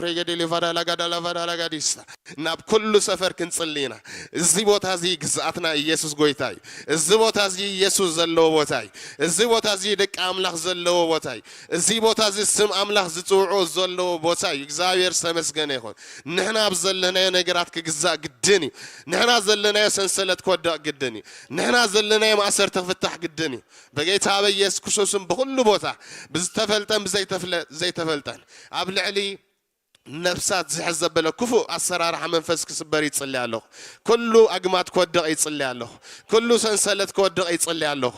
ፍሬገዴ ሌቫዳ ላጋዳ ላቫዳ ላጋዲስታ። ናብ ኩሉ ሰፈር ክንጽሊ ኢና። እዚ ቦታ እዚ ግዝኣትና ኢየሱስ ጎይታ እዩ። እዚ ቦታ እዚ ኢየሱስ ዘለዎ ቦታ እዩ። እዚ ቦታ እዚ ደቂ ኣምላኽ ዘለዎ ቦታ እዩ። እዚ ቦታ እዚ ስም ኣምላኽ ዝጽውዑ ዘለዎ ቦታ እዩ። እግዚኣብሔር ዝተመስገነ ይኹን። ንሕና ኣብ ዘለናዮ ነገራት ክግዛእ ግድን እዩ። ንሕና ዘለናዮ ሰንሰለት ክወድቕ ግድን እዩ። ንሕና ዘለናዮ ማእሰርቲ ክፍታሕ ግድን እዩ። በጌታ በኢየሱስ ክርስቶስም ብኹሉ ቦታ ብዝተፈልጠን ብዘይተፍለ ዘይተፈልጠን ኣብ ልዕሊ ነፍሳት ዝሕዝ ዘበለ ክፉእ ኣሰራርሓ መንፈስ ክስበር ይጽሊ ኣለኹ። ኩሉ ኣግማት ክወድቕ ይጽሊ ኣለኹ። ኩሉ ሰንሰለት ክወድቕ ይጽሊ ኣለኹ።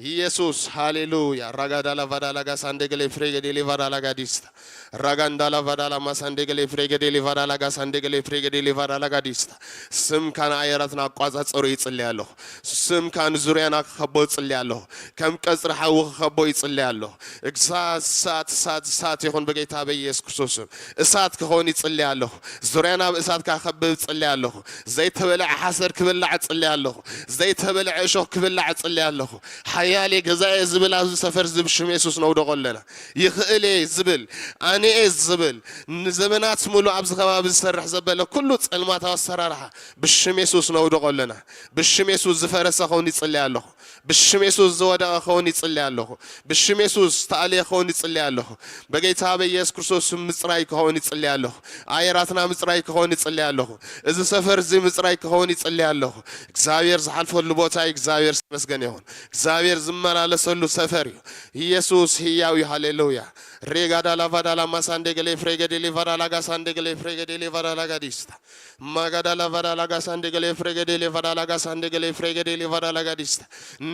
ኢየሱስ ሃሌሉያ። ራጋዳላ ቫዳላ ጋሳንዴ ገሌ ፍሬገዴ ሌቫዳላ ጋዲስታ ራጋንዳላ ቫዳላ ማሳንዴ ገሌ ፍሬገዴ ሌቫዳላ ጋሳንዴ ገሌ ፍሬገዴ ሌቫዳላ ጋዲስታ። ስምካ ንኣየራትና ኣቋጻጸሩ ይጽሊ ኣለኹ። ስምካ ንዙርያና ክኸቦ ይጽሊ ኣለኹ። ከም ቀጽሪ ሓዊ ክኸቦ ይጽሊ ኣለኹ። እግዛ እሳት እሳት እሳት ይኹን በጌታ በኢየሱስ ክርስቶስ ስም። እሳት ክኸውን ይጽሊ ኣለኹ። ዙርያና ብእሳትካ ክኸብብ ይጽሊ ኣለኹ። ዘይተበልዐ ሓሰር ክብላዕ ይጽሊ ኣለኹ። ዘይተበልዐ እሾኽ ክብላዕ ይጽሊ ኣለኹ። ሓያል እየ ገዛኤ ዝብል ኣብዚ ሰፈር እዚ ብሽም የሱስ ነውደቆ ኣለና። ይኽእል እየ ዝብል ኣነ እየ ዝብል ንዘመናት ሙሉ ኣብዚ ከባቢ ዝሰርሕ ዘበለ ኩሉ ጸልማታዊ ኣሰራርሓ ብሽም የሱስ ነውደቆ ኣለና። ብሽም የሱስ ዝፈረሰ ኸውን ይጽሊ ኣለኹ። ብሽም የሱስ ዝወደቐ ኸውን ይጽሊ ኣለኹ። ብሽም የሱስ ዝተኣልየ ኸውን ይጽሊ ኣለኹ። በጌታ በኢየሱስ ክርስቶስ ስም ምጽራይ ክኸውን ይጽሊ ኣለኹ። ኣየራትና ምጽራይ ክኸውን ይጽሊ ኣለኹ። እዚ ሰፈር እዚ ምጽራይ ክኸውን ይጽሊ ኣለኹ። እግዚኣብሔር ዝሓልፈሉ ቦታ እዩ። እግዚኣብሔር ዝተመስገነ ይኹን። እግዚኣብሔር ዝመላለሰሉ ሰፈር እዩ። ኢየሱስ ህያው እዩ። ሃሌሉያ። ሬጋዳ ላቫዳ ላማሳንዴ ገሌ ፍሬገዴ ሌቫዳ ላጋሳንዴ ገሌ ፍሬገዴ ሌቫዳ ላጋዲስታ ማጋዳ ላቫዳ ላጋሳንዴ ገሌ ፍሬገዴ ሌቫዳ ላጋሳንዴ ገሌ ፍሬገዴ ሌቫዳ ላጋዲስታ።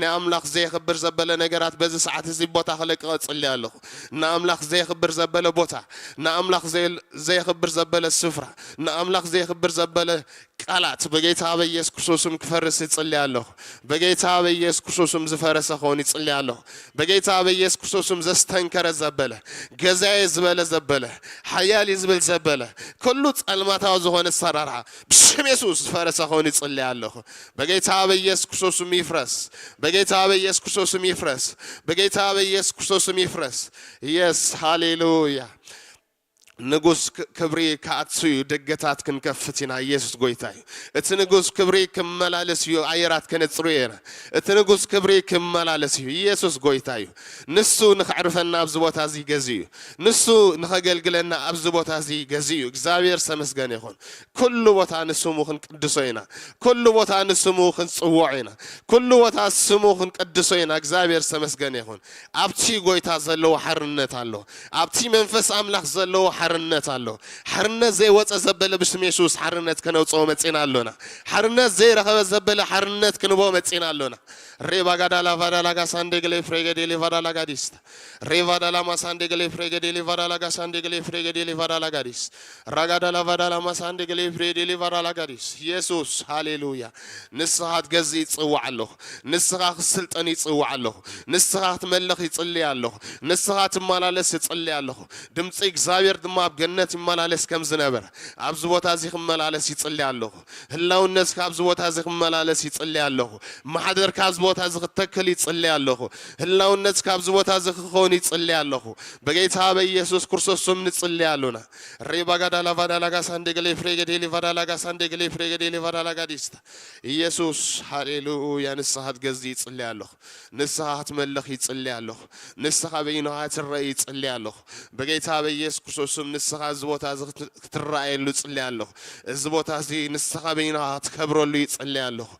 ንኣምላኽ ዘየኽብር ዘበለ ነገራት በዚ ሰዓት እዚ ቦታ ክለቅቐ ጽሊ ኣለኹ። ንኣምላኽ ዘየኽብር ዘበለ ቦታ፣ ንኣምላኽ ዘየ- ዘየኽብር ዘበለ ስፍራ፣ ንኣምላኽ ዘየኽብር ዘበለ ቃላት በጌታ በኢየሱስ ክርስቶስም ክፈርስ ይጽሊ ኣለኹ። በጌታ በኢየሱስ ክርስቶስም ዝፈረሰ ኸውን ይጽሊ ኣለኹ። በጌታ በኢየሱስ ክርስቶስም ዘስተንከረ ዘበለ፣ ገዛየ ዝበለ ዘበለ፣ ሓያል እዩ ዝብል ዘበለ፣ ኩሉ ጸልማታዊ ዝኾነ ኣሰራርሓ ብሽም የሱስ ዝፈረሰ ኸውን ይጽሊ ኣለኹ። በጌታ በኢየሱስ ክርስቶስም ይፍረስ። በጌታ በኢየሱስ ክርስቶስም ይፍረስ። በጌታ በኢየሱስ ክርስቶስም ይፍረስ። የስ ሃሌሉያ። ንጉስ ክ- ክብሪ ክኣቱ እዩ። ደገታት ክንከፍት ኢና። ኢየሱስ ጎይታ እዩ። እቲ ንጉስ ክብሪ ክመላለስ እዩ። ኣየራት ከነጽሩ ኢና። እቲ ንጉስ ክብሪ ክመላለስ እዩ። ኢየሱስ ጎይታ እዩ። ንሱ ንኸዕርፈና ኣብዚ ቦታ እዚ ገዚ እዩ። ንሱ ንኸገልግለና ኣብዚ ቦታ እዚ ገዚ እዩ። እግዚኣብሔር ዝተመስገነ ይኹን። ኩሉ ቦታ ንስሙ ክንቅድሶ ኢና። ኩሉ ቦታ ንስሙ ክንጽውዖ ኢና። ኩሉ ቦታ ስሙ ክንቅድሶ ኢና። እግዚኣብሔር ዝተመስገነ ይኹን። ኣብቲ ጎይታ ዘለዎ ሓርነት ኣሎ። ኣብቲ መንፈስ ኣምላኽ ዘለዎ ሓርነት ኣሎ። ሓርነት ዘይወፀ ዘበለ ብስም የሱስ ሓርነት ከነውፅኦ መፂና ኣሎና። ሓርነት ዘይረኸበ ዘበለ ሓርነት ክንቦ መፂና ኣሎና። ሬባጋዳ ላቫዳ ላጋሳንዴ ገሌ ፍሬገዴ ሌቫዳ ላጋዲስታ ሬቫዳ ላማሳንዴ ገሌ ፍሬገዴ ሌቫዳ ላጋሳንዴ ገሌ ፍሬገዴ ሌቫዳ ላጋዲስ ራጋዳ ላቫዳ ላማሳንዴ ገሌ ፍሬዴ ሌቫዳ ላጋዲስ። ኢየሱስ ሃሌሉያ። ንስኻ ክትገዝእ ይጽውዕ ኣለኹ። ንስኻ ክትስልጠን ይጽውዕ ኣለኹ። ንስኻ ክትመልኽ ይጽልይ ኣለኹ። ንስኻ ትመላለስ ይጽልይ ኣለኹ። ድምፂ እግዚኣብሔር ድማ ኣብ ገነት ይመላለስ ከም ዝነበረ ኣብዚ ቦታ እዚ ክመላለስ ይጽልይ ኣለኹ። ህላውነትካ ኣብዚ ቦታ እዚ ክመላለስ ይጽልይ ኣለኹ። ማሕደርካ ኣብዚ ቦታ እዚ ክተክል ይጽልይ ኣለኹ። ህላውነትካ ኣብዚ ቦታ እዚ ክኸውን ይጽልይ ኣለኹ። በጌታ በኢየሱስ ክርስቶስ ስም ንጽልይ ኣሎና። ሬባጋዳ ላቫዳ ላጋ ሳንዴ ገሌ ፍሬገዴ ሊቫዳ ላጋ ሳንዴ ገሌ ፍሬገዴ ሊቫዳ ላጋ ዲስታ። ኢየሱስ ሃሌሉያ። ንስኻ ክትገዝእ ይጽልይ ኣለኹ። ንስኻ ክትመልኽ ይጽልይ ኣለኹ። ንስኻ በይንኻ ትረእ ይጽልይ ኣለኹ። በጌታ በኢየሱስ ክርስቶስ ስም ንስኻ እዚ ቦታ እዚ ክት- ክትረኣየሉ ይጽልይ ኣለኹ። እዚ ቦታ እዚ ንስኻ በይንኻ ክትከብረሉ ይጽልይ ኣለኹ።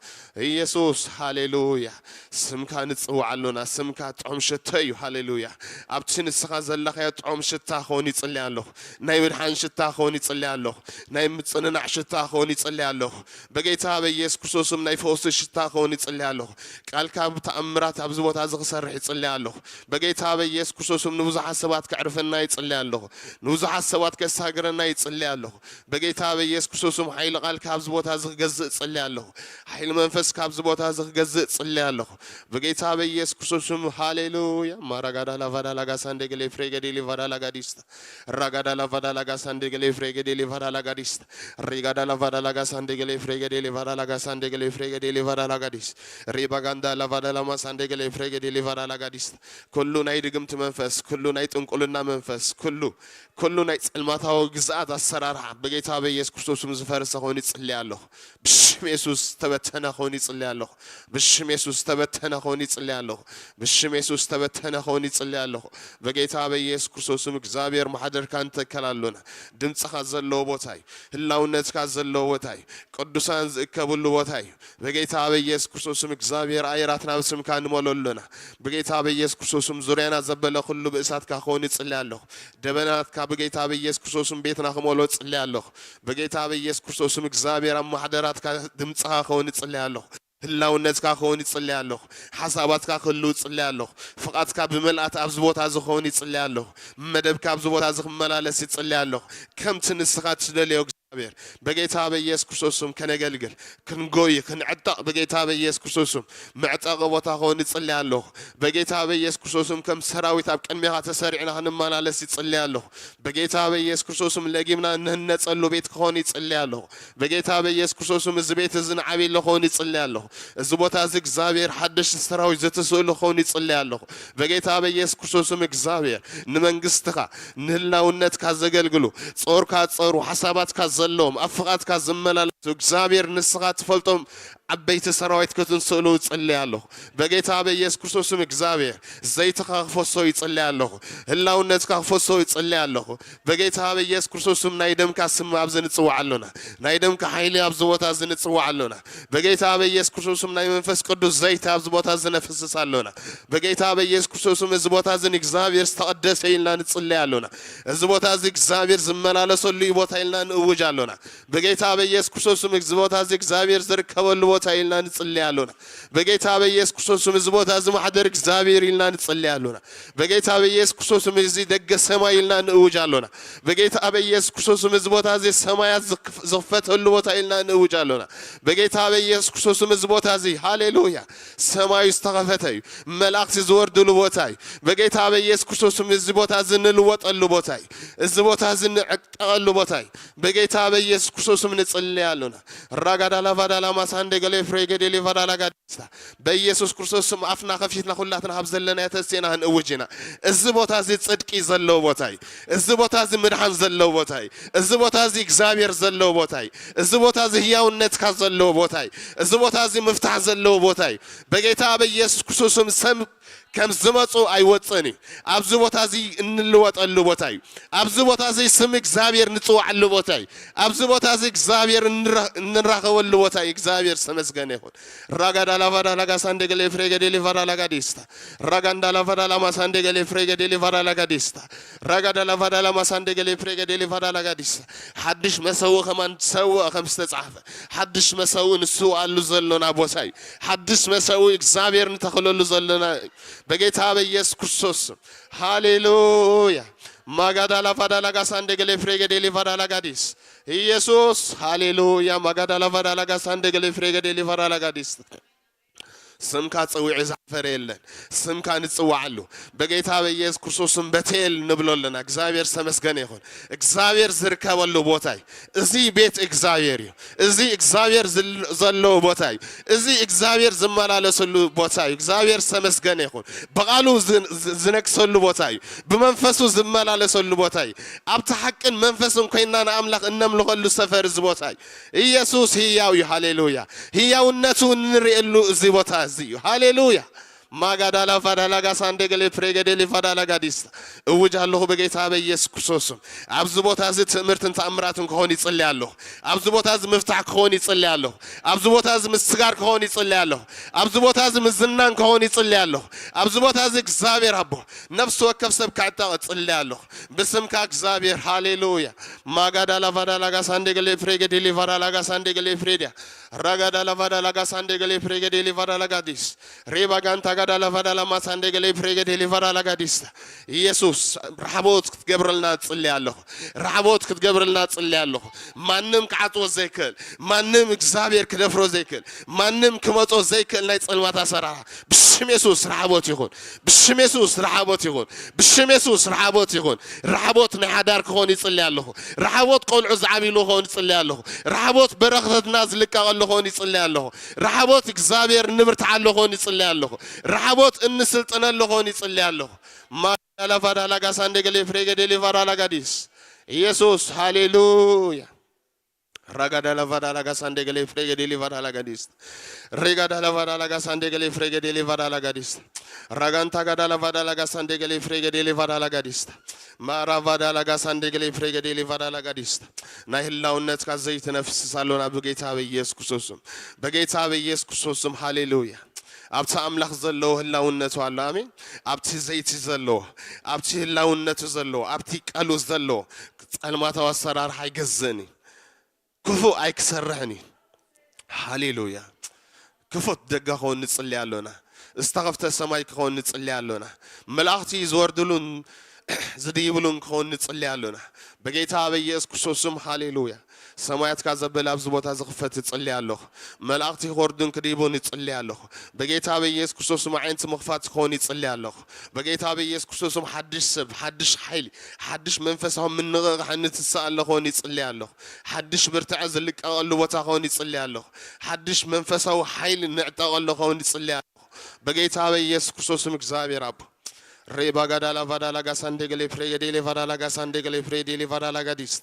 ኢየሱስ ሃሌሉያ። ስምካ ንጽውዕ ኣሎና። ስምካ ጥዑም ሽቶ እዩ። ሃሌሉያ። ኣብቲ ንስኻ ዘለኻዮ ጥዑም ሽታ ክኸውን ይጽልይ ኣለኹ። ናይ ምድሓን ሽታ ክኸውን ይጽልይ ኣለኹ። ናይ ምጽንናዕ ሽታ ክኸውን ይጽልይ ኣለኹ። በጌታ በኢየሱስ ክርስቶስም ናይ ፈውሲ ሽታ ክኸውን ይጽልይ ኣለኹ። ቃልካ ብተኣምራት ኣብዚ ቦታ እዚ ክሰርሕ ይጽልይ ኣለኹ። በጌታ በኢየሱስ ክርስቶስም ንብዙሓት ሰባት ከዕርፈና ይጽልይ ኣለኹ። ንብዙሓት ሰባት ከሳግረና ይጽልይ ኣለኹ። በጌታ በኢየሱስ ክርስቶስም ሓይሊ ቃልካ ኣብዚ ቦታ እዚ ክገዝእ እጽልይ ኣለኹ። ሓይሊ መንፈስካ ኣብዚ ቦታ እዚ ክገዝእ እጽልይ ኣለኹ። በጌታ በኢየሱስ ክርስቶስም ሃሌሉያ። ማራጋዳ ላቫዳ ላጋ ሳንዴ ገሌ ፍሬ ገዴ ሊቫዳ ላጋ ዲስታ። ራጋዳ ላቫዳ ላጋ ሳንዴ ገሌ ፍሬ ገዴ ሊቫዳ ላጋ ዲስታ። ሪጋዳ ላቫዳ ላጋ ሳንዴ ገሌ ፍሬ ገዴ ሊቫዳ ላጋ ሳንዴ ገሌ ፍሬ ገዴ ሊቫዳ ላጋ ዲስ። ሪባጋንዳ ላቫዳ ላማ ሳንዴ ገሌ ፍሬ ገዴ ሊቫዳ ላጋ ዲስታ። ኩሉ ናይ ድግምቲ መንፈስ፣ ኩሉ ናይ ጥንቁልና መንፈስ፣ ኩሉ ኩሉ ናይ ጸልማታዊ ግዝኣት ኣሰራርሓ ብጌታ በኢየሱስ ክርስቶስም ዝፈረሰ ኮይኑ ይጽሊ ኣለኹ። ብሽም የሱስ ዝተበተነ ኮይኑ ይጽሊ ኣለኹ። ብሽም የሱስ ዝተበተነ ኮይኑ ይጽሊ ኣለኹ። ብሽም የሱስ ዝተበተነ ኮይኑ ይጽሊ ኣለኹ። በጌታ በኢየሱስ ክርስቶስም እግዚኣብሔር ማሕደርካ ንተከል ኣሎና። ድምፅኻ ዘለዎ ቦታ እዩ። ህላውነትካ ዘለዎ ቦታ እዩ። ቅዱሳን ዝእከብሉ ቦታ እዩ። በጌታ በኢየሱስ ክርስቶስም እግዚኣብሔር ኣየራት ናብ ስምካ ንመሎ ኣሎና። በጌታ በኢየሱስ ክርስቶስም ዙርያና ዘበለ ኩሉ ብእሳትካ ክኸውን ይጽሊ ኣለኹ። ደበናትካ በጌታ በኢየሱስ ክርስቶስም ቤትና ክመሎ ጽሊ ኣለኹ። በጌታ በኢየሱስ ክርስቶስም እግዚኣብሔር ኣብ ማሕደራትካ ድምፅኻ ክኸውን ይጽሊ ኣለኹ። ህላውነትካ ክኸውን ይጽሊ ኣለኹ። ሓሳባትካ ክህልው ይጽሊ ኣለኹ። ፍቓድካ ብመልኣት ኣብዚ ቦታ እዚ ክኸውን ይጽሊ ኣለኹ። መደብካ ኣብዚ ቦታ እዚ ክመላለስ ይጽሊ ኣለኹ። ከምቲ ንስኻ ትደልዮ እግዚኣብሔር በጌታ በኢየሱስ ክርስቶስም ከነገልግል ክንጎይ ክንዕጠቕ በጌታ በኢየሱስ ክርስቶስም መዕጠቒ ቦታ ክኸውን ይጽሊ ኣለኹ። በጌታ በኢየሱስ ክርስቶስም ከም ሰራዊት ኣብ ቅድሜኻ ተሰሪዕና ክንመላለስ ይጽሊ ኣለኹ። በጌታ በኢየሱስ ክርስቶስም ለጊምና እንህነጸሉ ቤት ክኸውን ይጽሊ ኣለኹ። በጌታ በኢየሱስ ክርስቶስም እዚ ቤት እዚ ንዓብየሉ ክኸውን ይጽሊ ኣለኹ። እዚ ቦታ እዚ እግዚኣብሔር ሓድሽ ሰራዊት ዘተስእሉ ክኸውን ይጽሊ ኣለኹ። በጌታ በኢየሱስ ክርስቶስም እግዚኣብሔር ንመንግስትኻ ንህላውነትካ ዘገልግሉ ጾርካ ጸሩ ሓሳባትካ ዘለዎም ኣብ ፍቓድካ ዝመላለሱ እግዚኣብሔር ንስኻ ትፈልጦም ዓበይቲ ሰራዊት ክትንስእሉ እጽሊ ኣለኹ። በጌታ በኢየሱስ ክርስቶስም እግዚኣብሔር ዘይትኻ ክፈሶ ይጽሊ ኣለኹ። ህላውነትካ ክፈሶ ይጽሊ ኣለኹ። በጌታ በኢየሱስ ክርስቶስም ናይ ደምካ ስም ኣብዚ ንጽዋዕ ኣሎና። ናይ ደምካ ሓይሊ ኣብዚ ቦታ እዚ ንጽዋዕ ኣሎና። በጌታ በኢየሱስ ክርስቶስም ናይ መንፈስ ቅዱስ ዘይት ኣብዚ ቦታ እዚ ነፍስስ ኣሎና። በጌታ በኢየሱስ ክርስቶስም እዚ ቦታ እዚ ንእግዚኣብሔር ዝተቐደሰ ኢልና ንጽለይ ኣሎና። እዚ ቦታ እዚ እግዚኣብሔር ዝመላለሰሉ እዩ ቦታ ኢልና ንእውጅ ኣሎና። በጌታ በኢየሱስ ክርስቶስም እዚ ቦታ እዚ እግዚኣብሔር ዝርከበሉ ቦታ ኢልና ንጽለይ ኣሎና። በጌታ በኢየሱስ ክርስቶስም እዚ ቦታ እዚ ማሕደር እግዚኣብሔር ኢልና ንጽለይ ኣሎና። በጌታ በኢየሱስ ክርስቶስም እዚ ደገ ሰማይ ኢልና ንእውጅ ኣሎና። በጌታ በኢየሱስ ክርስቶስም እዚ ቦታ እዚ ሰማያት ዝክፍ-፣ ዝኽፈተሉ ቦታ ኢልና ንእውጅ ኣሎና። በጌታ በኢየሱስ ክርስቶስም እዚ ቦታ እዚ ሃሌሉያ ሰማዩ ዝተኸፈተ እዩ። መላእክቲ ዝወርድሉ ቦታ እዩ። በጌታ በኢየሱስ ክርስቶስም እዚ ቦታ እዚ ንልወጠሉ ቦታ እዩ። እዚ ቦታ እዚ ንዕጠቐሉ ቦታ እዩ። በጌታ በኢየሱስ ክርስቶስም ንጽለይ ኣሎና። ራጋዳላ ቫዳላ ማሳንዴ ገሌ ፍሬ ገዴሌ ቫዳላ ጋዲስታ። በኢየሱስ ክርስቶስም ኣፍና ከፊትና ኩላትና ካብ ዘለና ተስቴና ክንእውጅ ኢና። እዚ ቦታ እዚ ጽድቂ ዘለዎ ቦታ እዩ። እዚ ቦታ እዚ ምድሓን ዘለዎ ቦታ እዩ። እዚ ቦታ እዚ እግዚኣብሔር ዘለዎ ቦታ እዩ። እዚ ቦታ እዚ ህያውነትካ ዘለዎ ቦታ እዩ። እዚ ቦታ እዚ ምፍታሕ ዘለዎ ቦታ እዩ። በጌታ በኢየሱስ ክርስቶስም ሰብ ከም ዝመጹ ኣይወጽእን እዩ። ኣብዚ ቦታ እዚ እንልወጠሉ ቦታ እዩ። ኣብዚ ቦታ እዚ ስም እግዚኣብሔር ንጽዋዓሉ ቦታ እዩ። ኣብዚ ቦታ እዚ እግዚኣብሔር እንራ-፣ እንራኸበሉ ቦታ እዩ። እግዚኣብሔር ዝተመስገነ ይኹን። ራጋዳ ላቫዳ ላጋ ሳንዴ ገሌ ፍሬ ገዴ ሊቫዳ ላጋ ዲስታ። ራጋንዳ ላቫዳ ላማ ሳንዴ ገሌ ፍሬ ገዴ ሊቫዳ ላጋ ዲስታ። ራጋዳ ላቫዳ ላማ ሳንዴ ገሌ ፍሬ ገዴ ሊቫዳ ላጋ ዲስታ። ሓድሽ መሰውእ ከማን ሰውእ ከም ዝተጻሕፈ፣ ሓድሽ መሰውእ ንስውኣሉ ዘሎና ቦታ እዩ። ሓድሽ መሰውእ እግዚኣብሔር ንተኽለሉ ዘሎና እዩ። በጌታ በኢየሱስ ክርስቶስ ስም። ሃሌሉያ። ማጋዳ ላቫዳ ላጋ ሳንዴ ገሌ ፍሬ ገዴ ሊቫዳ ላጋ ዲስ። ኢየሱስ፣ ሃሌሉያ። ማጋዳ ላቫዳ ላጋ ሳንዴ ገሌ ፍሬ ገዴ ሊቫዳ ላጋ ዲስ። ስምካ ጸዊዑ ዝሓፈረ የለን። ስምካ ንጽዋዓሉ። በጌታ በኢየሱስ ክርስቶስ ስም በቴል ንብሎ ኣለና። እግዚኣብሔር ዝተመስገነ ይኹን። እግዚኣብሔር ዝርከበሉ ቦታ እዩ። እዚ ቤት እግዚኣብሔር እዩ። እዚ እግዚኣብሔር ዝል-፣ ዘለዎ ቦታ እዩ። እዚ እግዚኣብሔር ዝመላለሰሉ ቦታ እዩ። እግዚኣብሔር ዝተመስገነ ይኹን። ብቓሉ ዝ-፣ ዝ-፣ ዝነግሰሉ ቦታ እዩ። ብመንፈሱ ዝመላለሰሉ ቦታ እዩ። ኣብቲ ሓቅን መንፈስን ኮይንና ንኣምላኽ እነምልኸሉ ሰፈር እዚ ቦታ እዩ። ኢየሱስ ህያው እዩ። ሃሌሉያ። ህያውነቱ እንርእየሉ እዚ ቦታ እዚ እዩ። ሃሌሉያ። ማጋዳላ ፋዳላ ጋሳንዴ ገሌ ፕሬገዴሊ ፋዳላ ጋዲስታ። እውጅ ኣለኹ በጌታ በኢየሱስ ክርስቶስ ስም። ኣብዚ ቦታ እዚ ትእምርትን ተኣምራትን ክኾን ይጽሊ ኣለኹ። ኣብዚ ቦታ እዚ ምፍታሕ ክኾን ይጽሊ ኣለኹ። ኣብዚ ቦታ እዚ ምስጋር ክኾን ይጽሊ ኣለኹ። ኣብዚ ቦታ እዚ ምዝናን ክኾን ይጽሊ ኣለኹ። ኣብዚ ቦታ እዚ እግዚኣብሔር ኣቦ ነፍሲ ወከፍ ሰብ ክዕጠቕ እጽሊ ኣለኹ። ብስምካ እግዚኣብሔር፣ ሃሌሉያ። ማጋዳላ ፋዳላ ጋሳንዴ ገሌ ፕሬገዴሊ ፋዳላ ጋሳንዴ ገሌ ፍሬድያ። ራጋዳ ላቫዳ ላጋ ሳንዴ ገሌ ፍሬገዴ ሊቫዳ ላጋ ዲስ። ሬባ ጋንታ ጋዳ ላቫዳ ላማ ሳንዴ ገሌ ፍሬገዴ ሊቫዳ ላጋ ዲስ። ኢየሱስ፣ ራሕቦት ክትገብረልና እጽሊ ኣለኹ። ራሕቦት ክትገብረልና እጽሊ ኣለኹ። ማንም ክዓጽዎ ዘይክእል፣ ማንም እግዚኣብሔር ክደፍሮ ዘይክእል፣ ማንም ክመጾ ዘይክእል ናይ ጸልማት ኣሰራርሓ ብሽም የሱስ ራሕቦት ይኹን። ብሽም የሱስ ራሕቦት ይኹን። ብሽም የሱስ ራሕቦት ይኹን። ራሕቦት ናይ ሓዳር ክኾን ይጽሊ ኣለኹ። ራሕቦት ቆልዑ ዝዓብይሉ ክኾን ይጽሊ ኣለኹ። ራሕቦት በረኸትና ዝልቀቐሉ ክኾን ይጽሊ ኣለኹ። ራሕቦት እግዚኣብሔር እንብርትዓሉ ክኾን ይጽሊ ኣለኹ። ራሕቦት እንስልጥነሉ ክኾን ይጽሊ ኣለኹ። ማዳላ ፋዳላ ጋሳንዴ ገሌ ፍሬገዴ ሊቫራ ላጋዲስ። ኢየሱስ፣ ሃሌሉያ። ራጋዳላ ቫዳላ ጋሳንዴ ገሌ ፍሬ ገዴሊ ቫዳላ ጋዲስት። ሬጋዳላ ቫዳላ ጋሳንዴ ገሌ ፍሬ ገዴሊ ቫዳላ ጋዲስት። ራጋንታ ጋዳላ ቫዳላ ጋሳንዴ ገሌ ፍሬ ገዴሊ ቫዳላ ጋዲስት። ማራ ቫዳላ ጋሳንዴ ገሌ ፍሬ ገዴሊ ቫዳላ ጋዲስት። ናይ ህላውነትካ ዘይቲ ነፍስስ ኣሎና ብጌታ በኢየሱስ ክርስቶስ ስም። በጌታ በኢየሱስ ክርስቶስ ስም፣ ሃሌሉያ። ኣብቲ ኣምላኽ ዘለዎ ህላውነቱ ኣሎ። ኣሜን። ኣብቲ ዘይቲ ዘለዎ፣ ኣብቲ ህላውነቱ ዘለዎ፣ ኣብቲ ቃሉ ዘለዎ ጸልማታዊ ኣሰራርሓ ኣይገዝእን እዩ። ክፉእ ኣይክሰርሕን እዩ። ሃሌሉያ። ክፉት ደገ ክኸውን ንጽሊ ኣሎና። ዝተኸፍተ ሰማይ ክኸውን ንጽሊ ኣሎና። መላእኽቲ ዝወርድሉን ዝድይብሉን ክኸውን ንጽሊ ኣሎና። በጌታ በኢየሱስ ክርስቶስ ስም፣ ሃሌሉያ። ሰማያትካ ዘበለ ኣብዚ ቦታ ዝኽፈት እጽሊ ኣለኹ። መላእኽቲ ክወርዱን ክድይቡን ይጽሊ ኣለኹ። በጌታ በኢየሱስ ክርስቶስ ስም፣ ኣዒንቲ ምኽፋት ክኸውን ይጽሊ ኣለኹ። በጌታ በኢየሱስ ክርስቶስ ስም፣ ሓድሽ ሰብ፣ ሓድሽ ሓይሊ፣ ሓድሽ መንፈሳዊ ምንቕቓሕ ንትስእ ኣሎ ክኸውን ይጽሊ ኣለኹ። ሓድሽ ብርትዐ ዝልቀቐሉ ቦታ ክኸውን ይጽሊ ኣለኹ። ሓድሽ መንፈሳዊ ሓይሊ ንዕጠቐሉ ክኸውን ይጽሊ ኣለኹ። በጌታ በኢየሱስ ክርስቶስ ስም እግዚኣብሔር ኣቦ። ሬባ ጋዳላ ቫዳላ ጋሳንዴ ገሌ ፍሬ ገዴሌ ቫዳላ ጋሳንዴ ገሌ ፍሬ ዴሌ ቫዳላ ጋዲስት።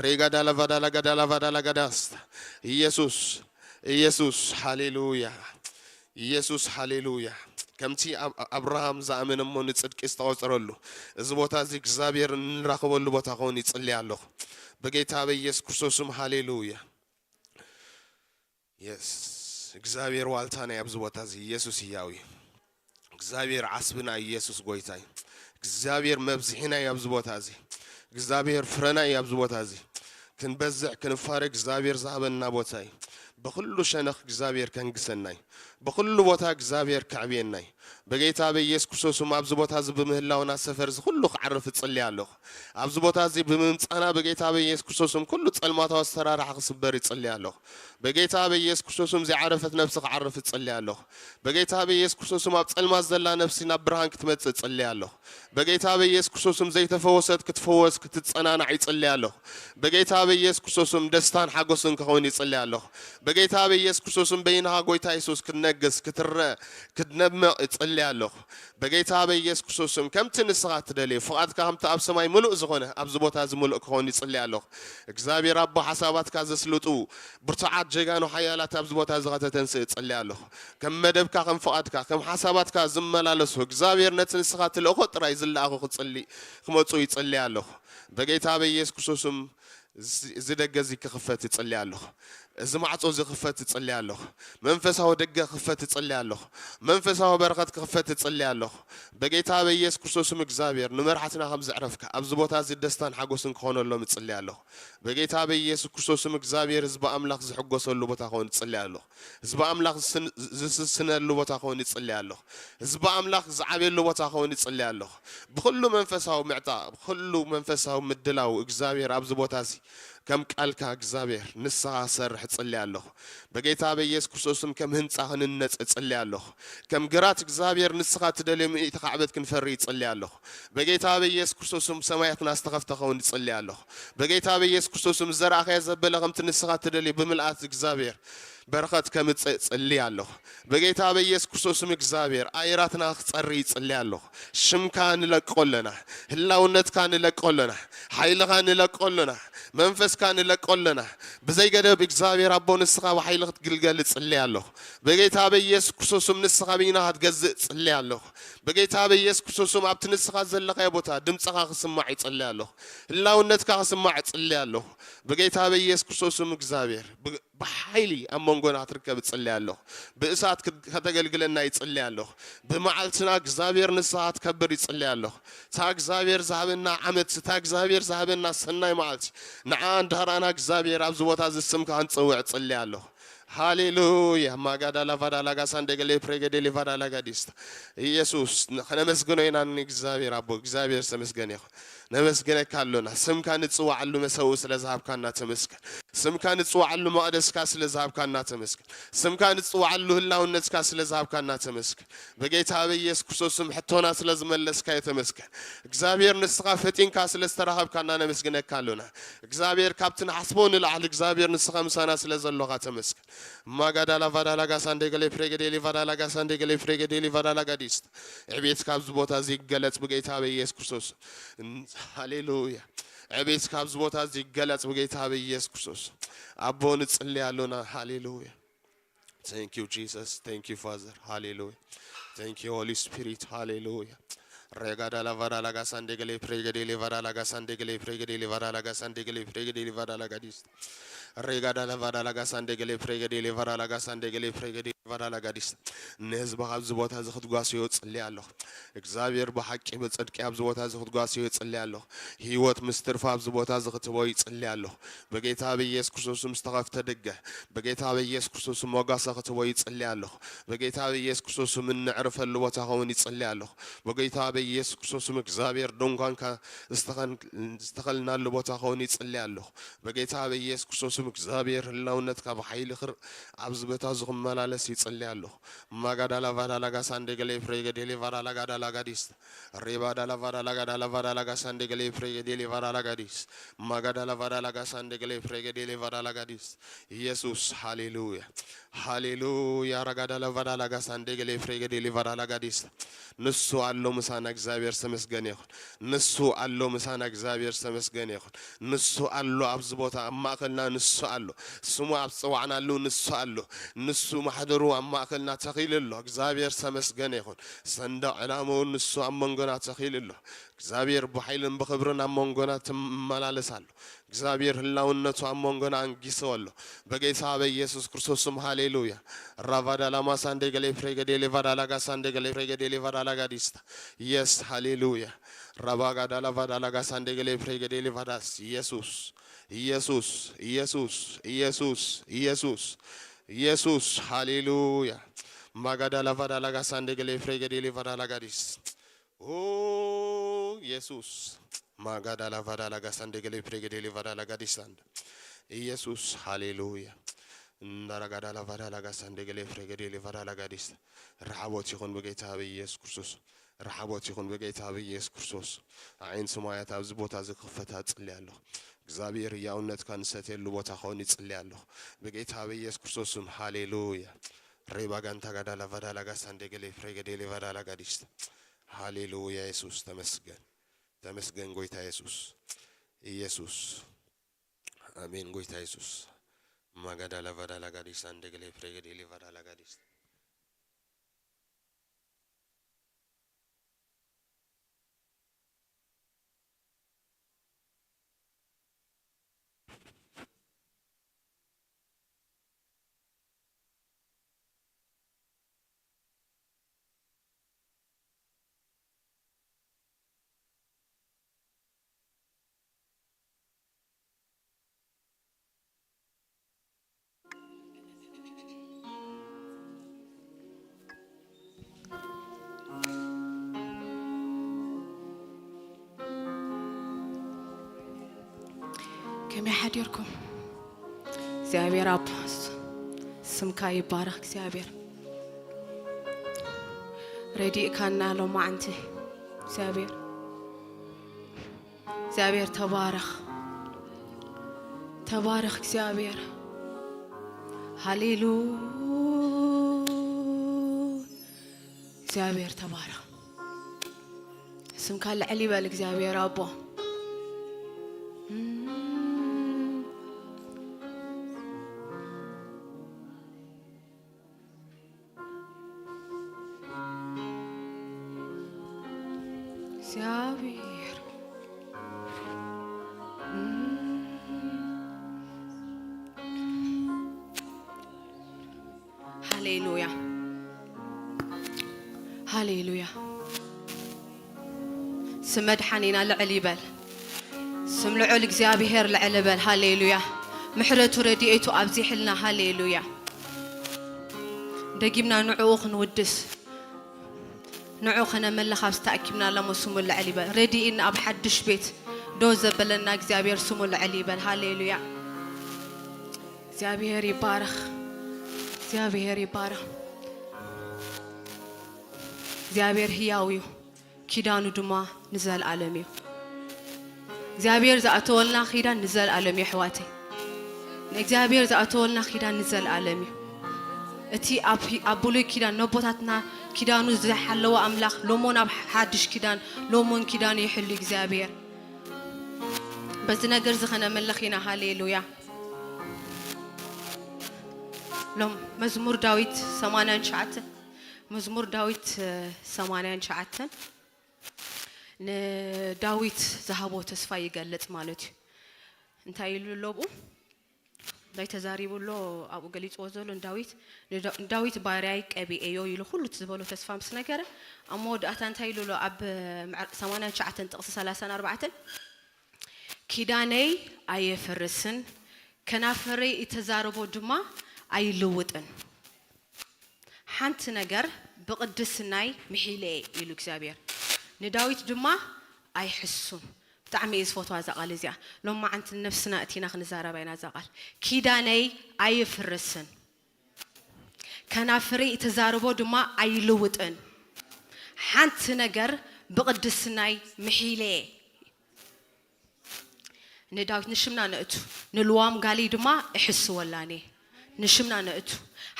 ሬጋዳላ ቫዳላ ጋዳላ ቫዳላ ጋዳስት። ኢየሱስ፣ ኢየሱስ፣ ሃሌሉያ። ኢየሱስ፣ ሃሌሉያ። ከምቲ ኣብ-፣ ኣብርሃም ዝኣመነ እሞ ንጽድቂ ዝተቖጸረሉ፣ እዚ ቦታ እዚ እግዚኣብሔር እንራኸበሉ ቦታ ክኸውን ይጽሊ ኣለኹ። በጌታ በኢየሱስ ክርስቶስ ስም፣ ሃሌሉያ። የስ፣ እግዚኣብሔር ዋልታና እዩ ኣብዚ ቦታ እዚ። ኢየሱስ ህያው እዩ። እግዚኣብሔር ዓስብና እዩ። ኢየሱስ ጎይታ እዩ። እግዚኣብሔር መብዝሒና እዩ ኣብዚ ቦታ እዚ። እግዚኣብሔር ፍረና እዩ ኣብዚ ቦታ እዚ። ክንበዝሕ፣ ክንፋረ እግዚኣብሔር ዝሃበና ቦታ እዩ። ብኹሉ ሸነኽ እግዚኣብሔር ከንግሰና እዩ። ብኹሉ ቦታ እግዚኣብሔር ከዕብየና እዩ። በጌታ በኢየሱስ ክርስቶስ ስም ኣብዚ ቦታ እዚ ብምህላውና ሰፈር እዚ ኩሉ ክዓርፍ እጽሊ ኣለኹ። ኣብዚ ቦታ እዚ ብምምጻና በጌታ በኢየሱስ ክርስቶስ ስም ኩሉ ጸልማታዊ ኣሰራርሓ ክስበር ይጽሊ ኣለኹ። በጌታ በኢየሱስ ክርስቶስ ስም ዘይዓረፈት ነፍሲ ክዓርፍ እጽሊ ኣለኹ። በጌታ በኢየሱስ ክርስቶስ ስም ኣብ ጸልማት ዘላ ነፍሲ ናብ ብርሃን ክትመጽእ እጽሊ ኣለኹ። በጌታ በኢየሱስ ክርስቶስ ስም ዘይተፈወሰት ክትፈወስ፣ ክትጸናናዕ ይጽሊ ኣለኹ። በጌታ በኢየሱስ ክርስቶስ ስም ደስታን ሓጎስን ክኸውን ይጽሊ ኣለኹ። በጌታ በኢየሱስ ክርስቶስ ስም በይንኻ ጎይታ የሱስ ክትነግስ፣ ክትረአ፣ ክትነምቕ እጽሊ ኣለኹ። በጌታ በኢየሱስ ክርስቶስ ስም ከምቲ ንስኻ ትደልዮ ፍቓድካ ከምቲ ኣብ ሰማይ ምሉእ ዝኾነ ኣብዚ ቦታ እዚ ምሉእ ክኸውን ይጽሊ ኣለኹ። እግዚኣብሔር ኣቦ ሓሳባትካ ዘስልጡ ብርቱዓት ጀጋኑ ሓያላት ኣብዚ ቦታ እዚ ከተተንስእ እጽሊ ኣለኹ። ከም መደብካ፣ ከም ፍቓድካ፣ ከም ሓሳባትካ ዝመላለሱ እግዚኣብሔር ነቲ ንስኻ ትልእኾ ጥራይ ዝለኣኹ ክጽሊ-፣ ክመጹ ይጽሊ ኣለኹ። በጌታ በኢየሱስ ክርስቶስ ስም እዚ፣ እዚ ደገ እዚ ክኽፈት እጽሊ ኣለኹ። እዚ ማዕጾ እዚ ክኽፈት እጽሊ ኣለኹ። መንፈሳዊ ደገ ክኽፈት እጽሊ ኣለኹ። መንፈሳዊ በረኸት ክኽፈት እጽሊ ኣለኹ። በጌታ በኢየሱስ ክርስቶስ ስም እግዚኣብሔር ንመርሓትና ከም ዘዕረፍካ ኣብዚ ቦታ እዚ ደስታን ሓጎስን ክኾነሎም እጽሊ ኣለኹ። በጌታ በኢየሱስ ክርስቶስ ስም እግዚኣብሔር ህዝቢ ኣምላኽ ዝሕጎሰሉ ቦታ ክኸውን እጽሊ ኣለኹ። ህዝቢ ኣምላኽ ዝስን-፣ ዝስስነሉ ቦታ ክኸውን እጽሊ ኣለኹ። ህዝቢ ኣምላኽ ዝዓብየሉ ቦታ ክኸውን እጽሊ ኣለኹ። ብኹሉ መንፈሳዊ ምዕጣቕ፣ ብኹሉ መንፈሳዊ ምድላው እግዚኣብሔር ኣብዚ ቦታ እዚ ከም ቃልካ እግዚኣብሔር ንስኻ ክሰርሕ እጽሊ ኣለኹ። በጌታ በኢየሱስ ክርስቶስ ስም ከም ህንጻ ክንነጽ እጽሊ ኣለኹ። ከም ግራት እግዚኣብሔር ንስኻ ትደልዮ ምእቲ ካዕበት ክንፈሪ እጽሊ ኣለኹ። በጌታ በኢየሱስ ክርስቶስ ስም ሰማያትና ዝተኸፍተ ክኸውን እጽሊ ኣለኹ። በጌታ በኢየሱስ ክርስቶስ ስም ዘርኣኻዮ ዘበለ ከምቲ ንስኻ ትደልዮ ብምልኣት እግዚኣብሔር በረኸት ከምጽእ እጽሊ ኣለኹ። በጌታ በኢየሱስ ክርስቶስ ስም እግዚኣብሔር ኣየራትና ክጸሪ ይጽሊ ኣለኹ። ሽምካ ንለቆ ኣለና፣ ህላውነትካ ንለቆ ኣለና፣ ሓይልኻ ንለቆ ኣለና፣ መንፈስካ ንለቆ ኣለና። ብዘይ ገደብ እግዚኣብሔር ኣቦ ንስኻ ብሓይሊ ክትግልገል እጽሊ ኣለኹ። በጌታ በኢየሱስ ክርስቶስ ስም ንስኻ በይንኻ ክትገዝእ እጽሊ ኣለኹ። በጌታ በኢየሱስ ክርስቶስ ስም ኣብቲ ንስኻ ዘለኻዮ ቦታ ድምፅኻ ክስማዕ ይጽሊ ኣለኹ። ህላውነትካ ክስማዕ እጽሊ ኣለኹ። በጌታ በኢየሱስ ክርስቶስ ስም እግዚኣብሔር ብ-፣ ብሓይሊ ኣብ መንጎና ክትርከብ እጽሊ ኣለኹ። ብእሳት ክት-፣ ከተገልግለና ይጽሊ ኣለኹ። ብመዓልትና እግዚኣብሔር ንስኻ ክትከብር ይጽሊ ኣለኹ። እታ እግዚኣብሔር ዝሃበና ዓመት፣ እታ እግዚኣብሔር ዝሃበና ሰናይ መዓልቲ፣ ንዓ እንዳራእና እግዚኣብሔር ኣብዚ ቦታ እዚ ስምካ ክንጽውዕ እጽሊ ኣለኹ። ሃሌሉያ። ማጋዳላ ቫዳላ ጋሳንዴ ገሌ ፕሬገዴ ሌቫዳላ ጋዲስታ። ኢየሱስ፣ ን-፣ ከነመስግኖ ኢና ንእግዚኣብሔር ኣቦ። እግዚኣብሔር ዝተመስገነ ይኹን። ነመስግነካ ኣሎና። ስምካ ንጽዋዓሉ መሰውኢ ስለ ዝሃብካና ተመስገን። ስምካ ንጽዋዓሉ መቕደስካ ስለ ዝሃብካና ተመስገን። ስምካ ንጽዋዓሉ ህላውነትካ ስለ ዝሃብካና ተመስገን። በጌታ በኢየሱስ ክርስቶስ ስም ሕቶና ስለ ዝመለስካዮ ተመስገን። እግዚኣብሔር ንስኻ ፈጢንካ ስለ ዝተራኸብካና ነመስግነካ ኣሎና። እግዚኣብሔር ካብቲ ንሓስቦ ንላዕሊ እግዚኣብሔር ንስኻ ምሳና ስለ ዘሎኻ ተመስገን። ማጋዳላ ቫዳላ ጋሳንዴ ገሌ ፍሬገዴ ሊቫዳላ ጋሳንዴ ገሌ ፍሬገዴ ሊቫዳላ ጋዲስት። ዕቤትካ ኣብዚ ቦታ እዚ ይገለጽ ብጌታ በኢየሱስ ክርስቶስ። እን-፣ ሃሌሉያ። ዕቤት ካብዚ ቦታ እዚ ይገለጽ ብጌታ ብኢየሱስ ክርስቶስ። ኣቦ ንጽሊ ኣሎና። ሃሌሉያ። Thank you Jesus, thank you Father, ሃሌሉያ። Thank you Holy Spirit, ሃሌሉያ። ሬጋዳ ላቫዳ ላጋ ሳንዴ ገሌ ፕሬገዴ ሌቫዳ ላጋ ሳንዴ ገሌ ፕሬገዴ ሌቫዳ ላጋ ሳንዴ ገሌ ፕሬገዴ ሌቫዳ ላጋ ዲስ። ሬጋዳ ላቫዳ ላጋ ሳንዴ ገሌ ፕሬገዴ ሌቫዳ ላጋ ሳንዴ ገሌ ፕሬገዴ ሌቫዳ ላጋ ዲስ። ንህዝቢ ኣብዚ ቦታ እዚ ክትጓስዮ ጽሊ ኣለኹ። እግዚኣብሔር ብሓቂ ብጽድቂ ኣብዚ ቦታ እዚ ክትጓስዮ ጽሊ ኣለኹ። ህይወት ምስ ትርፋ ኣብዚ ቦታ እዚ ክትቦ ይጽሊ ኣለኹ። በጌታ በኢየሱስ ክርስቶስ ስም ዝተኸፍተ ደገ፣ በጌታ በኢየሱስ ክርስቶስ ስም ሞገስ ክትቦ ይጽሊ ኣለኹ። በጌታ በኢየሱስ ክርስቶስ ስም እንዕርፈሉ ቦታ ኸውን ይጽሊ ኣለኹ። በጌታ በኢየሱስ ክርስቶስ ስም እግዚኣብሔር ድንኳንካ ዝተኸን-፣ ዝተኸልናሉ ቦታ ኸውን ይጽሊ ኣለኹ። በጌታ በኢየሱስ ክርስቶስ ስም እግዚኣብሔር ህላውነትካ ብሓይሊ ክር-፣ ኣብዚ ቦታ እዚ ክመላለስ ይጽሊ ኣለኹ። ማጋዳላ ቫዳላ ጋሳንዴ ገሌ ፍሬ ገዴሌ ቫዳላ ጋዳላ ጋዲስ። ሬባዳላ ቫዳላ ጋዳላ ቫዳላ ጋሳንዴ ገሌ ፍሬ ገዴሌ ቫዳላ ጋዲስ። ማጋዳላ ቫዳላ ጋሳንዴ ገሌ ፍሬ ገዴሌ ቫዳላ ጋዲስ። ኢየሱስ፣ ሃሌሉያ፣ ሃሌሉያ። ራጋዳላ ቫዳላ ጋሳንዴ ገሌ ፍሬ ገዴሌ ቫዳላ ጋዲስ። ንሱ ኣሎ ምሳና፣ እግዚኣብሔር ዝተመስገነ ይኹን። ንሱ ኣሎ ምሳና፣ እግዚኣብሔር ዝተመስገነ ይኹን። ንሱ ኣሎ ኣብዚ ቦታ፣ ኣብ ማእከልና ንሱ ኣሎ። ስሙ ኣብ ዝጸዋዕናሉ ንሱ ኣሎ። ንሱ ማሕደሩ ኣብ ማእከልና ተኺሉ ኣሎ። እግዚኣብሔር ዝተመስገነ ይኹን። ሰንደቕ ዕላምኡ ንሱ ኣብ መንጎና ተኺሉ ኣሎ። እግዚኣብሔር ብሓይልን ብኽብርን ኣብ መንጎና ትመላለስ ኣሎ። እግዚኣብሔር ህላውነቱ ኣብ መንጎና ኣንጊሱ ኣሎ። በጌታ በኢየሱስ ክርስቶስ ስም፣ ሃሌሉያ። ራቫዳ ላማ ሳንዴ ገሌ ፍሬ ገዴ ሌቫዳ ላጋ ሳንዴ ገሌ ፍሬ ገዴ ሌቫዳ ላጋ ዲስታ። የስ፣ ሃሌሉያ። ራባጋዳ ላቫዳ ላጋ ሳንዴ ገሌ ፍሬ ገዴ ሌቫዳስ። ኢየሱስ፣ ኢየሱስ፣ ኢየሱስ፣ ኢየሱስ፣ ኢየሱስ፣ ኢየሱስ፣ ሃሌሉያ። ማጋዳ ላቫዳ ላጋ ሳንዴ ገሌ ፍሬ ገዴ ሌቫዳ ላጋ ዲስ። ኦ ኢየሱስ። ማጋዳ ላቫዳ ላጋ ሳንዴ ገሌ ፍሬ ገዴ ሌቫዳ ላጋ ዲስ ሳንድ። ኢየሱስ፣ ሃሌሉያ። እንዳራጋዳ ላቫዳ ላጋ ሳንዴ ገሌ ፍሬ ገዴ ሌቫዳ ላጋ ዲስ። ረሓቦት ይኹን በጌታ በኢየሱስ ክርስቶስ። ረሓቦት ይኹን በጌታ በኢየሱስ ክርስቶስ። ኣዒን ሰማያት ኣብዚ ቦታ እዚ ክኽፈታ እጽሊ ኣለኹ። እግዚኣብሔር ህያውነትካ ንሰትየሉ ቦታ ኸውን ይጽሊ ኣለኹ። በጌታ በኢየሱስ ክርስቶስ ስም፣ ሃሌሉያ። ሬባ ጋንታ ጋዳላ ቫዳላ ጋሳንዴ ገሌ ፍሬ ገዴ ሌቫዳላ ጋዲስታ። ሃሌሉያ የሱስ፣ ተመስገን። ተመስገን ጎይታ የሱስ። ኢየሱስ። ኣሜን ጎይታ የሱስ። ማጋዳላ ቫዳላ ጋዲስታ፣ እንደ ገሌ ፍሬ ገዴ ሌቫዳላ ጋዲስታ። ከመይ ሓዲርኩም? እግዚኣብሔር ኣቦ፣ ስምካ ይባረኽ እግዚኣብሔር። ረዲእካና ሎማዓንቲ እግዚኣብሔር። እግዚኣብሔር ተባረኽ፣ ተባረኽ እግዚኣብሔር። ሃሌሉ እግዚኣብሔር ተባረኽ። ስምካ ልዕል ይበል እግዚኣብሔር ኣቦ። እግዚኣብሔር። ሃሌሉያ፣ ሃሌሉያ። ስም መድሓኒና ልዕል ይበል። ስም ልዑል እግዚኣብሔር ልዕል ይበል። ሃሌሉያ። ምሕረቱ ረድኤቱ ኣብዚሕልና። ሃሌሉያ። ደጊምና ንዕኡ ክንውድስ፣ ንዑ ከነመልኽ ኣብ ዝተኣኪብና ኣለሞ ስሙ ልዕል ይበል። ረድኢና ኣብ ሓድሽ ቤት ደው ዘበለና እግዚኣብሔር ስሙ ልዕል ይበል። ሃሌሉያ። እግዚኣብሔር ይባረኽ። እግዚኣብሔር ይባረኽ። እግዚኣብሔር ህያው እዩ፣ ኪዳኑ ድማ ንዘለኣለም እዩ። እግዚኣብሔር ዝኣተወልና ኪዳን ንዘለኣለም እዩ ኣሕዋተይ። ንእግዚኣብሔር ዝኣተወልና ኪዳን ንዘለኣለም እዩ። እቲ ኣብ ሂ-፣ ኣብ ብሉይ ኪዳን ነቦታትና ኪዳኑ ዝሓለወ ኣምላኽ ሎሞን ኣብ ሓድሽ ኪዳን ሎሞን ኪዳኑ ይሕሉ እግዚኣብሔር። በዚ ነገር እዚ ኸነምልኽ ኢና። ሃሌሉያ። ሎም መዝሙር ዳዊት ሰማንያን ትሽዓተን፣ መዝሙር ዳዊት፣ እ፣ ሰማንያን ትሽዓተን ንዳዊት ዝሃቦ ተስፋ ይገልጽ ማለት እዩ። እንታይ ኢሉ ኣሎ ኣብኡ? እንታይ ተዛሪቡ ኣሎ? ኣብኡ ገሊጽዎ ዘሎ ንዳዊት፣ ንዳ-፣ ንዳዊት ባርያይ ቀቢኤዮ ኢሉ ኩሉ እቲ ዝበሎ ተስፋ ምስ ነገረ፣ ኣብ መወዳእታ እንታይ ኢሉ ኣሎ? ኣብ ምዕራ-፣ ሰማንያን ትሽዓተን ጥቕሲ ሰላሳን ኣርባዕተን፣ "ኪዳነይ ኣየፍርስን፣ ከናፍረይ እተዛረቦ ድማ ኣይልውጥን። ሓንቲ ነገር ብቕድስናይ ምሒለ እየ" ኢሉ እግዚኣብሔር። ንዳዊት ድማ ኣይሕሱን። ብጣዕሚ እየ ዝፈትዋ እዛ ቃል እዚኣ። ሎማዓንቲ ንነብስና እቲና ክንዛረባ ኢና እዛ ቃል። "ኪዳነይ ኣይፍርስን፣ ከናፍረይ እተዛረቦ ድማ ኣይልውጥን። ሓንቲ ነገር ብቕድስናይ ምሒለ እየ" ንዳዊት። ንሽምና ነእቱ፣ ንልዋም ጋሊ ድማ እሕስወላን እየ። ንሽምና ነእቱ።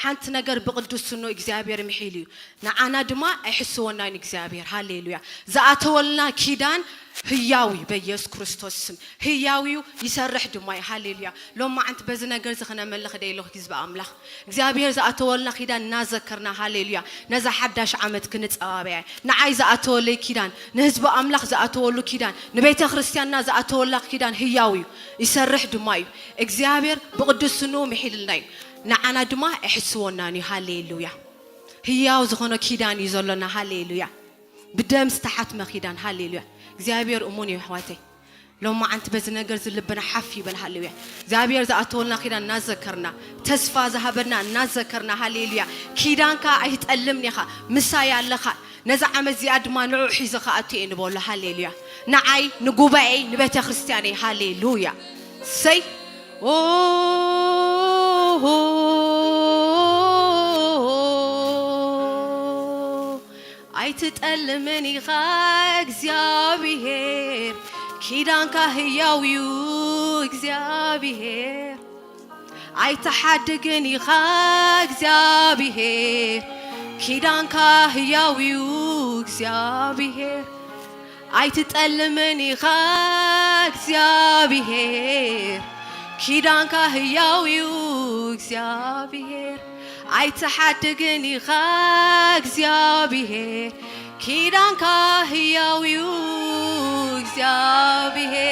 ሓንቲ ነገር ብቕዱስኖ እግዚኣብሔር ምሒሉ እዩ። ንዓና ድማ ኣይሕስወናን እግዚኣብሔር። ሃሌሉያ። ዝኣተወልና ኪዳን ህያው እዩ፣ በኢየሱስ ክርስቶስ ስም። ህያው እዩ፣ ይሰርሕ ድማ እዩ። ሃሌሉያ። ሎማዓንቲ በዚ ነገር እዚ ክነመልኽ ደይ ኣለኹ ህዝቢ ኣምላኽ። እግዚኣብሔር ዝኣተወልና ኪዳን እናዘከርና፣ ሃሌሉያ፣ ነዛ ሓዳሽ ዓመት ክንጸባበያ። ንዓይ ዝኣተወለይ ኪዳን፣ ንህዝቢ ኣምላኽ ዝኣተወሉ ኪዳን፣ ንቤተ ክርስቲያንና ዝኣተወላ ኪዳን ህያው እዩ፣ ይሰርሕ ድማ እዩ። እግዚኣብሔር ብቕዱስ ስኑ ምሒልልና እዩ። ንዓና ድማ እሕስወናን እዩ። ሃሌሉያ። ህያው ዝኾነ ኪዳን እዩ ዘሎና። ሃሌሉያ። ብደም ዝተሓትመ ኪዳን። ሃሌሉያ። እግዚኣብሔር እሙን እዩ ኣሕዋተይ። ሎማዓንቲ በዚ ነገር እዚ ልብና ሓፍ ይበል። ሃሌሉያ። እግዚኣብሔር ዝኣተወልና ኪዳን እናዘከርና፣ ተስፋ ዝሃበና እናዘከርና፣ ሃሌሉያ። ኪዳንካ ኣይትጠልምን ኢኻ፣ ምሳይ ኣለኻ። ነዛ ዓመት እዚኣ ድማ ንዑ ሒዘ ክኣቱ እየ ንበሎ። ሃሌሉያ። ንዓይ፣ ንጉባኤይ፣ ንቤተ ክርስቲያነይ። ሃሌሉያ። ሰይ ኦ ኣይትጠልምን ኢኻ እግዚኣብሔር፣ ኪዳንካ ህያው እዩ እግዚኣብሔር። ኣይትሓድግን ኢኻ እግዚኣብሔር፣ ኪዳንካ ህያው እዩ እግዚኣብሔር። ኣይትጠልምን ኢኻ እግዚኣብሔር፣ ኪዳንካ ህያው እዩ እግዚኣብሔር። ኣይትሓድግን ኢኻ እግዚኣብሔር፣ ኪዳንካ ህያው እዩ እግዚኣብሔር።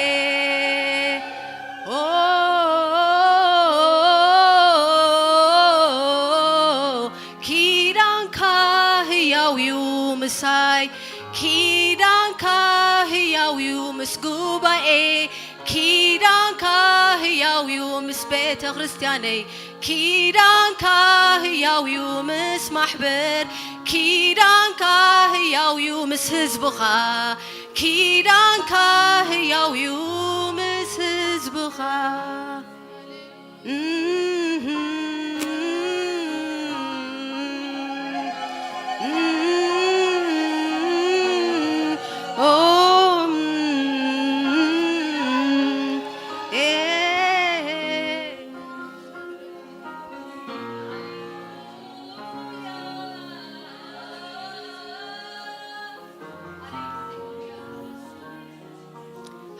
ኦ፣ ኪዳንካ ህያው እዩ ምሳይ፣ ኪዳንካ ህያው እዩ ምስ ጉባኤ፣ ኪዳንካ ህያው እዩ ምስ ቤተ ክርስቲያነይ፣ ኪዳንካ ህያው እዩ ምስ ማሕበር፣ ኪዳንካ ህያው እዩ ምስ ህዝብኻ፣ ኪዳንካ ህያው እዩ ምስ ህዝብኻ።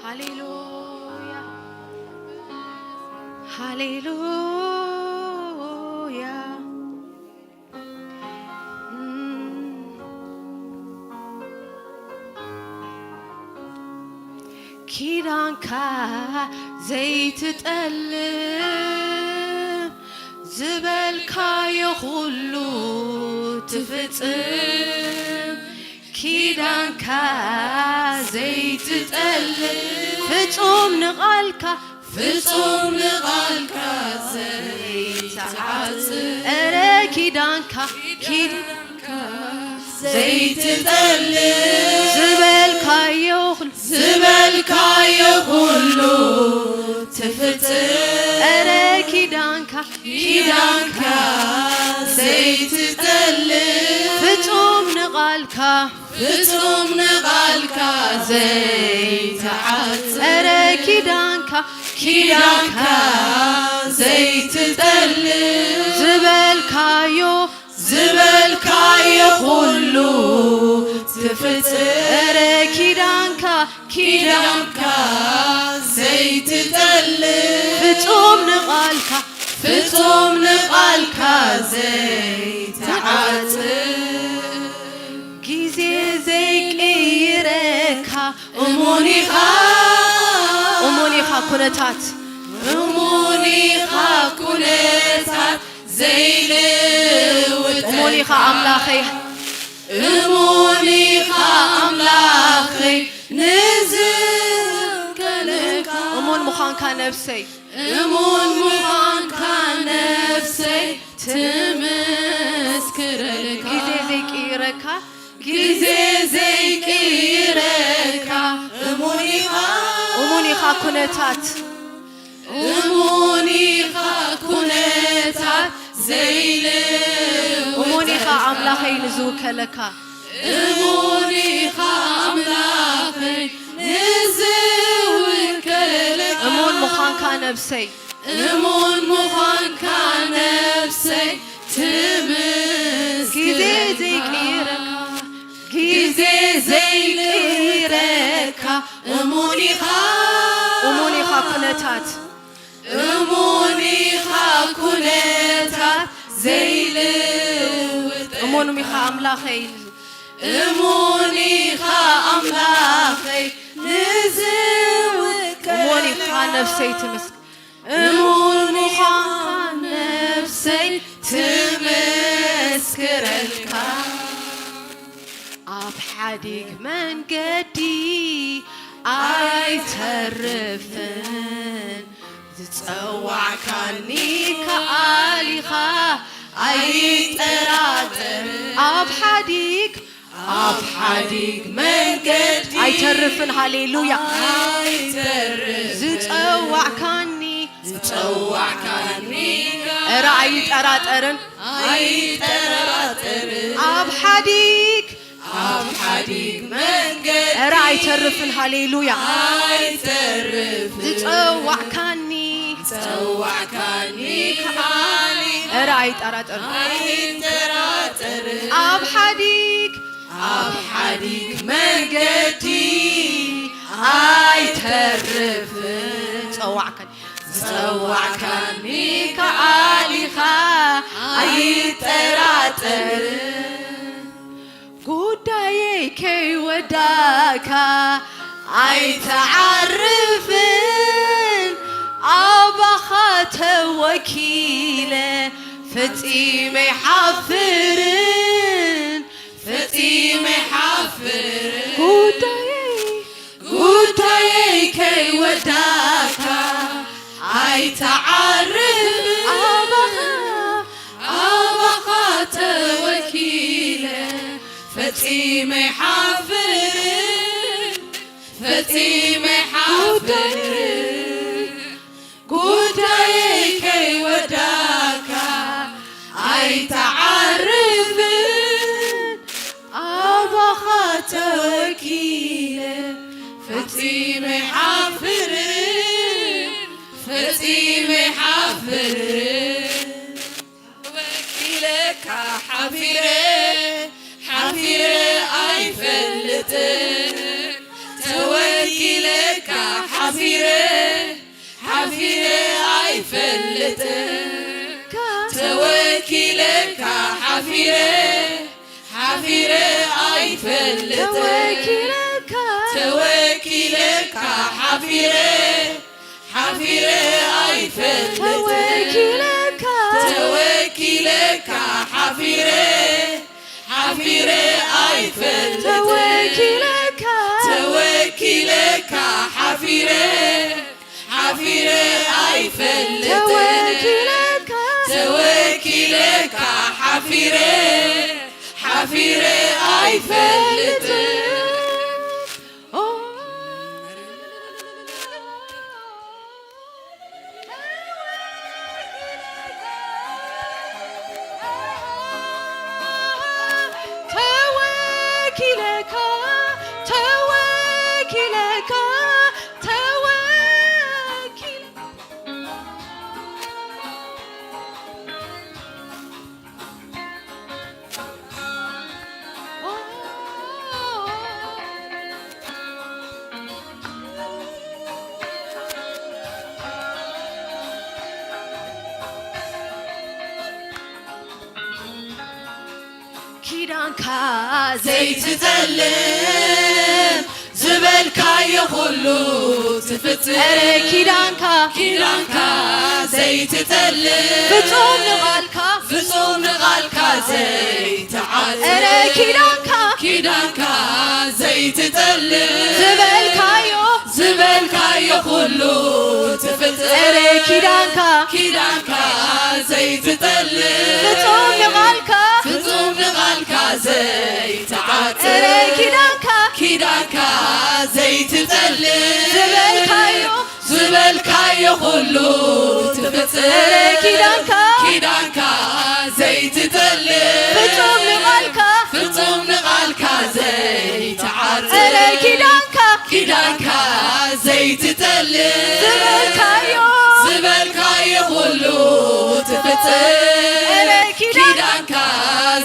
ሃሌሉያ፣ ሃሌሉያ። ኪዳንካ ዘይትጠልም፣ ዝበልካዮ ኩሉ ትፍጽም። ኪዳንካ ዘይትጠልም፣ ፍጹም ንቓልካ፣ ፍጹም ንቓልካ ዘይትዓጽም። እረ ኪዳንካ፣ ኪዳንካ ዘይትጠልም፣ ዝበልካዮ ኩሉ፣ ዝበልካዮ ኩሉ ትፍጽም። እረ ኪዳንካ፣ ኪዳንካ ዘይትጠልም፣ ፍጹም ንቓልካ፣ ፍጹም ንቓልካ ዘይትዓጽም። እረ ኪዳንካ፣ ኪዳንካ ዘይትጠልም፣ ዝበልካዮ፣ ዝበልካዮ ኩሉ ትፍጽም። እረ ኪዳንካ፣ ኪዳንካ ዘይትጠልም። ፍጹም ንቓልካ፣ ፍጹም ንቓልካ ዘይትዓጽም። ግዜ ዘይቅይረካ እሙን ኢኻ። እሙን ኢኻ ኩነታት። እሙን ኢኻ ኩነታት ዘይልውጠካ። እሙን ኢኻ ኣምላኸይ። እሙን ኢኻ ኣምላኸይ ንዝውከለካ። እሙን ምዃንካ ነብሰይ። እሙን ምዃንካ ነብሰይ ትምስክረልካ። ግዜ ዘይቅይረካ። ግዜ ዘይቅይረካ። እሙን ኢኻ። እሙን ኢኻ ኩነታት። እሙን ኢኻ ኩነታት ዘይልውጠካ። እሙን ኢኻ ኣምላኸይ ንዝውከለካ። እሙን ኢኻ ኣምላኸይ ንዝውከለካ። እሙን ምዃንካ ነብሰይ። እሙን ምዃንካ ነብሰይ ትምስክረካ። ግዜ ዘይቅይረካ። ግዜ ዘይቅይረካ። እሙን ኢኻ። እሙን ኢኻ ኩነታት። እሙን ኢኻ ኩነታት ዘይልውጠካ። እሙን ኢኻ ኣምላኸይ። እሙን ኢኻ ኣምላኸይ ንዝውከለካ። እሙን ኢኻ ነፍሰይ ትምስክ-፣ እሙን ምዃንካ ነፍሰይ ትመስክረልካ። ኣብ ሓዲግ መንገዲ ኣይተርፍን፣ ዝጸዋዕካኒ ከኣሊኻ ኣይጠራጠር። ኣብ ሓዲግ፣ ኣብ ሓዲግ መንገዲ ኣይተርፍን፣ ሃሌሉያ። ኣይተርፍን፣ ዝጸዋዕካኒ፣ ዝጸዋዕካኒ እረ ኣይጠራጠርን፣ ኣይጠራጠርን። ኣብ ሓዲግ፣ ኣብ ሓዲግ መንገዲ እረ ኣይተርፍን፣ ሃሌሉያ። ኣይተርፍን፣ ዝጸዋዕካኒ፣ ዝጸዋዕካኒ ከኣሊኻ እረ ኣይጠራጠርን፣ ኣይጠራጠርን። ኣብ ሓዲግ፣ ኣብ ሓዲግ መንገዲ ኣይተርፍን፣ ዝጸዋዕካኒ፣ ዝጸዋዕካኒ ከኣሊኻ ኣይጠራጠርን። ጉዳየይ ከይወዳእካ ኣይትዓርፍን፣ ኣባኻ ተወኪለ ፈጺመ ኣይሓፍርን፣ ፈጺመ ኣይሓፍርን። ጉዳየይ፣ ጉዳየይ ከይወዳእካ ኣይትዓርፍን፣ ኣባኻ፣ ኣባኻ ተወኪለ ፈጺመ ኣይሓፍርን፣ ፈጺመ ኣይሓፍርን። ጉዳየይ ከይወዳእካ ኣይትዓርፍን፣ ኣባኻ ተወኪለ ፈጺመ ኣይሓፍርን፣ ፈጺመ ኣይሓፍርን። ተወኪለካ ሓፊረ፣ ሓፊረ ኣይፈልጥን። ተወኪለካ ሓፊረ፣ ሓፊረ ኣይፈልጥን። ተወኪለካ ሓፊረ፣ ሓፊረ ኣይፈልጥን። ተወኪለካ፣ ተወኪለካ ሓፊረ፣ ሓፊረ ኣይፈልጥን። ተወኪለካ፣ ተወኪለካ ሓፊረ፣ ሓፊረ ኣይፈልጥን። ተወኪለካ፣ ተወኪለካ ሓፊረ፣ ሓፊረ ኣይፈልጥን። ተወኪለካ፣ ተወኪለካ ሓፊረ፣ ሓፊረ ኣይፈልጥን። ተወኪለካ፣ ተወኪለካ፣ ተወኪለ-፣ ኪዳንካ ዘይትጠልም ዝበልካዮ ኩሉ ትፍጽም። ኧረ ኪዳንካ ኪዳንካ ዘይትጠልም ፍጹም ንቓልካ ፍጹም ንቓልካ ዘይትዓጽም። ኧረ ኪዳንካ ኪዳንካ ዘይትጠልም ዝበልካዮ ዝበልካዮ ኩሉ ትፍጽም። ኧረ ኪዳንካ ኪዳንካ ዘይትጠልም ፍጹም ንቓልካ ፍጹም ንቓልካ ዘይትዓጽም። ኧረ ኪዳንካ ኪዳንካ ዘይትጠልም ዝበልካዮ ዝበልካዮ ኩሉ ትፍጽም። ኧረ ኪዳንካ ኪዳንካ ዘይትጠልም ፍጹም ንቓልካ ፍጹም ንቓልካ ዘይትዓጽም። ኧረ ኪዳንካ ኪዳንካ ዘይትጠልም ዝበልካዮ ዝበልካዮ ኩሉ ትፍጽም። ኧረ ኪዳን ኪዳንካ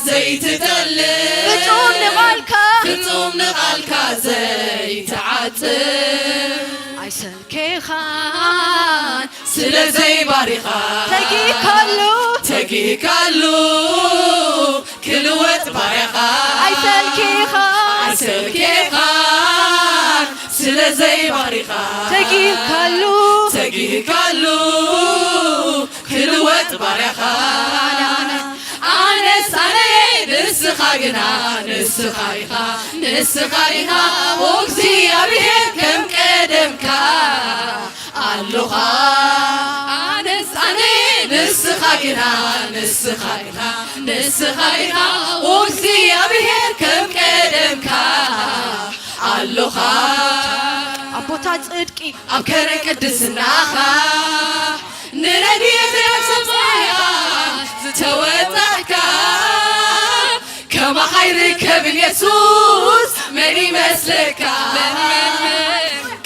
ዘይትጠልም ፍጹም ንቓልካ ፍጹም ንቓልካ ዘይትዓጽም። ኣይሰልኬኻን ስለ ዘይባሪኻ ተጊካሉ ተጊካሉ ክልወጥ ባርያኻ ኣይሰልኬኻን ኣይሰልኬኻን ስለ ዘይባሪኻ ተጊካሉ ተጊካሉ ክልወጥ ባርያኻ ኣነስ ኣነየ ንስኻ ግና ንስኻ ኢኻ ንስኻ ኢኻ እግዚኣብሔር ከም ቀደምካ ኣሎኻ ኣነስ ኣነየ ንስኻ ግና ንስኻ ኢኻ ንስኻ ኢኻ እግዚኣብሔር ከም ቀደምካ ኣሎኻ ኣቦታት ጽድቂ ኣብ ከረ ቅድስናኻ ንረድኤት ሰማያ ዝተወጣሕካ ከማኻ ኣይርከብን የሱስ መን ይመስለካ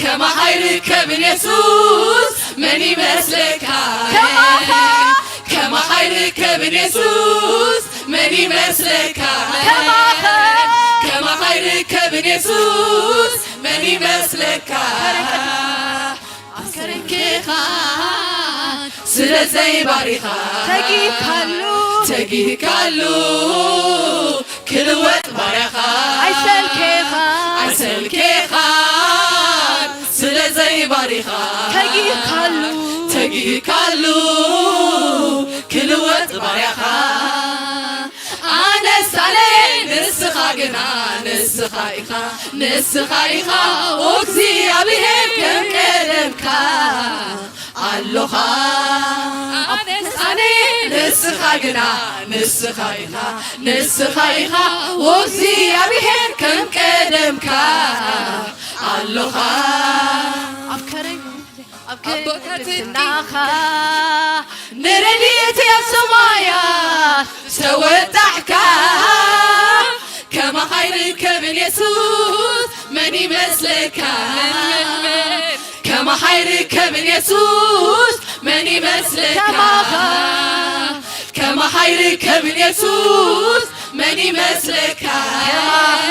ከማኻ ኣይርከብን የሱስ መን ይመስለካ ከማኻ ከማኻ ኣይርከብን የሱስ መን ይመስለካ ከማኻ ከማኻ ኣይርከብን የሱስ መን ይመስለካ ኣስከረንኬኻ ስለ ዘይባሪኻ ተጊካሉ ተጊካሉ ክልወጥ ባርያኻ ኣይሰልኬኻ ኣይሰልኬኻ ስለ ዘይባሪኻ ተጊካሉ ተጊካሉ ክልወጥ ባርያኻ ኣነስ ኣነየ ንስኻ ግና ንስኻ ኢኻ ንስኻ ኢኻ እግዚኣብሔር ከም ቀደምካ ኣሎኻ ኣነስ ኣነየ ንስኻ ግና ንስኻ ኢኻ ንስኻ ኢኻ እግዚኣብሔር ከም ቀደምካ ኣሎኻ ኣብ ከረይ ኣብ ኣቦታት ክንድናኻ ንረድኤት ኣብ ሰማያት ዝተወጣሕካ ከማኻ ኣይርከብን የሱስ መን ይመስለካ ከማኻ ኣይርከብን የሱስ መን ይመስለካ ከማኻ ከማኻ ኣይርከብን የሱስ መን ይመስለካ ከማኻ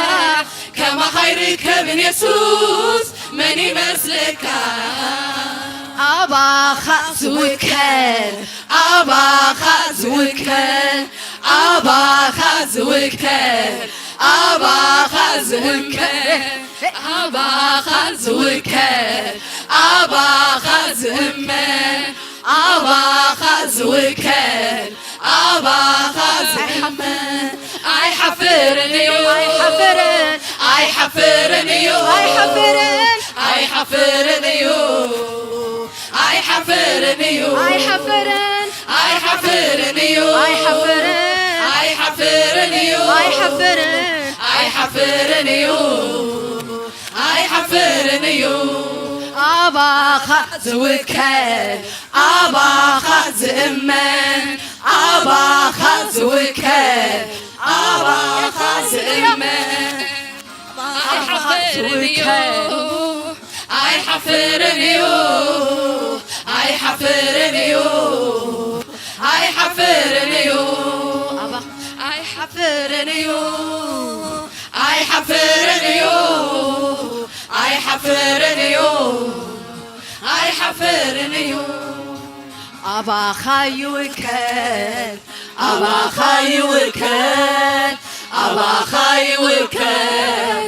ከማኻ ኣይርከብን የሱስ መን ይመስለካ ኣባኻ ዝውከል ኣባኻ ዝውከል ኣባኻ ዝውከል ኣባኻ ዝእመን ኣባኻ ዝውከል ኣባኻ ዝእመን ኣባኻ ዝውከል ኣባኻ ዝእመን ኣይሓፍርን እዩ ኣይሓፍርን ኣይሓፍርን እዩ ኣይሓፍርን ኣይሓፍርን ኣይሓፍርን እዩ ኣይሓፍርን እዩ ኣይሓፍርን ኣይሓፍርን እዩ ኣይሓፍርን ኣይሓፍርን እዩ ኣይሓፍርን ኣይሓፍርን እዩ ኣይሓፍርን እዩ ኣባኻ ዝውከል ኣባኻ ዝእመን ኣባኻ ዝውከል ኣባኻ ዝእመን ኣባኻ ዝውከል ኣይሓፍርን እዩ ኣይሓፍርን እዩ ኣይሓፍርን እዩ ኣይሓፍርን እዩ ኣይሓፍርን እዩ ኣይሓፍርን እዩ ኣይሓፍርን እዩ ኣባኻ ይውከል ኣባኻ ይውከል ኣባኻ ይውከል፣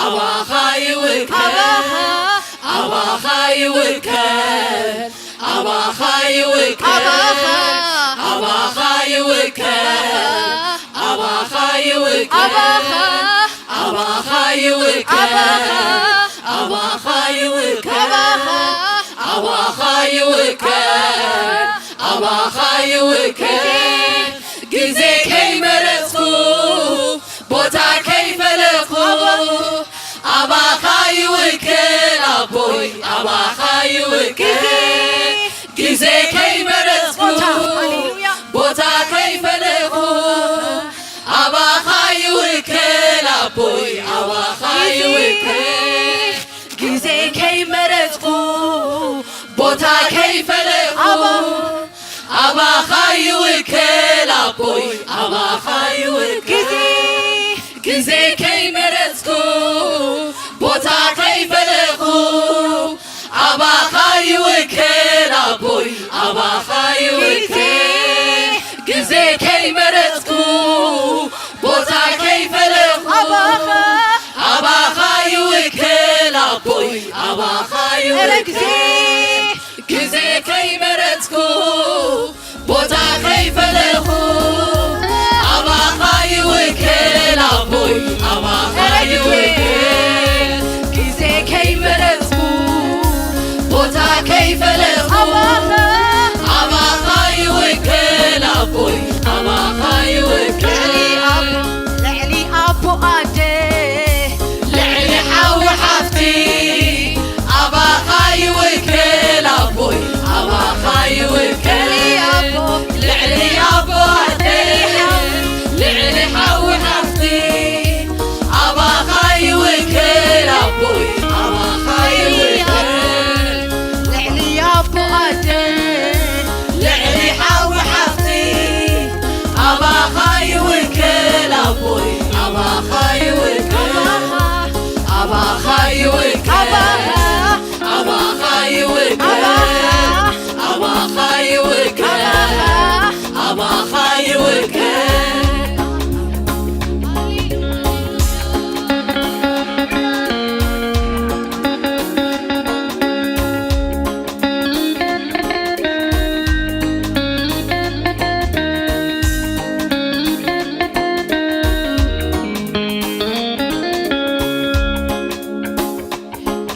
ኣባኻ ይውከል፣ ኣባኻ ይውከል፣ ኣባኻ ይውከል፣ ኣባኻ ይውከል፣ ኣባኻ ይውከል፣ ኣባኻ ይውከል፣ ኣባኻ ይውከል፣ ኣባኻ ይውከል፣ ኣባኻ ይውከል። ግዜ ከይመረጽኩ ቦታ ከይፈለኹ ኣባኻ ይውክል ኣቦይ ኣባኻ ይውክል ግዜ ከይመረጽኩ ቦታ ከይፈለኹ ኣባኻ ይውክል ኣቦይ ኣባኻ ይውክል ግዜ ከይመረጽኩ ቦታ ከይፈለኹ ኣባኻ ይውክል ኣቦይ ኣባኻ ይውክል ግዜ ግዜ ከይመረጽኩ ቦታ ከይፈለኹ ኣባኻ ይውክል ኣቦይ ኣባኻ ይውክል ግዜ ከይመረጽኩ ቦታ ከይፈለኹ ኣባኻ ይውክል ኣቦይ ኣባኻ ይውክል ግዜ ከይመረጽኩ ቦታ ከይፈለኹ ኣባኻ ይውክል ኣቦይ ኣባኻ ይውክል ግዜ ከይመረጽኩ ቦታ ከይፈለኹ ኣባኻ ይውክል ኣቦይ ኣባኻ ይውክል ልዕሊ ኣቦ ኣደ ልዕሊ ሓዊ ሓፍቲ ኣባኻ ይውክል ኣቦይ ኣባኻ ይውክል ልዕሊ ኣቦ ኣደ ልዕሊ ሓዊ ሓፍቲ ኣባኻ ይውክል ኣቦይ ኣባኻ ይውክል ልዕሊ ኣቦ ኣደ ልዕሊ ሓዊ ሓፍቲ ኣባኻ ይውክል ኣቦይ ኣባኻ ይውክል ኣባኻ ይውክል ኣባኻ ይውክል ኣባኻ ይውክል ኣባኻ ይውክል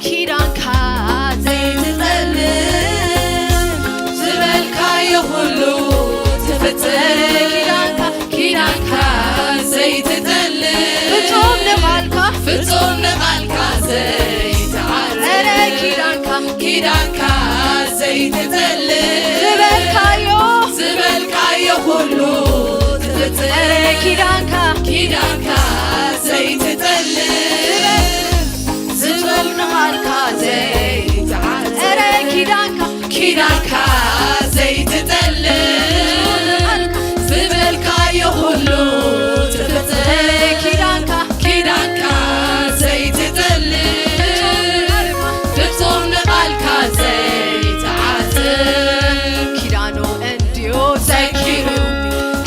ኪዳንካ ዘይትጠልም ዝበልካዮ ኩሉ ትፍጽም ኪዳንካ ኪዳንካ ዘይትጠልም ፍጹም ንቓልካ ፍጹም ንቓልካ ዘይትዓርፍ ኪዳንካ ኪዳንካ ዘይትጠልም ዝበልካዮ ዝበልካዮ ኩሉ ትፍጽም ኪዳንካ ኪዳንካ ዘይትጠልም ዝብል ንቓልካ ዘይትዓጽ ኪዳንካ ኪዳንካ ዘይትጠልም ዝበልካዮ ኩሉ ትፍጽም ኪዳንካ ኪዳንካ ዘይትጠልም ፍጹም ንቓልካ ዘይትዓጽ ኪዳኑ እንድዩ ዘኪሩ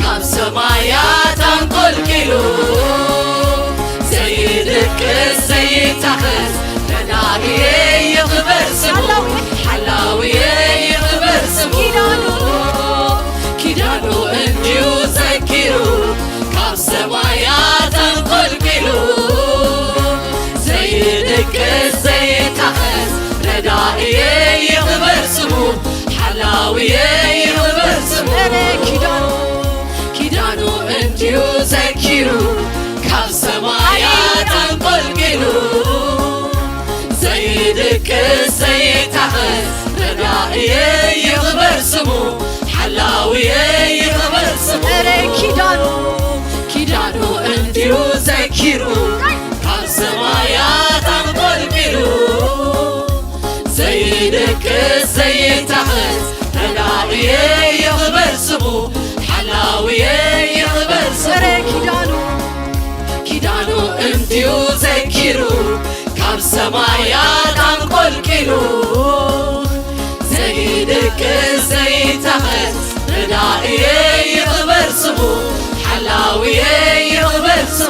ካብ ሰማያት ኣንቆልቂሉ ዘይድቅስ ዘይታኸስ ረዳእየ ይኽበር ስሙ ሓላውየ ይኽበር ስሙ ኪዳኑ እንድዩ ዘኪሩ ካብ ሰማያት ኣንቆልቂሉ ዘይድቅስ ዘይታኸስ ረዳእየ ይኽበር ስሙ ሓላውየ ይኽበር ስሙ ኪዳኑ ኪዳኑ እንድዩ ዘኪሩ ካብ ሰማያት ኣንቆልቂሉ ዘይድቅስ ዘይታኸስ ረዳእየ ይኽበር ስሙ ሓላውየ ይኽበር ስሙ ኪዳኑ ኪዳኑ እንድዩ ዘኪሩ ካብ ሰማያት ኣንቆልቂሉ ዘይድቅስ ዘይታኸስ ረዳእየ ይኽበር ስሙ ሓላውየ ይኽበር ስሙ ኪዳኑ ኪዳኑ እንድዩ ዘኪሩ ካብ ሰማያት ኣንቆልቂሉ ዘይድቅስ ዘይታኸስ ረዳእየ ይኽበር ስሙ ሓላውየ ይኽበር ስሙ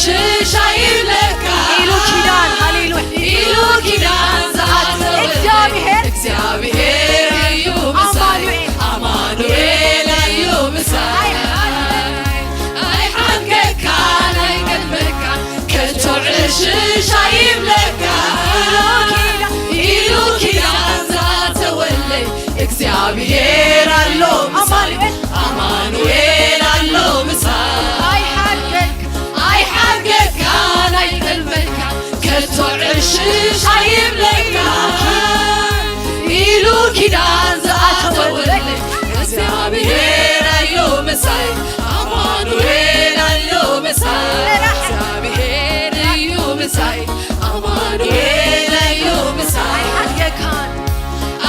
ሽሻ ይብለካ ኢሉ ኪዳን፣ ሃሌሉያ። ኢሉ ኪዳን ዝኣተወ እግዚኣብሔር እግዚኣብሔር እዩ ምሳይ ኣማኑኤል። ኣማኑኤል እዩ ምሳይ ኣይሓድገካን ኣይገድመካን ከቶ ዕሽሽ ኣይብለካ ኢሉ ኪዳን ዝኣተወለይ እግዚኣብሔር ኣሎ ምሳይ ኣማኑኤል ኣሎ ምሳይ ኣይሓድገካ ኣይሓድገካን ኣይጠልመካን ከቶ ዕሽሽ ኣይብለካ ኢሉ ኪዳን ዝኣተወለይ እግዚኣብሔር ኣሎ ምሳይ ኣማኑኤል ኣሎ ምሳይ እግዚኣብሔር እዩ ምሳይ ኣማኑኤል ኣሎ ምሳይ ኣይሓድገካን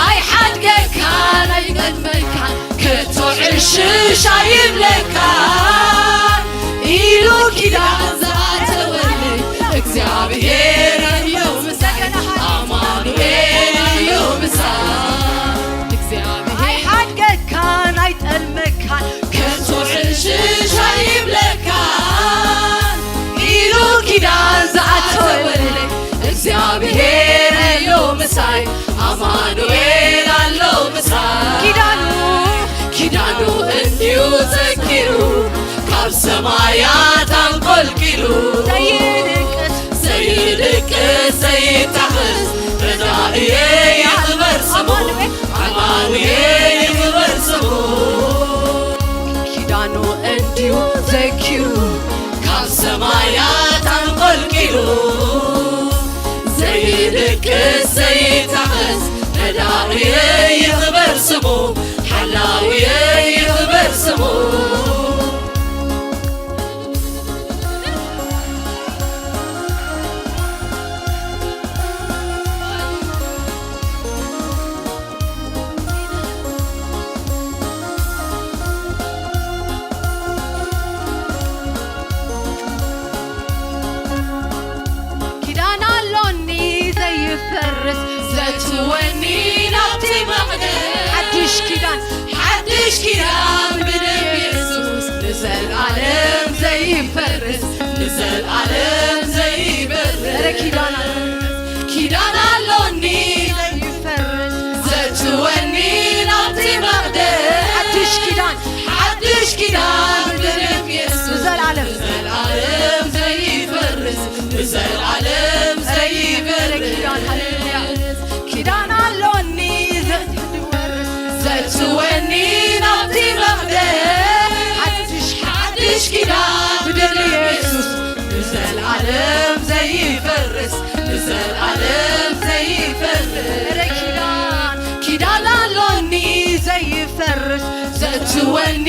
ኣይሓድገካን ኣይጠልመካን ከቶ ዕሽሽ ኣይብለካን ኢሉ ኪዳን ዝኣተወለይ እግዚኣብሔር እዩ ምሳይ ኣማኑኤል እዩ ምሳይ እግዚኣብሔር ኣይሓድገካን ኣይጠልመካን ከቶ ዕሽሽ ኣይብለካን ኢሉ ኪዳን ዝኣተወለይ እግዚኣብሔር እዩ ምሳይ ኣማኑኤል ኣሎ ምሳይ ኪዳኑ ኪዳኑ እንዲዩ ዘኪሩ ካብ ሰማያት ኣንቆልቂሉ ዘይድቅስ ዘይድቅስ ዘይታኸስ ረዳእየ ይኽበር ስሙ ኣማኑኤል ይኽበር ስሙ ኪዳኑ እንዲዩ ዘኪሩ ካብ ሰማያት ኣንቆልቂሉ ዘይድቅስ ዘይታኸስ ረዳእየ ይኽበር ስሙ ሓላውየ ይኽበር ስሙ ኪዳን ኣሎኒ ዘይፈርስ ዘትወኒ ናብቲ መቕደስ ሓድሽ ኪዳን ሓድሽ ኪዳን ብደም የሱስ ንዘልኣለም ዘይፈርስ ንዘልኣለም ዘይበርስ ረ ኪዳን ኪዳን ኣሎኒ ዘይፈርስ ዘትወኒ ናብቲ መቕደስ ሓድሽ ኪዳን ሓድሽ ኪዳን ብደም የሱስ ንዘልኣለም ንዘልኣለም ዘይፈርስ ንዘልኣለም ረ ዘይበርስ ኪዳን ሃሌሉያ ኪዳን ኣሎኒ ዘይፈርስ ዘትወኒ ናብቲ መቕደስ ሓድሽ ሓድሽ ኪዳን ብደም የሱስ ንዘልኣለም ዘይፈርስ ንዘልኣለም ዘይፈርስ ረ ኪዳን ኪዳን ኣሎኒ ዘይፈርስ ዘትወኒ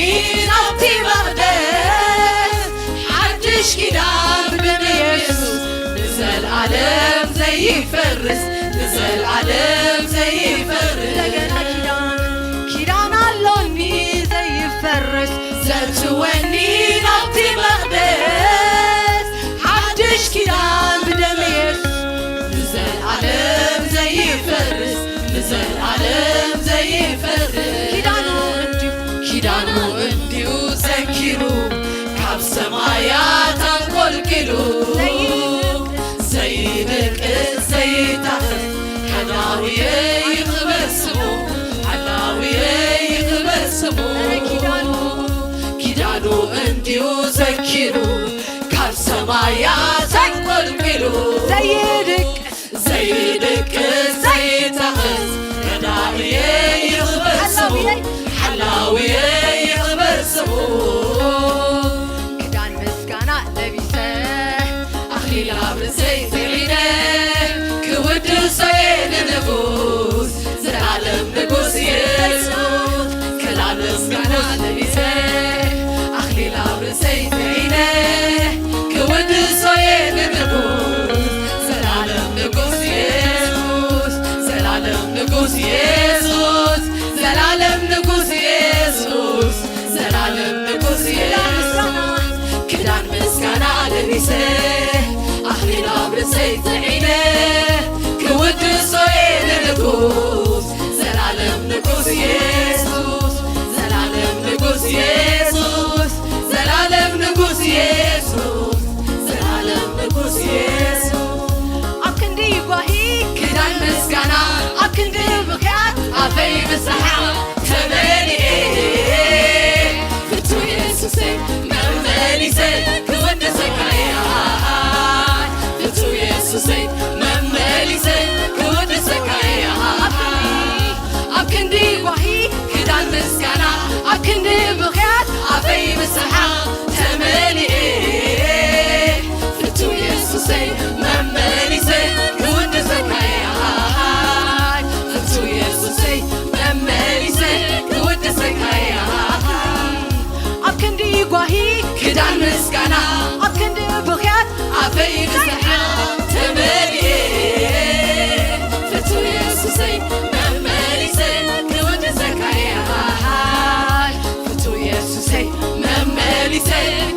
ናብቲ መቕደስ ሓድሽ ኪዳን ብደም የሱስ ንዘልኣለም ዘይፈርስ ንዘልኣለም ዘይፈርስ እንደገና ኪዳን ኪዳን ኣሎኒ ዘይፈርስ ዘትወኒ ናብቲ መቕደስ ሓድሽ ኪዳን ብደም የሱስ ንዘልኣለም ዘይፈርስ ንዘልኣለም ዘይፈርስ ኪዳኑ እንዲዩ ኪዳኑ እንዲዩ ዘኪሩ ካብ ሰማያት ኣንቆልቂሉ ዘይደቅስ ዘይታኸስ ሓላውየ ይኽበር ስሙ ሓላውየ ይኽበር ስሙ ኪዳኑ ኪዳኑ እንዲዩ ዘኪሩ ካብ ሰማያት ኣንቆልቂሉ ዘይድቅስ ዘይደቅስ ዘይታኸስ ረዳእየ ይኽበር ስሙ ሓላውየ ይኽበር ስሙ ክዳን ምስጋና ለቢሰ ኣኽሊል ኣብ ርእሰይ ጽዒነ ክውድሶየ ንንጉስ ዘላለም ንጉስ የሱስ ክዳን ምስጋና ለቢሰ ኣኽሊል ኣብ ርእሰይ ጽዒነ ክውድሶየ ንንጉስ ዘላለም ንጉስ የሱስ ዘላለም ንጉስ የሱስ ዘላለም ንጉስ የሱስ ዘላለም ንጉስ የሱስ ክዳን ምስጋና ለቢሰ ኣኽሊል ኣብ ርእሰይ ጽዒነ ክውድሶየ ንንጉስ ዘላለም ንጉስ የሱስ ዘላለም ንጉስ የሱስ ዘላለም ንጉስ የሱስ ብዝሓ ተመሊኤ ፍቱ የሱሰይ መመሊሰ ክውድሰካ እየ። ፍቱ የሱሰይ መመሊሰ ክውድሰካ እየ። ኣብ ክንዲ ጓሂ ክዳን ምስጋና ኣብ ክንዲ ብኽያት ኣፈይ ብዝሓ ተመሊኤ ፍቱ የሱሰይ መመሊሰ ክውድሰካ እየ። ፍቱ የሱሰይ መመሊሰ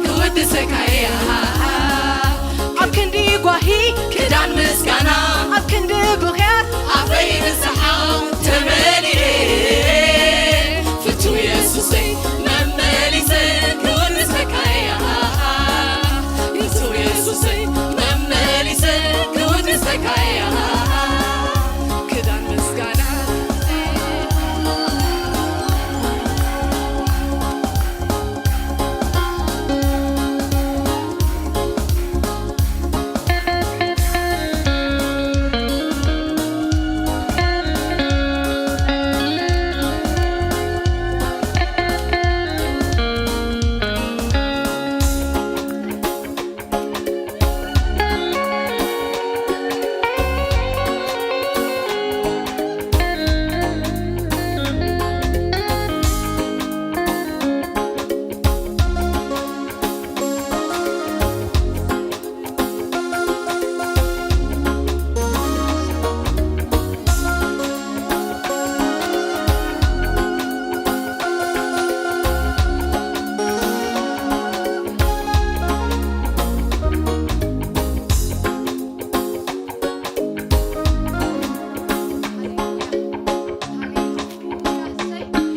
ክውድሰካ እየ። ኣብ ክንዲ ጓሂ ክዳን ምስጋና ኣብ ክንዲ ብኽያት ኣፈይ ብዝሓ ተመሊኤ ፍቱ የሱሰይ መመሊሰ ክውድሰካ እየ። ፍቱ የሱሰይ መመሊሰ ክውድሰካ እየ። ክዳን ምስጋና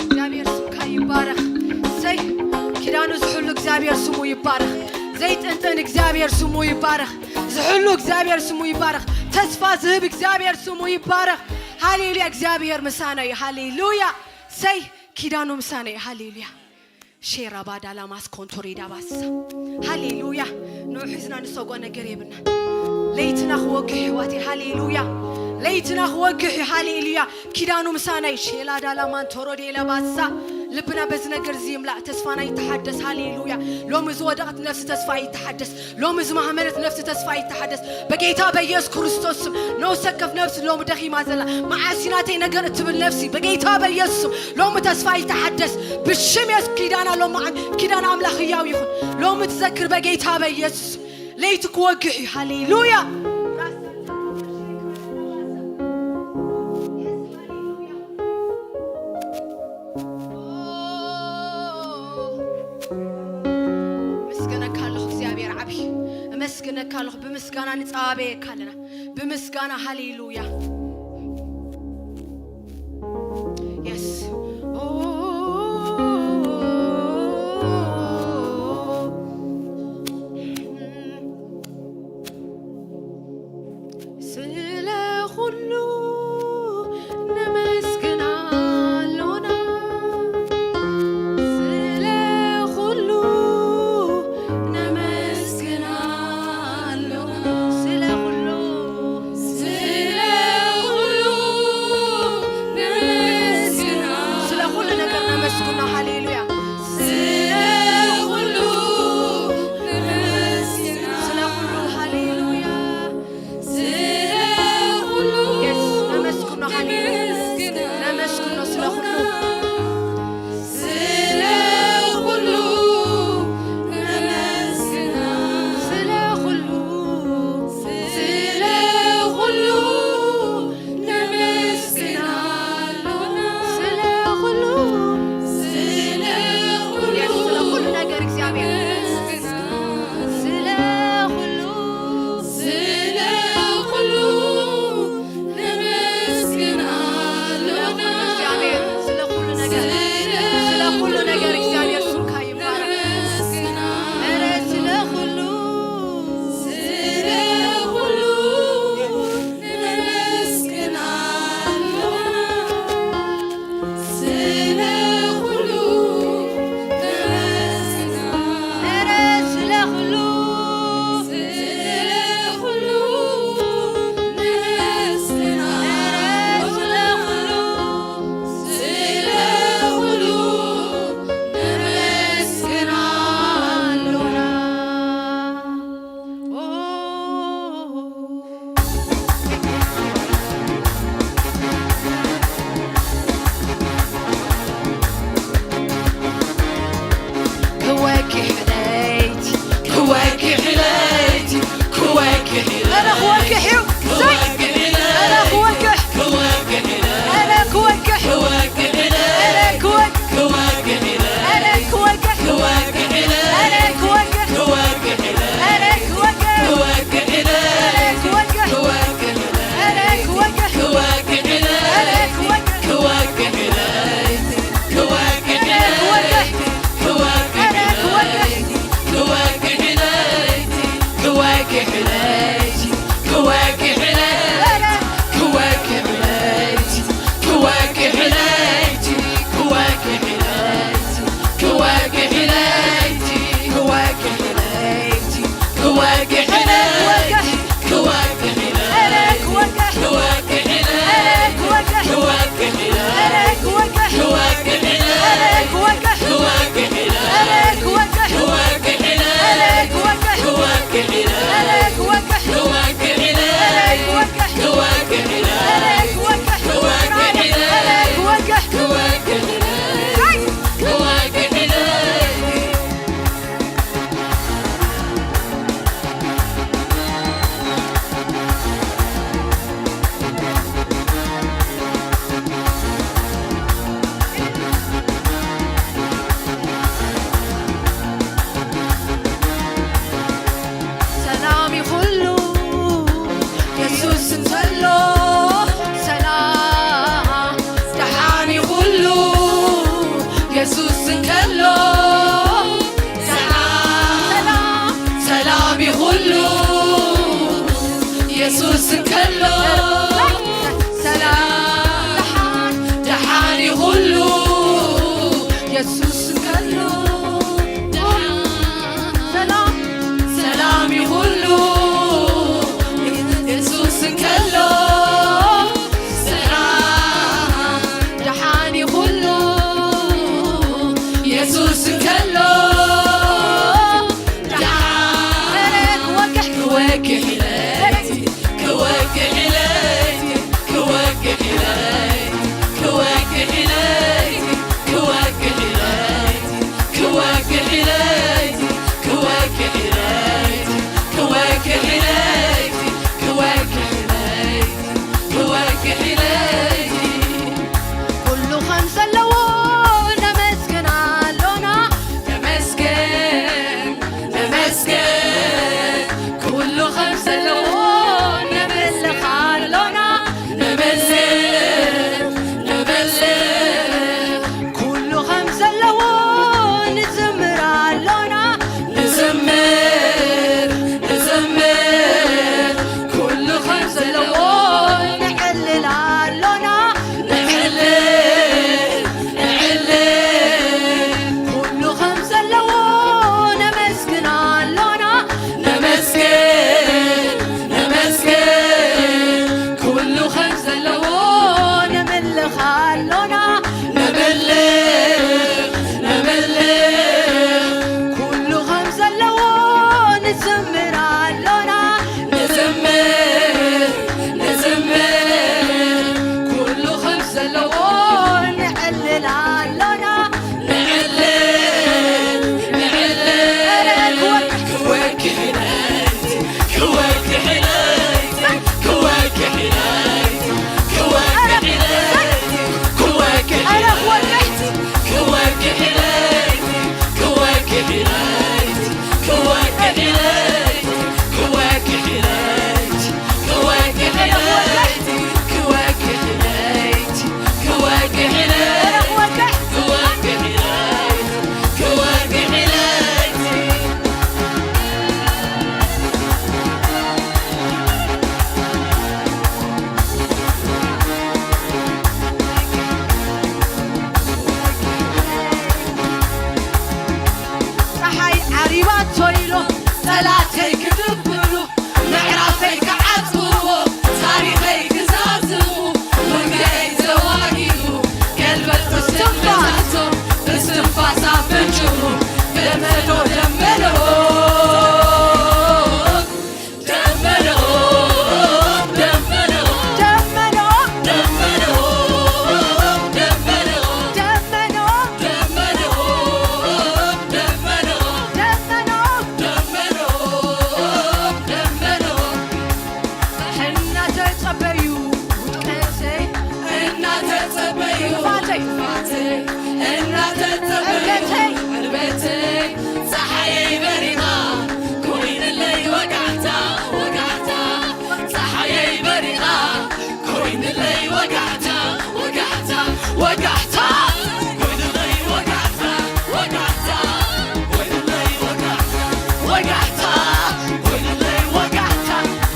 እግዚኣብሔር ስምካ ይባረኽ። ሰይ ኪዳኑ ዝሕሉ እግዚኣብሔር ስሙ ይባረኽ። ዘይጥንጥን እግዚኣብሔር ስሙ ይባረኽ። ዝሕሉ እግዚኣብሔር ስሙ ይባረኽ። ተስፋ ዝህብ እግዚኣብሔር ስሙ ይባረኽ። ሃሌሉያ። እግዚኣብሔር ምሳና እዩ። ሃሌሉያ። ሰይ ኪዳኑ ምሳና እዩ። ሃሌሉያ። ሼራ ባዳላ ማስኮንቶሬዳ ባሳ። ሃሌሉያ። ንዑ ሒዝና ንሰጎ ነገር የብልና። ለይትና ክወግሕ ይሕዋቴ። ሃሌሉያ። ለይትና ክወግሕ እዩ። ሃሌሉያ። ኪዳኑ ምሳና እዩ። ሼላ ዳላ ማንቶሮ ዴላ ባሳ። ልብና በዚ ነገር እዚ ይምላእ። ተስፋና ይተሓደስ። ሃሌሉያ። ሎሚ ዝወደቐት ነፍሲ ተስፋ ይተሓደስ። ሎሚ ዝማህመነት ነፍሲ ተስፋ ይተሓደስ በጌታ በኢየሱስ ክርስቶስ ስም። ነፍሲ ወከፍ ነፍሲ ሎሚ ደኺማ ዘላ መዓስ እዩ ናተይ ነገር እትብል ነፍሲ በጌታ በኢየሱስ ስም ሎሚ ተስፋ ይተሓደስ። ብሽም የሱስ ኪዳና ሎሚ ዓም-፣ ኪዳን ኣምላኽ ህያው ይኹን። ሎሚ ትዘክር በጌታ በኢየሱስ ስም። ለይቲ ክወግሕ እዩ። ሃሌሉያ። ምስገነካ ኣለኹ እግዚኣብሔር ዓብዪ። እመስግነካ ኣለኹ። ብምስጋና ንጸባበየካ ኣለና። ብምስጋና። ሃሌሉያ። የስ። ስለ ኩሉ ነመስግን ኣሎና። ስለ ኩሉ ነመስግን ኣሎና። ስለ ኩሉ፣ ስለ ኣረ ክወግሕ እዩ። ሰይ! ኣረ ክወግሕ! ኣረ ክወግሕ! ኣረ ክወግሕ! ኣረ ክወግሕ! ሰላም ይኹሉ የሱስ እንተሎ፣ ሰላም ደሓን ይኹሉ የሱስ እንከሎ፣ ሰላም ሰላም ይኹሉ የሱስ እንከሎ፣ ሰላም ደሓን ይኹሉ የሱስ እንከሎ፣ ሰላም ሰላም ይኹሉ የሱስ እንከሎ፣ ሰላም ደሓን ይኹሉ የሱስ እንከሎ፣ ደሓን ክወግሕ ክወግሕ ኢለይ ክወግሕ ኢለይ ክወግሕ ኢለይ ክወግሕ ኢለይ ክወግሕ ኢለይ ክወግሕ ኢለይ ክወግሕ ኢለይ ክወግሕ ኢለይ ክወግሕ ኢለይ ክወግሕ ኢለይ ኩሉ ከም ዘለዎ ነመስግን ኣሎና። ነመስግን ነመስግን ኩሉ ከም ዘለዎ ነምልኽ ኣሎና። ነመስግን ነመስግን ኩሉ ከም ዘለዎ ንዝምር ኣሎና። ንዝምር ንዝምር ኩሉ ከም ዘለዎ ነዕልል ኣሎና። ነዕልል ነዕልል ኩሉ ከም ዘለዎ ነመስግን ኣሎና። ነመስግን ነመስግን ኩሉ ከም ዘለዎ ነምልኽ ኣሎና። ነምልኽ ነምልኽ ኩሉ ከም ዘለዎ ንዝምር ኣሎና። ንዝምር ንዝምር ኩሉ ከም ዘለዎ ነዕልል ኣሎና። ነዕልል ነዕልል ክወግሕ ኢለይ ክወግሕ ኢለይ ክወግሕ ኢለይ ክወግሕ ኢለይ ክወግሕ ኢለይ ክወግሕ ኢለይ ክወግሕ ኢለይ ክወግሕ ኢለይ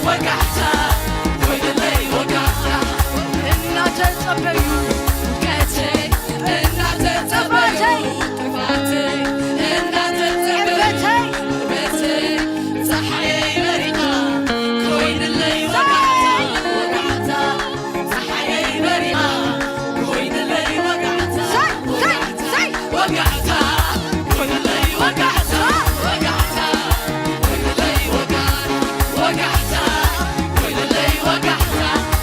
ወጋሕታ ኮይንለይ ወጋሕታ እናተጸበዩ ውድቀተይ እናተጸበዩ ጥፋተይ እናተጸበዩ ዕርበተይ ጸሓየይ በሪቓ ኮይንለይ ወጋሕታ ወጋሕታ ጸሓየይ በሪቓ ኮይንለይ ወጋሕታ ወጋሕታ ኮይንለይ ወጋሕታ ወጋሕታ ኮይንለይ ወጋሕታ ወጋሕታ ኮይንለይ ወጋሕታ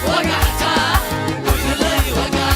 ወጋሕታ ኮይንለይ ወጋሕታ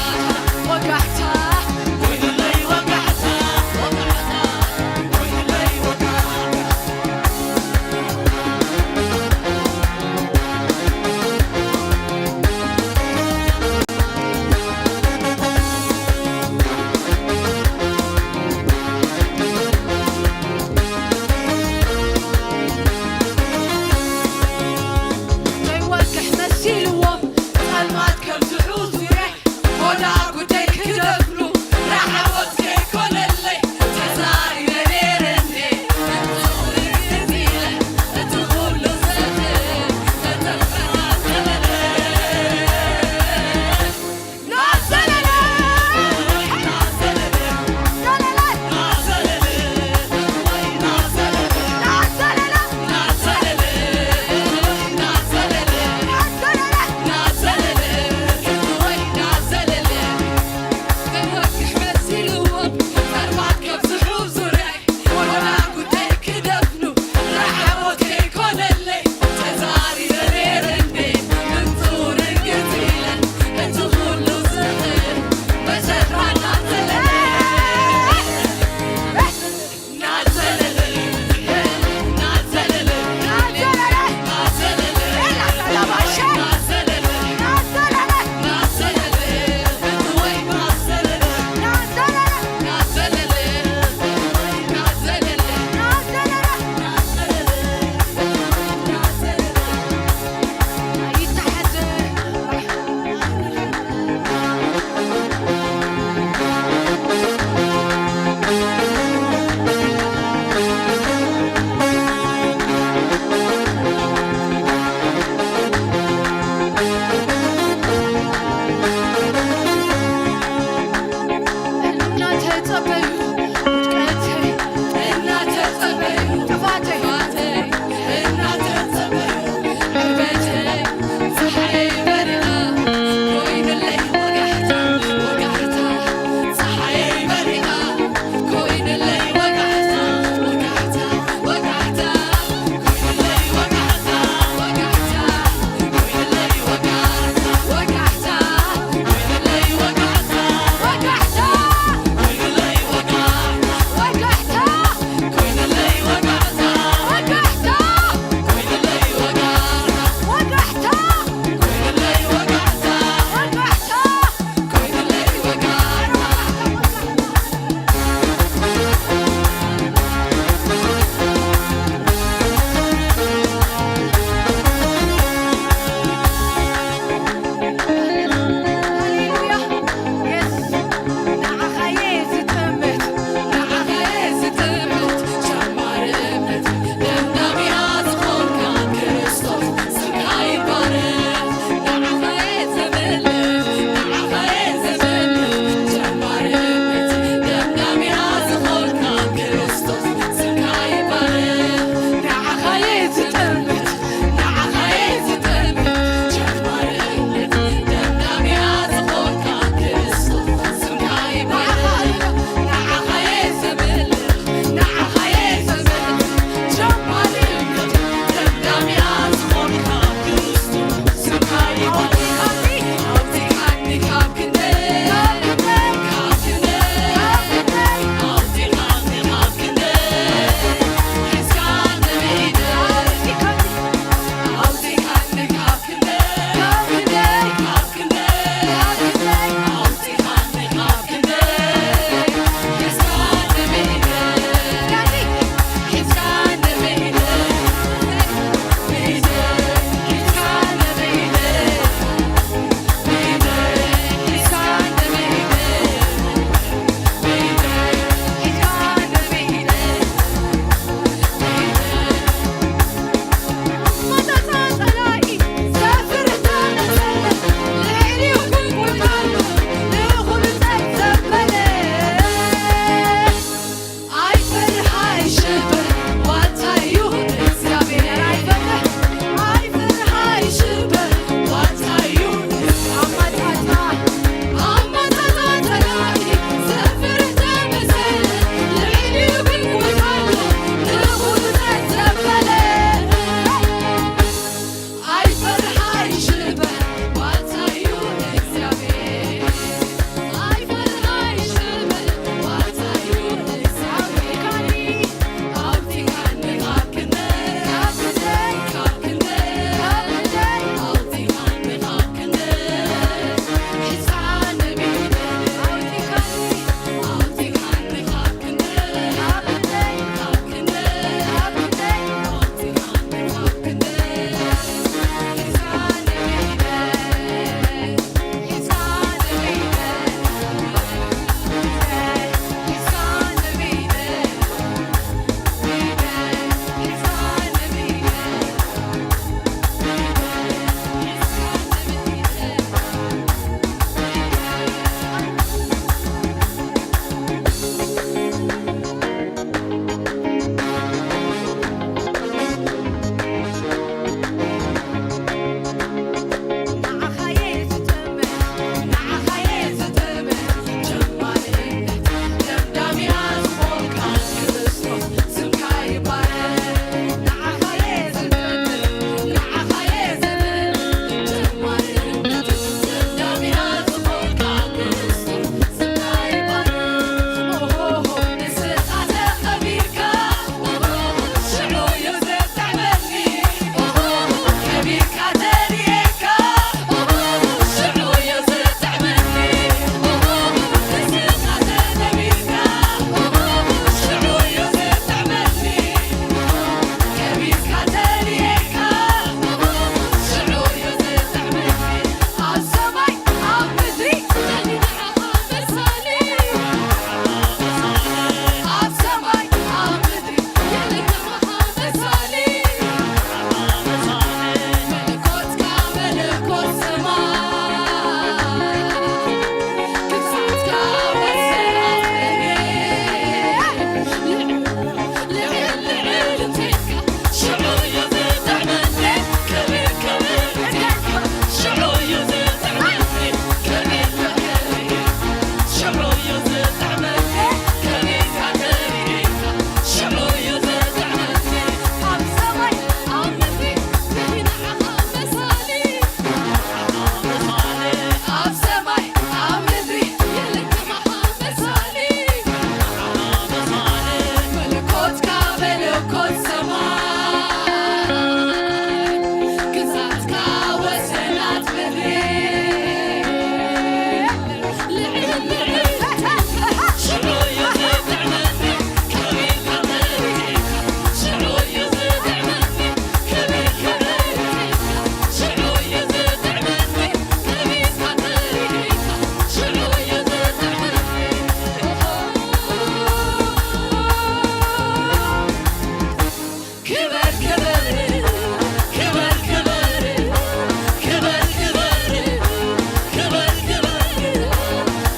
ክበር ክበር ክበር ክበር ክበር ክበር ክበር ክበር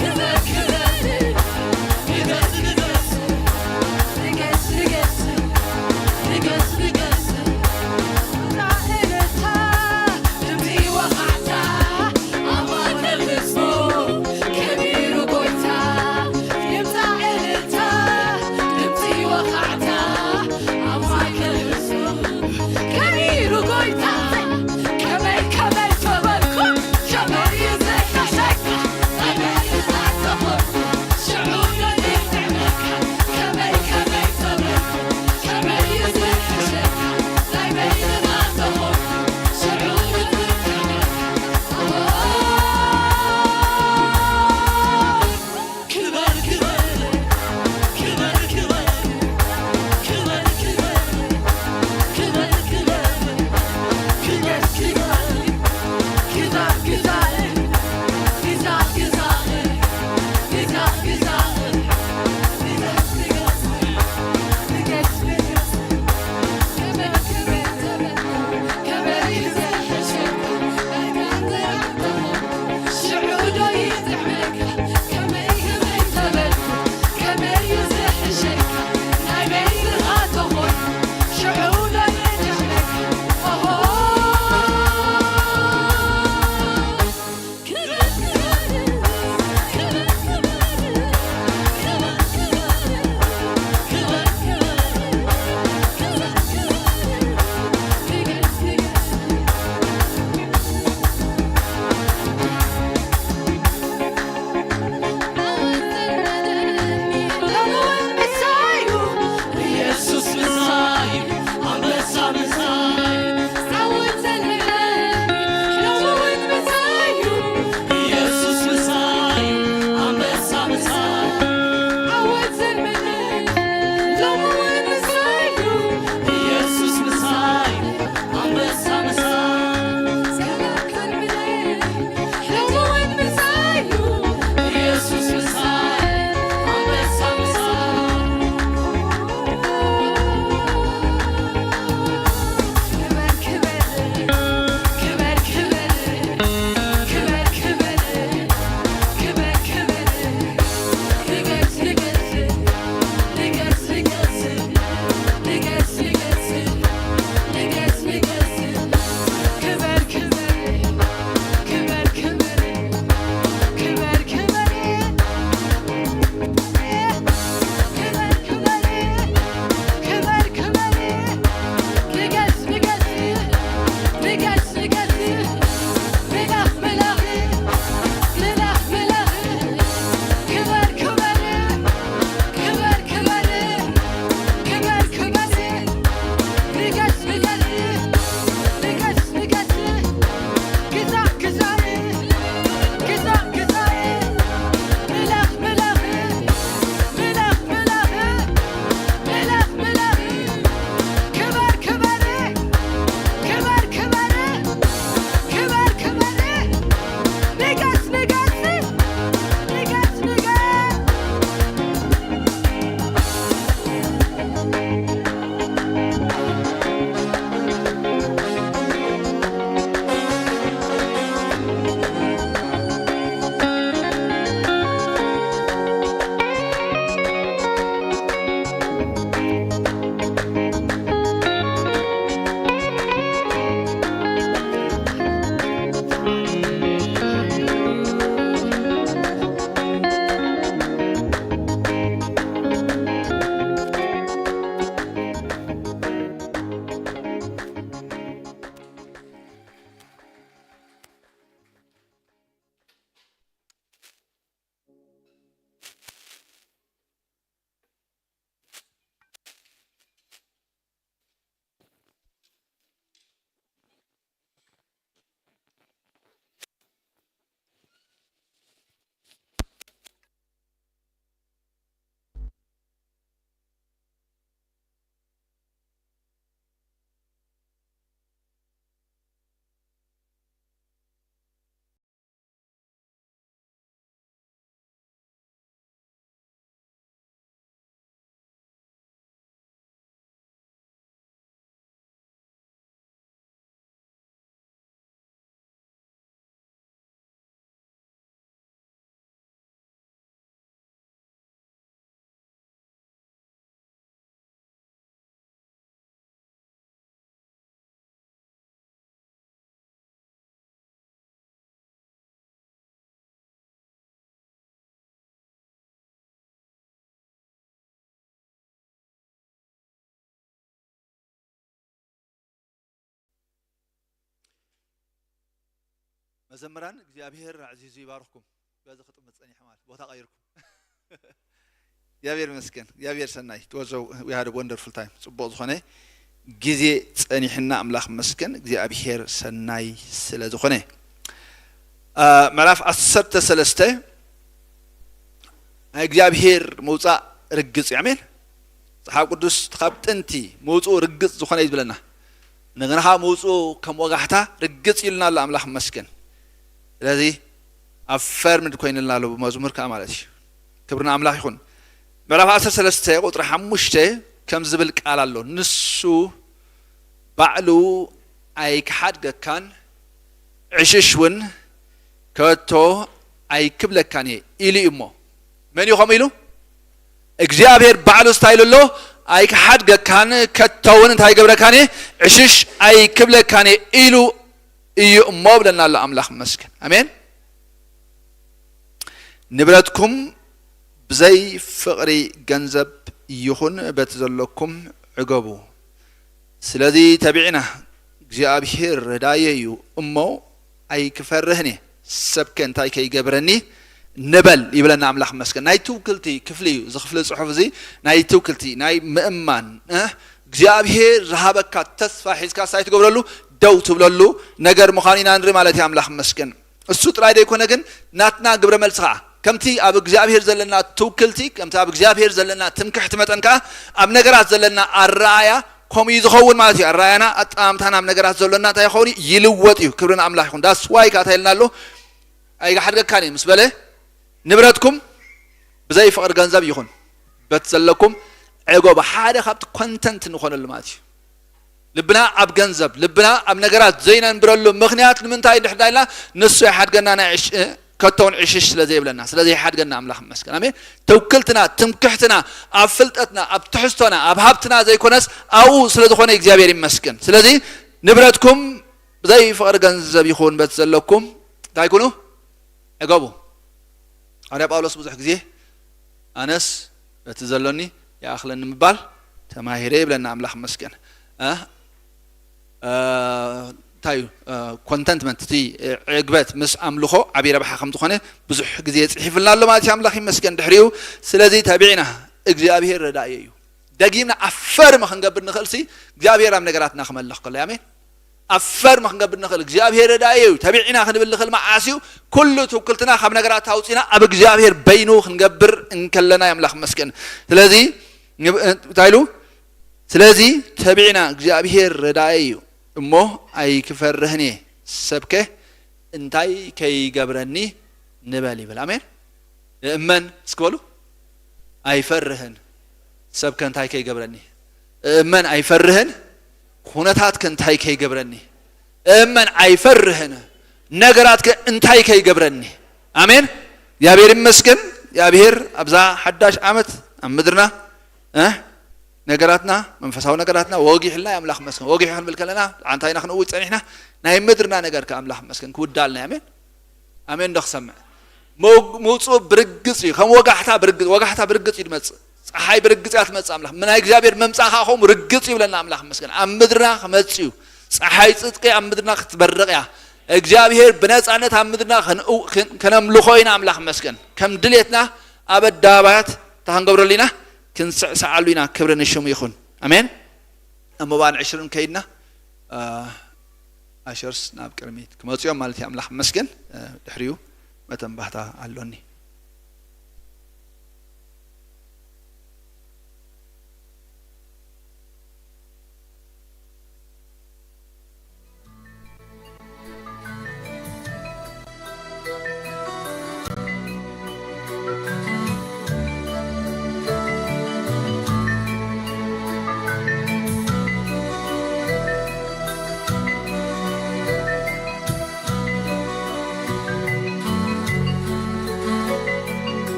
ንገስ ንገስ ንገስ ንገስ ንገስ ንገስ ንገስ መዘምራን እግዚኣብሔር ኣዕዚዙ ይባርኽኩም። በዚ ክጥምት ጸኒሐ ማለት ቦታ ቀይርኩም። እግዚኣብሔር ይመስገን። እግዚኣብሔር ሰናይ። It was a, we had a wonderful time። ጽቡቕ ዝኾነ ግዜ ጸኒሕና ኣምላኽ መስገን እግዚኣብሔር ሰናይ ስለ ዝኾነ። አ፣ ምዕራፍ ዓሰርተ ሰለስተ ናይ እግዚኣብሔር ምውጻእ ርግጽ እዩ። ኣሜን። መጽሓፍ ቅዱስ ካብ ጥንቲ ምውጽኡ ርግጽ ዝኾነ እዩ ዝብለና። እንደገና ከዓ ምውጽኡ ከም ወጋሕታ ርግጽ ኢሉና ኣሎ ኣምላኽ መስገን። ስለዚ ኣፈርምድ ኮይንልና ኣሎ ብመዝሙር ከዓ ማለት እዩ። ክብሪ ንኣምላኽ ይኹን። ምዕራፍ ዓሰርተ ሰለስተ ቁጽሪ ሓሙሽተ ከም ዝብል ቃል ኣሎ። ንሱ ባዕሉ ኣይክሓድገካን ዕሽሽ እውን ከቶ ኣይክብለካን እየ ኢሉ እዩ እሞ። መን እዩ ከምኡ ኢሉ? እግዚኣብሔር ባዕሉ እንታይ ኢሉ ኣሎ? ኣይክሓድገካን ከቶ እውን እንታይ ይገብረካን እየ? ዕሽሽ ኣይክብለካን እየ ኢሉ እዩ እሞ ብለና ኣሎ ኣምላኽ መስገን። ኣሜን። ንብረትኩም ብዘይ ፍቕሪ ገንዘብ ይኹን በቲ ዘለኩም ዕገቡ። ስለዚ ተቢዕና እግዚኣብሔር ረዳየ እዩ እሞ ኣይክፈርህን እየ። ሰብከ እንታይ ከይገብረኒ ንበል ይብለና ኣምላኽ መስገን። ናይ ትውክልቲ ክፍሊ እዩ። እዚ ክፍሊ ጽሑፍ እዚ ናይ ትውክልቲ፣ ናይ ምእማን፣ እ፣ እግዚኣብሔር ዝሃበካ ተስፋ ሒዝካ ሳይ ትገብረሉ፣ ደው ትብለሉ ነገር ምዃኑ ኢና ንርኢ ማለት እዩ። ኣምላኽ መስገን። እሱ ጥራይ ዘይኮነ ግን ናትና ግብረ መልሲ ኸዓ ከምቲ ኣብ እግዚኣብሔር ዘለና ትውክልቲ፣ ከምቲ ኣብ እግዚኣብሔር ዘለና ትምክሕቲ መጠን ከኣ ኣብ ነገራት ዘለና ኣረኣያ ከምኡ እዩ ዝኸውን ማለት እዩ። ኣረኣያና፣ ኣጠማምታና ኣብ ነገራት ዘሎና እንታይ ይኸውን እዩ? ይልወጥ እዩ። ክብሪ ንኣምላኽ ይኹን። That's why ከኣ እንታይ ኢልና ኣሎ? ኣይክሓድገካን እዩ ምስ በለ፣ ንብረትኩም ብዘይ ፍቕሪ ገንዘብ ይኹን በቲ ዘለኩም ዕገቡ። ሓደ ካብቲ ኮንተንት ንኾነሉ ማለት እዩ። ልብና ኣብ ገንዘብ፣ ልብና ኣብ ነገራት ዘይነንብረሉ ምኽንያት ንምንታይ እንድሕር ኢልና፣ ንሱ ይሓድገና ናይ ዕሽ-፣ እ፣ ከቶውን ዕሽሽ ስለ ዘይብለና፣ ስለ ዘይሓድገና ኣምላኽ ይመስገን። ኣሜን። ትውክልትና፣ ትምክሕትና ኣብ ፍልጠትና፣ ኣብ ትሕዝቶና፣ ኣብ ሃብትና ዘይኮነስ ኣብኡ ስለ ዝኾነ እግዚኣብሔር ይመስገን። ስለዚ ንብረትኩም ብዘይ ፍቕሪ ገንዘብ ይኹን በቲ ዘለኩም እንታይ ኩኑ? ዕገቡ። ሃዋርያ ጳውሎስ ብዙሕ ግዜ ኣነስ በቲ ዘሎኒ ይኣኽለኒ ምባል ተማሂረ ይብለና ኣምላኽ ይመስገን። እ፣ እ፣ እንታይ እዩ? እ፣ ኮንተንትመንት፣ እቲ፣ እ፣ ዕግበት ምስ ኣምልኾ ዓብዪ ረብሓ ከም ዝኾነ ብዙሕ ግዜ ጽሒፍልና ኣሎ ማለት እዩ። ኣምላኽ ይመስገን ድሕሪኡ። ስለዚ ተቢዕና እግዚኣብሔር ረዳኢ እዩ። ደጊምና ኣፈርም ክንገብር ንኽእልሲ እግዚኣብሔር ኣብ ነገራትና ክመልኽ ከሎ እዩ። ኣሜን። ኣፈርም ክንገብር ንኽእል እግዚኣብሔር ረዳኢ እዩ። ተቢዕና ክንብል ንኽእል መዓስ እዩ? ኩሉ ትውክልትና ካብ ነገራት ኣውፂና ኣብ እግዚኣብሔር በይኑ ክንገብር እንከለና እዩ። ኣምላኽ ይመስገን። ስለዚ ንብ-፣ እንታይ ኢሉ? ስለዚ ተቢዕና እግዚኣብሔር ረዳኢ እዩ እሞ ኣይክፈርህን እየ፣ ሰብከ እንታይ ከይገብረኒ ንበል ይብል። ኣሜን። እመን እስኪ በሉ። ኣይፈርህን፣ ሰብከ እንታይ ከይገብረኒ። እመን ኣይፈርህን፣ ኩነታትከ እንታይ ከይገብረኒ። እመን ኣይፈርህን፣ ነገራትከ እንታይ ከይገብረኒ። ኣሜን። እግዚኣብሔር ይመስገን። እግዚኣብሔር ኣብዛ ሓዳሽ ዓመት ኣብ ምድርና፣ እ፣ ነገራትና፣ መንፈሳዊ ነገራትና ወጊሕልና እዩ። ኣምላኽ ይመስገን። ወጊሑ ክንብል ከለና፣ ኣንታይና ክንእውጅ ጸኒሕና፣ ናይ ምድርና ነገር ከ ኣምላኽ ይመስገን ክውዳልና እዩ። ኣሜን። ኣሜን ዶ ክሰምዕ? መው-፣ ምውጽኡ ብርግጽ እዩ። ከም ወጋሕታ ብርግጽ፣ ወጋሕታ ብርግጽ እዩ ዝመጽእ። ጸሓይ ብርግጽ እያ ትመጽእ ኣምላኽ። ናይ እግዚኣብሔር መምጻእ ከኣ ከምኡ ርግጽ ይብለና ኣምላኽ ይመስገን። ኣብ ምድርና ክመጽእ እዩ። ጸሓይ ጽድቂ ኣብ ምድርና ክትበርቕ እያ። እግዚኣብሔር ብነጻነት ኣብ ምድርና ከንእው-፣ ከን-፣ ከነምልኾ ኢና ኣምላኽ ይመስገን። ከም ድሌትና ኣብ ኣደባባያት እንታይ ክንገብረሉ ኢና? ክንስዕስዓሉ ኢና። ክብሪ ንሽሙ ይኹን። ኣሜን። ኣብ መባን ዕሽርን ከይድና፣ አ፣ ኣሸርስ ናብ ቅድሚት ክመጹ እዮም ማለት እዩ። ኣምላኽ ይመስገን። አ፣ ድሕሪኡ መተንባህታ ኣሎኒ።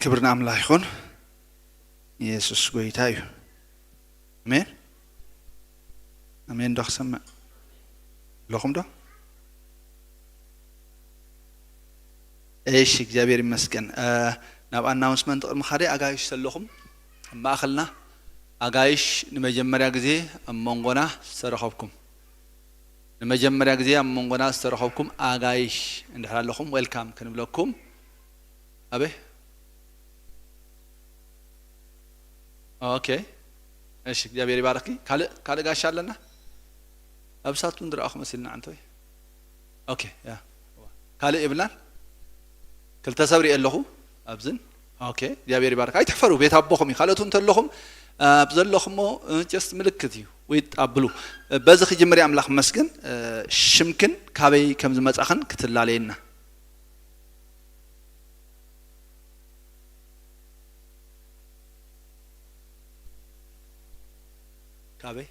ክብሪ ንኣምላኽ ይኹን። ኢየሱስ ጎይታ እዩ። ኣሜን። ኣሜን ዶ ክሰምዕ ኣለኹም ዶ? እሺ፣ እግዚኣብሔር ይመስገን። እ፣ ናብ ኣናውንስመንት ቅድሚ ካደ ኣጋይሽ ዘለኹም ኣብ ማእኸልና ኣጋይሽ ንመጀመርያ ግዜ ኣብ መንጎና ዝተረኸብኩም፣ ንመጀመርያ ግዜ ኣብ መንጎና ዝተረኸብኩም ኣጋይሽ እንድሕር ኣለኹም ዌልካም ክንብለኩም። ኣበይ? ኦኬ። እሺ፣ እግዚኣብሔር ይባርኪ። ካልእ፣ ካልእ ጋሻ ኣለና? ኣብ ሳቱን ዝረኣኹ መሲልና ኣንቶይ። ኦኬ፣ ያ። ካልእ የብልናን? ክልተ ሰብ ሪኤ ኣለኹ ኣብዝን። ኦኬ፣ እግዚኣብሔር ይባርክ። ኣይትሕፈሩ፣ ቤት ኣቦኹም እዩ። ካልኦት እውን እንተለኹም፣ ኣብ ዘለኹሞ፣ እ፣ ጀስት ምልክት እዩ። ዊጥ ኣብሉ። በዚ ክጅምር ኣምላኽ መስገን፣ እ፣ ሽምክን ካበይ ከም ዝመጻኽን ክትላለየና። ካበይ?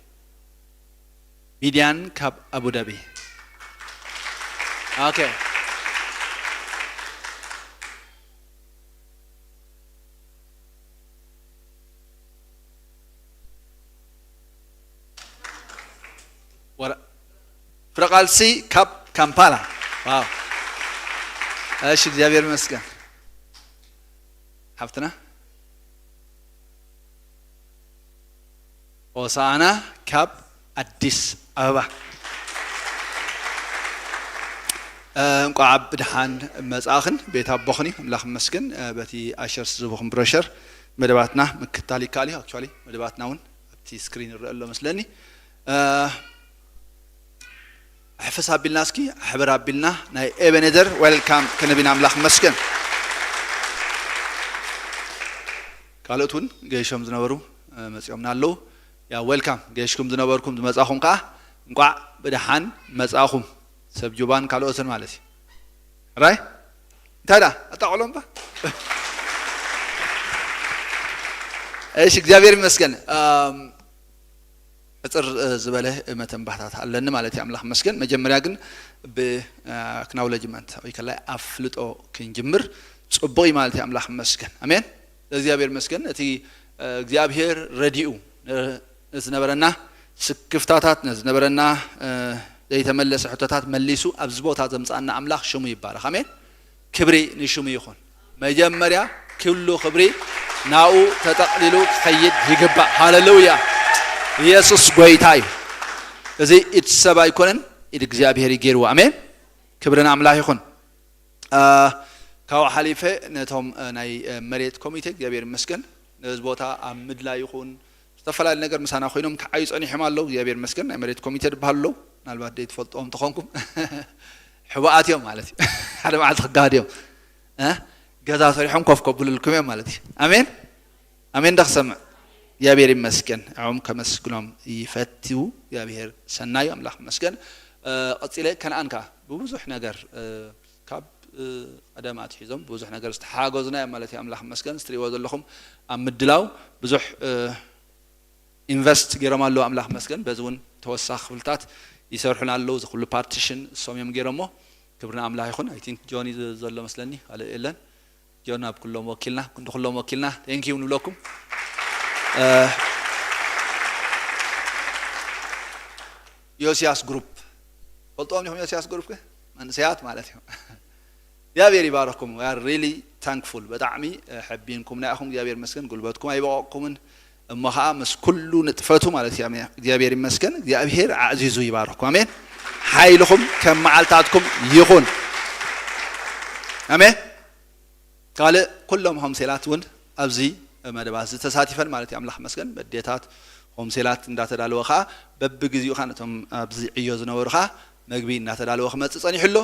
ሚድያን ካብ ኣቡዳቢ። ኦኬ። ወረ-፣ ፍረ ቃልሲ ካብ ካምፓላ። ዋው። እሺ፣ እግዚኣብሔር ይመስገን። ሓፍትና ሆሳዕና ካብ ኣዲስ ኣበባ። እ፣ እንቋዕ ብድሓን መጻእኽን ቤት ኣቦኽን እዩ። ኣምላኽ ይመስገን። እ፣ በቲ ኣሸርስ ዝቡኹም ብሮሸር መደባትና ምክታል ይከኣል እዩ። ኣክቹዋሊ መደባትና እውን ኣብቲ ስክሪን ይረአ ኣሎ መስለኒ። እ፣ ሕፍስ ኣቢልና እስኪ፣ ሕብር ኣቢልና ናይ ኤቤኔዘር ዌልካም ክንብል ኢና። ኣምላኽ ይመስገን። ካልኦት እውን ገይሾም ዝነበሩ፣ እ፣ መጺኦምና ኣለዉ። ያ ዌልካም፣ ገይሽኩም ዝነበርኩም ዝመጻኹም ከኣ እንቋዕ ብደሓን መጻኹም። ሰብ ጁባን ካልኦትን ማለት እዩ። ራይ? እንታይ ደኣ? ኣጣቕሎም ባ? እሺ፣ እግዚኣብሔር ይመስገን። ኣም፣ ሕጽር፣ እ፣ ዝበለ መተንባህታት ኣለኒ ማለት እዩ። ኣምላኽ መስገን። መጀመርያ ግን ብ-፣ እ፣ ኣክናውለጅመንት ወይ ከላይ ኣፍልጦ ክንጅምር ጽቡቕ እዩ ማለት እዩ። ኣምላኽ መስገን። ኣሜን። እግዚኣብሔር መስገን። እቲ፣ እ፣ እግዚኣብሔር ረዲኡ፣ እ፣ ንዝነበረና ስክፍታታት፣ ንዝነበረና፣ እ፣ ዘይተመለሰ ሕቶታት መሊሱ ኣብዚ ቦታ ዘምጻና ኣምላኽ ሽሙ ይባረኽ። ኣሜን። ክብሪ ንሽሙ ይኹን። መጀመርያ ኩሉ ክብሪ ናኡ ተጠቕሊሉ ክኸይድ ይግባእ። ሃሌሉያ። ኢየሱስ ጎይታ እዩ። እዚ ኢድ ሰብ ኣይኮነን፣ ኢድ እግዚኣብሔር እዩ ገይርዎ። ኣሜን። ክብሪ ንኣምላኽ ይኹን። እ፣ ካብኡ ሓሊፈ ነቶም፣ እ፣ ናይ፣ እ፣ መሬት ኮሚቴ እግዚኣብሔር ይመስገን። ነዚ ቦታ ኣብ ምድላይ ይኹን ዝተፈላለዩ ነገር ምሳና ኮይኖም ክዓዩ ጸኒሖም ኣለዉ። እግዚኣብሔር ይመስገን። ናይ መሬት ኮሚቴ ዝበሃሉ ኣለዉ። ምናልባት ደይ ትፈልጥዎም እንተኾንኩም ሕቡኣት እዮም ማለት እዩ። ሓደ መዓልቲ ክጋሃድ እዮም። እ? ገዛ ሰሪሖም ኮፍ ከብሉልኩም እዮም ማለት እዩ። ኣሜን። ኣሜን ዶ ክሰምዕ? እግዚኣብሔር ይመስገን። ንዕኦም ከመስግኖም ይፈቱ። እግዚኣብሔር ሰናዩ ኣምላኽ ይመስገን። እ፣ ቀጺለ ከነኣን ከኣ ብብዙሕ ነገር፣ እ፣ ካብ፣ እ፣ ቀደም ኣትሒዞም ብብዙሕ ነገር ዝተሓጋገዙና እዮም ማለት እዩ። ኣምላኽ ይመስገን። እትሪእዎ ዘለኹም ኣብ ምድላው ብዙሕ፣ እ፣ ኢንቨስት ገይሮም ኣለዉ። ኣምላኽ ይመስገን። በዚ እውን ተወሳኺ ክፍልታት ይሰርሑና ኣለዉ። እዚ ኩሉ ፓርቲሽን እሶም እዮም ገይሮሞ። ክብሪ ንኣምላኽ ይኹን። ኣይ ቲንክ ጆኒ ዘሎ መስለኒ፣ ካልእ የለን። ጆን ኣብ ኩሎም ወኪልና፣ ክንዲ ኩሎም ወኪልና ቴንክ ዩ ንብለኩም። እ፣ ዮስያስ ግሩፕ ፈልጥዎም ዲኹም? ዮስያስ ግሩፕ ከ መንእሰያት ማለት እዩ። እግዚኣብሔር ይባረኩም። We are really thankful። ብጣዕሚ፣ እ፣ ሐቢንኩምና ኢኹም። እግዚኣብሔር ይመስገን። ጉልበትኩም ኣይበቐቕኩምን። እሞ ኸዓ ምስ ኩሉ ንጥፈቱ ማለት እዩ። ኣሜን። እግዚኣብሔር ይመስገን። እግዚኣብሔር ኣዕዚዙ ይባርኩም። ኣሜን። ሓይልኹም ከም መዓልታትኩም ይኹን። ኣሜን። ካልእ ኩሎም ሆምሴላት እውን ኣብዚ መደባት እዚ ተሳቲፈን ማለት እዩ። ኣምላኽ ይመስገን። በዴታት ሆምሴላት እንዳተዳለወ ኸዓ በብግዜኡ ኸዓ ነቶም ኣብዚ ዕዮ ዝነበሩ ኸዓ መግቢ እንዳተዳለወ ክመጽእ ጸኒሑ ኣሎ።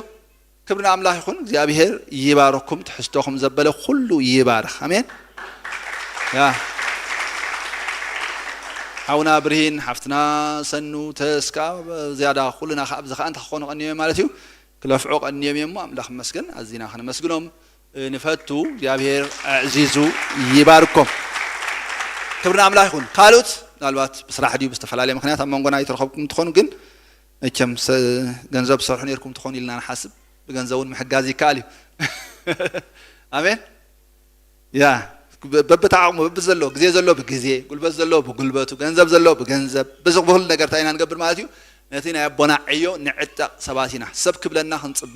ክብሪ ንኣምላኽ ይኹን። እግዚኣብሔር ይባርኩም። ትሕዝቶኹም ዘበለ ኩሉ ይባርኽ። ኣሜን። ያ። ሓውና ብርሂን፣ ሓፍትና ሰኑ፣ ተስካ፣ ዝያዳ ኩልና ከኣ ኣብዚ ከኣ እንታይ ክኾኑ ቀንዮም ማለት እዩ። ክለፍዑ ቀንዮም እዮም እሞ ኣምላኽ ይመስገን። ኣዚና ከነመስግኖም ንፈቱ። እግዚኣብሔር ኣዕዚዙ ይባርኮም። ክብሪ ንኣምላኽ ይኹን። ካልኦት ምናልባት ብስራሕ ድዩ ብዝተፈላለየ ምኽንያት ኣብ መንጎና ኣይተረኸብኩም ትኾኑ፣ ግን መቸም ሰ-፣ ገንዘብ ትሰርሑ ነይርኩም ትኾኑ ኢልና ንሓስብ። ብገንዘብ እውን ምሕጋዝ ይከኣል እዩ። ኣሜን። ያ በብቲ ዓቕሙ፣ በቢ ዘሎ፣ ግዜ ዘሎ ብግዜ፣ ጉልበት ዘሎ ብጉልበቱ፣ ገንዘብ ዘሎ ብገንዘብ፣ ብዚ ብኹሉ ነገር እንታይ ኢና ንገብር ማለት እዩ? ነቲ ናይ ኣቦና ዕዮ ንዕጠቕ ሰባት ኢና። ሰብ ክብለና ክንጽበ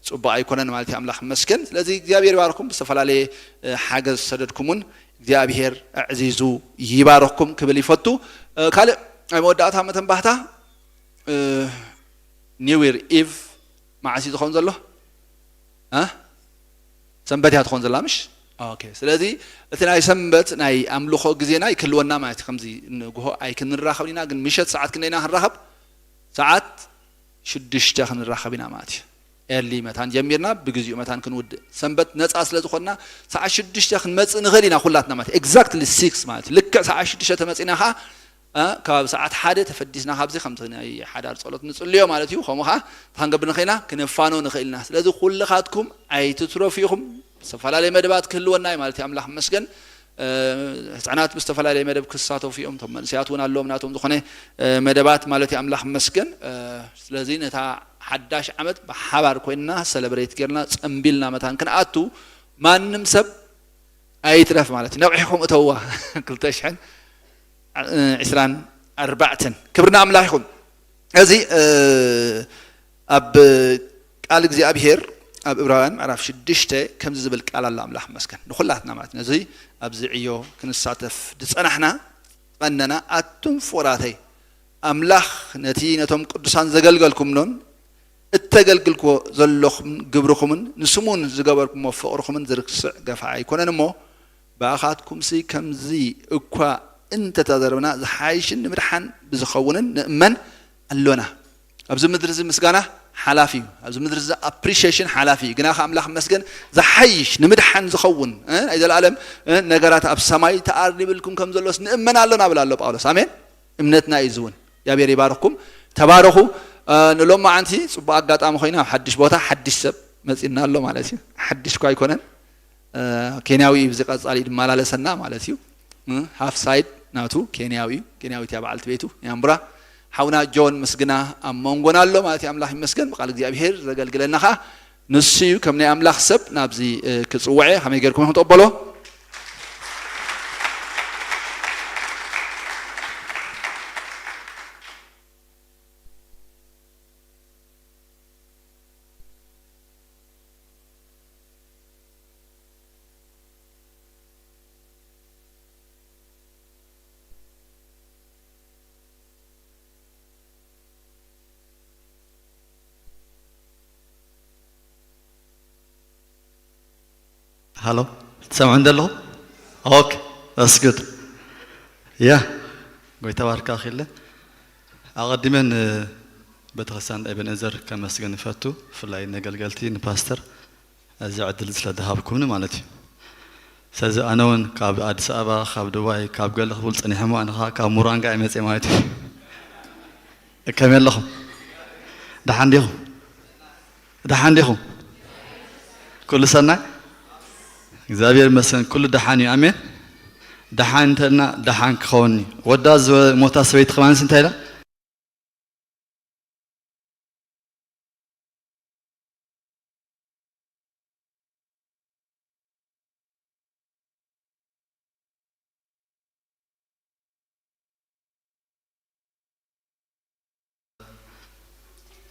ጽቡቕ ኣይኮነን ማለት እዩ። ኣምላኽ ይመስገን። ስለዚ እግዚኣብሔር ይባርኩም። ዝተፈላለየ ሓገዝ ዝሰደድኩምን እግዚኣብሔር ኣዕዚዙ ይባርኩም ክብል ይፈቱ። ካልእ ናይ መወዳእታ መተንባህታ፣ ኒው ይር ኢቭ መዓስ እዩ ዝኸውን ዘሎ? ሰንበት እያ ትኾን ዘላ ምሽ? ኦኬ። ስለዚ እቲ ናይ ሰንበት ናይ ኣምልኾ ግዜና ይክልወና ማለት እዩ። ከምዚ ንግሆ ኣይክንራኸብ ኢና፣ ግን ምሸት ሰዓት ክንደይና ክንራኸብ? ሰዓት ሽዱሽተ ክንራኸብ ኢና ማለት እዩ። ኤርሊ መታን ጀሚርና ብግዚኡ መታን ክንውድእ፣ ሰንበት ነፃ ስለ ዝኾንና ሰዓት ሽዱሽተ ክንመፅእ ንኽእል ኢና ኩላትና ማለት እዩ። ኤግዛክትሊ ሲክስ ማለት እዩ። ልክዕ ሰዓት ሽዱሽተ ተመፂና ከዓ እ፣ ካብ ሰዓት ሓደ ተፈዲስና ካብዚ ከምቲ ናይ ሓዳር ጸሎት ንጽልዮ ማለት እዩ። ከምኡ ኸዓ እንታይ ክንገብር ንኽእል ኢና? ክንፋኖ ንኽእል ኢና። ስለዚ ኩልኻትኩም ኣይትትረፉ ኢኹም። ዝተፈላለየ መደባት ክህልወና እዩ ማለት እዩ። ኣምላኽ ይመስገን። እ፣ ህጻናት ብዝተፈላለየ መደብ ክሳተፉ እዮም። እቶም መንእሰያት እውን ኣለዎም ናቶም ዝኾነ፣ እ፣ መደባት ማለት እዩ። ኣምላኽ ይመስገን። እ፣ ስለዚ ነታ ሓዳሽ ዓመት ብሓባር ኮይንና ሰለብሬት ጌርና ጸምቢልና መታን ክንኣቱ ማንም ሰብ ኣይትረፍ ማለት እዩ። ነቒሕኩም እተውዋ። ክልተ ሽሕን ዒስራን ኣርባዕተን። ክብሪ ንኣምላኽ ይኹን። እዚ፣ እ፣ ኣብ ቃል እግዚኣብሔር ኣብ ዕብራውያን ምዕራፍ ሽዱሽተ ከምዚ ዝብል ቃል ኣሎ። ኣምላኽ ይመስገን። ንኹላትና ማለት ነዚ ኣብዚ ዕዮ ክንሳተፍ ዝጸናሕና ቀነና፣ ኣቱም ፍቑራተይ፣ ኣምላኽ ነቲ ነቶም ቅዱሳን ዘገልገልኩምኖን እተገልግልክዎ ዘለኹም ግብርኹምን ንስሙን ዝገበርኩሞ ፍቕርኹምን ዝርስዕ ገፋ ኣይኮነን እሞ፣ ብኣኻትኩምሲ ከምዚ እኳ እንተተዛረብና፣ ዝሓይሽን ንምድሓን ብዝኸውንን ንእመን ኣሎና። ኣብዚ ምድሪ እዚ ምስጋና ሓላፊ እዩ። ኣብዚ ምድሪ እዚ ኣፕሪሺየሽን ሓላፊ እዩ። ግና ከ ኣምላኽ ይመስገን፣ ዝሓይሽ ንምድሓን ዝኸውን፣ እ፣ ናይ ዘለኣለም፣ እ፣ ነገራት ኣብ ሰማይ ተኣሪብልኩም ከም ዘሎስ ንእመን ኣሎና፣ ብላ ኣሎ ጳውሎስ። ኣሜን። እምነትና እዩ ዝውን። እግዚኣብሔር ይባርኽኩም። ተባረኹ። እ፣ ንሎማዓንቲ ጽቡቕ ኣጋጣሚ ኮይኑ ኣብ ሓድሽ ቦታ ሓድሽ ሰብ መጺእና ኣሎ ማለት እዩ። ሓድሽ እኳ ኣይኮነን። እ፣ ኬንያዊ እዩ፣ ብዚ ቀጻሊ ድመላለሰና ማለት እዩ። እ፣ ሃፍ ሳይድ ናቱ ኬንያዊ እዩ። ኬንያዊት እያ በዓልቲ ቤቱ፣ ያምቡራ። ሓውና ጆን ምስግና ኣብ መንጎና ኣሎ ማለት እዩ። ኣምላኽ ይመስገን፣ ብቓል እግዚኣብሔር ዘገልግለና ኸኣ ንሱ እዩ። ከም ናይ ኣምላኽ ሰብ ናብዚ፣ እ፣ ክጽውዐ ከመይ ጌርኩም ኢኹም ትቕበሎ? ሃሎ፣ ትሰምዑ እንደ ኣለኹም? ኦኬ፣ that's good። ያ፣ ጎይታ ባርካ ኺለ። ኣቐዲመ ንቤተክርስትያን ኤቤንኤዘር ከመስግን እፈቱ፣ ብፍላይ ነገልገልቲ፣ ንፓስተር፣ እዚ ዕድል ስለ ዝሃብኩምኒ ማለት እዩ። ስለዚ ኣነ እውን ካብ ኣዲስ ኣበባ፣ ካብ ዱባይ፣ ካብ ገለ ክብል ጸኒሐ እሞ፣ ኣነ ኸኣ ካብ ሙራንጋ እየ መጽየ ማለት እዩ። ከመይ ኣለኹም? ደሓን ዲኹም? ደሓን ዲኹም? ኩሉ ሰናይ? እግዚኣብሔር ይመስገን፣ ኩሉ ደሓን እዩ። ኣሜን። ደሓን እንተልና ደሓን ክኸውን እዩ። ወዳ ዝሞታ ሰበይቲ ከማንስ እንታይ ኢላ?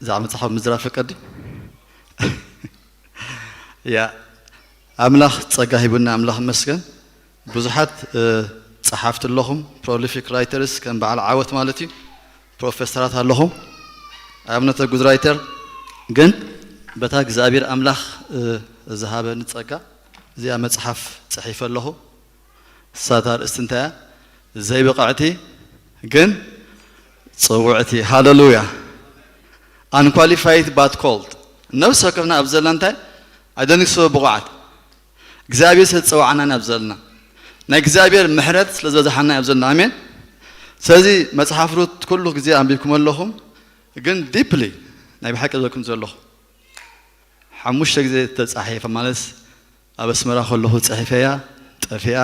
ብዛዕባ መጽሓፍ ምዝራብ ፍቀድ ድዩ? ያ፣ ኣምላኽ ጸጋ ሂቡና፣ ኣምላኽ ይመስገን። ብዙሓት፣ እ፣ ጸሓፍቲ ኣለኹም፣ ፕሮሊፊክ ራይተርስ ከም በዓል ዓወት ማለት እዩ። ፕሮፌሰራት ኣለኹም። I am not a good writer፣ ግን በታ እግዚኣብሔር ኣምላኽ፣ እ፣ ዝሃበኒ ጸጋ እዚኣ መጽሓፍ ጽሒፈ ኣለኹ። እሳታ ኣርእስቲ እንታይ እያ? ዘይብቕዕቲ ግን ጽውዕቲ። ሃለሉያ። Unqualified but called። ነፍሲ ወከፍና ኣብ ዘለና እንታይ? ኣይደንግሶ ብቑዓት። እግዚኣብሔር ስለ ዝጸዋዕና ኢና ኣብ ዘለና። ናይ እግዚኣብሔር ምሕረት ስለ ዝበዝሓና ኢና ኣብ ዘለና። ኣሜን። ስለዚ መጽሓፍ ሩት ኩሉ ግዜ ኣንቢብኩም ኣለኹም፣ ግን ዲፕሊ ናይ ብሓቂ ዝበልኩም ዘለኹ። ሓሙሽተ ግዜ ተጻሒፈ ማለት ኣብ ኣስመራ ከለኹ ጽሒፈያ፣ ጠፊኣ፣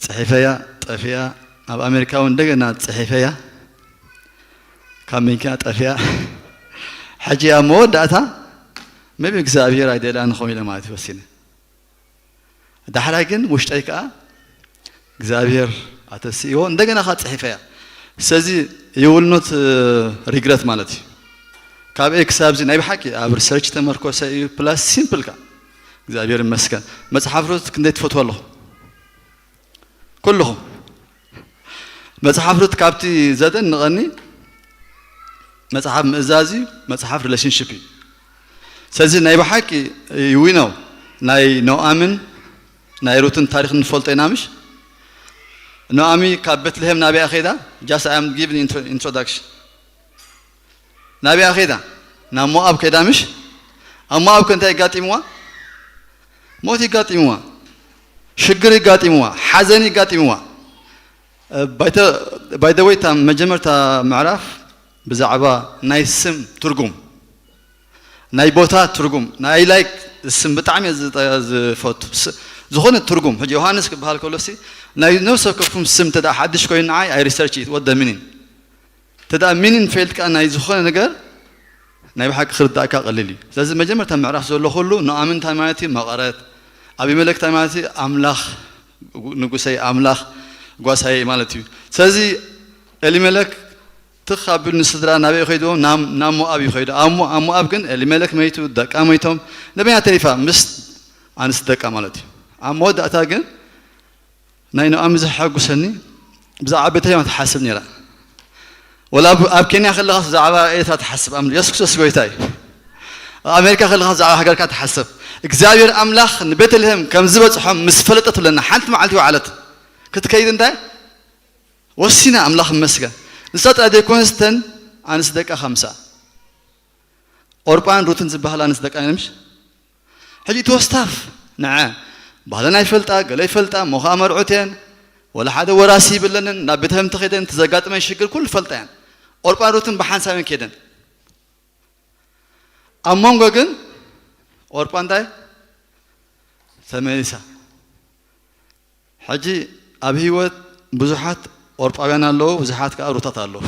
ጽሒፈያ፣ ጠፊኣ፣ ኣብ ኣሜሪካ እውን እንደገና ጽሒፈያ፣ ካብ መኪና ጠፊኣ። ሕጂ ኣብ መወዳእታ maybe እግዚኣብሔር ኣይደልያን ንኸውን ኢለ ማለት እዩ ወሲነ። ዳሕራይ ግን ውሽጠይ ከዓ እግዚኣብሔር ኣተስእዎ እንደገና ከዓ ፅሒፈያ። ስለዚ you will not regret ማለት እዩ። ካብ ኤ ክሳብ ዚ ናይ ብሓቂ ኣብ ሪሰርች ተመርኮሰ እዩ፣ ፕላስ ሲምፕል ከዓ እግዚኣብሔር ይመስገን። መፅሓፍ ሩት ክንደይ ትፈትዎ ኣለኹ? ኩልኹም መፅሓፍ ሩት ካብቲ ዘደንቐኒ መፅሓፍ ምእዛዝ እዩ፣ መፅሓፍ ሪሌሽንሽፕ እዩ። ስለዚ ናይ ብሓቂ ይዊነው ናይ ኖኣምን ናይ ሩትን ታሪክ ንፈልጦ ኢና ምሽ? ኖኣሚ ካብ ቤትልሄም ናብያ ከይዳ? Just I am giving intro- introduction። ናብያ ከይዳ? ናብ ሞኣብ ከይዳ ምሽ? ኣብ ሞኣብ ከ እንታይ ይጋጢምዋ? ሞት ይጋጢምዋ፣ ሽግር ይጋጢምዋ፣ ሓዘን ይጋጢምዋ። ባይደወይ እታ መጀመርታ ምዕራፍ ብዛዕባ ናይ ስም ትርጉም፣ ናይ ቦታ ትርጉም፣ ናይ ላይክ ስም ብጣዕሚ እየ ዝጠ- ዝፈቱ። ስ- ዝኾነ ትርጉም ሕጂ ዮሃንስ ክበሃል ከሎ ሲ ናይ ነብሰ ከፍኩም ስም ተዳ ሓድሽ ኮይኑ ንዓይ ኣይ ሪሰርች ኢት ወደ ሚኒን ተዳ ሚኒን ፈልጥካ ናይ ዝኾነ ነገር ናይ ብሓቂ ክርዳእካ ቀሊል እዩ። ስለዚ መጀመርታ ምዕራፍ ዘሎ ኩሉ ኖኣምን እንታይ ማለት እዩ? መቐረት። ኣቢመለክ እንታይ ማለት እዩ? ኣምላኽ ንጉሰይ፣ ኣምላኽ ጓሳይ ማለት እዩ። ስለዚ ኤሊመለክ ትኽ ኣቢሉ ንስድራ ናበይ ከይድዎም? ናብ ናብ ሞኣብ እዩ ከይዱ። ኣብ ሞ- ኣብ ሞኣብ ግን ኤሊመለክ መይቱ፣ ደቃ መይቶም። ንበይና ተሪፋ ምስ ኣንስቲ ደቃ ማለት እዩ። ኣብ መወዳእታ ግን ናይ ኖኣሚ ዘሐጉሰኒ ብዛዕባ ቤተልሔም ትሓስብ ነይራ። ወላ ኣብ- ኣብ ኬንያ ከለኻስ ብዛዕባ ኤርትራ ትሓስብ? ኣም የሱስ ክርስቶስ ጎይታ እዩ። ኣብ ኣሜሪካ ከለኻ ብዛዕባ ሃገርካ ትሓስብ? እግዚኣብሔር ኣምላኽ ንቤተልሔም ከም ዝበፅሖም ምስ ፈለጠት ብለና ሓንቲ መዓልቲ ወዓለት ክትከይድ እንታይ ወሲና ኣምላኽ ይመስገን። ንሳ ጥራይ ዘይኮነስ እተን ኣንስቲ ደቃ ከምሳ ኦርጳን ሩትን ዝበሃላ ኣንስቲ ደቃ ምሽ ሕጂ ተወስታፍ ንዐ ባህለን ኣይፈልጣ ገለ ይፈልጣ እሞ ከዓ መርዑት እየን። ወላ ሓደ ወራሲ ይብለንን። ናብ ቤተ ህምቲ ከይደን እቲ ዘጋጥመን ሽግር ኩሉ ፈልጣ እየን። ኦርጳን ሩትን ብሓንሳብ እየን ከይደን። ኣብ መንጎ ግን ኦርጳ እንታይ ተመሊሳ። ሕጂ ኣብ ህይወት ብዙሓት ኦርጳውያን ኣለዉ፣ ብዙሓት ከዓ ሩታት ኣለዉ።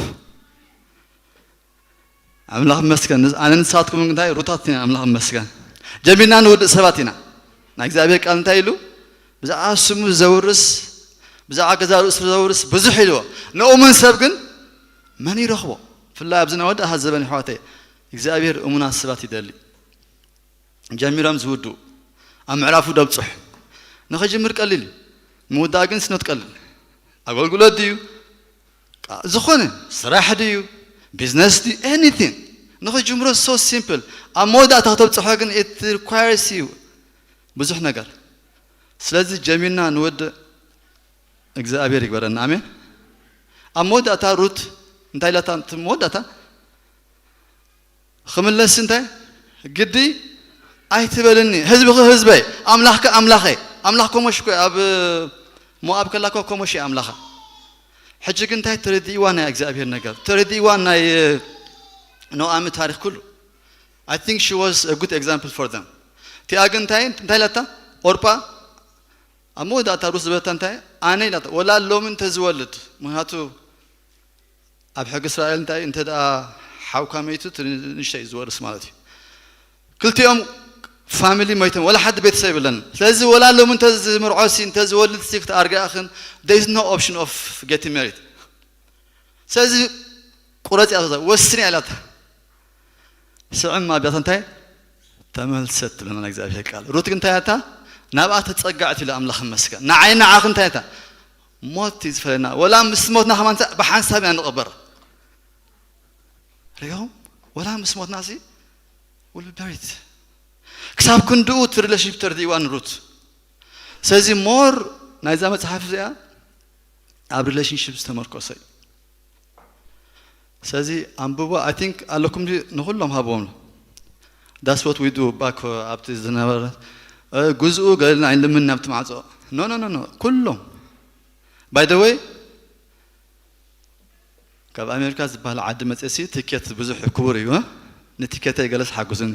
ኣምላኽ ይመስገን። ንስ- ኣነ ንስኻትኩም እንታይ ሩታት ኢና። ኣምላኽ ይመስገን። ጀሚርና ንውድእ ሰባት ኢና። ናይ እግዚኣብሔር ቃል እንታይ ኢሉ? ብዛዕባ ስሙ ዘውርስ፣ ብዛዕባ ገዛ ርእሱ ዘውርስ ብዙሕ ኢልዎ። ንእሙን ሰብ ግን መን ይረኽቦ? ብፍላይ ኣብዚ ናይ ወዳእኻ ዘበን ኣሕዋተይ እግዚኣብሔር እሙናት ሰባት ይደሊ። ጀሚሮም ዝውድኡ ኣብ ምዕራፉ ደብፅሑ። ንኸጅምር ቀሊል እዩ፣ ምውዳእ ግን ስኖት ቀሊል። ኣገልግሎት ድዩ? ቃ- ዝኾነ ስራሕ ድዩ? ቢዝነስ ድዩ? Anything ንኸጅምሮ so simple። ኣብ መወዳእታ ከተብፅሖ ግን it requires you ብዙሕ ነገር። ስለዚ ጀሚርና ንወድእ እግዚኣብሔር ይግበረና። ኣሜን። ኣብ መወዳእታ ሩት እንታይ ኢላታ? እቲ መወዳእታ ክምለስ እንታይ ግዲ ኣይትበልኒ። ህዝብኺ ህዝበይ፣ ኣምላኽኪ ኣምላኸይ። ኣምላኽ ኮሞሽ እኮ ኣብ ሞኣብ ከላ እኮ ኮሞሽ እዩ ኣምላኻ። ሕጂ ግን እንታይ ተረዲእዋ ናይ እግዚኣብሔር ነገር፣ ተረዲእዋ ናይ ኖኣሚ ታሪክ ኩሉ። I think she was a good example for them። እቲኣ ግን እንታይ እንታይ ኢላታ? ኦርጳ ኣብ መወዳእታ ሩስ ዝበለታ እንታይ ኣነ ኢላታ፣ ወላ ሎሚ እንተዝወልድ፣ ምክንያቱ ኣብ ሕጊ እስራኤል እንታይ እንተ ደኣ ሓውካ መይቱ እቲ ንእሽተይ እዩ ዝወርስ ማለት እዩ። ክልቲኦም ፋሚሊ መይቶም ወላ ሓዲ ቤተሰብ የብለን። ስለዚ ወላ ሎሚ እንተ ዝምርዖ ሲ እንተ ዝወልድ ሲ ክትኣርግኣኽን there is no option of getting married። ስለዚ ቁረፂ እያ ወስኒ እያ ኢላታ። ስዕም ኣቢያታ እንታይ ተመልሰት ትብለና እግዚኣብሔር ቃል። ሩት ግን እንታይ ኣታ ናብኣ ተጸጋዕት ኢሉ ኣምላኽ ይመስገን። ንዓይ ንዓኽ እንታይ ኣታ ሞት እዩ ዝፈለና። ወላ ምስ ሞትና ከማን ብሓንሳብ ኢና ንቕበር። ሪኦም ወላ ምስ ሞትና ሲ will be buried። ክሳብ ክንድኡ እቲ ሪሌሽንሽፕ ተረዲእዋ ንሩት። ስለዚ ሞር ናይዛ መጽሓፍ እዚኣ ኣብ ሪሌሽንሽፕ ዝተመርኮሰ እዩ። ስለዚ ኣንብቦ I think ኣለኩም ድዩ? ንኹሎም ሃብዎም። That's what we do back ኣብቲ ዝነበረ እ፣ ግዝኡ ገለና ኣይንልምን ናብቲ ማዕጾ no no no no ኩሎም by the way ካብ ኣሜሪካ ዝበሃል ዓዲ መፅእሲ ትኬት ብዙሕ ክቡር እዩ እ? ንትኬተይ ገለስ ሓግዙኒ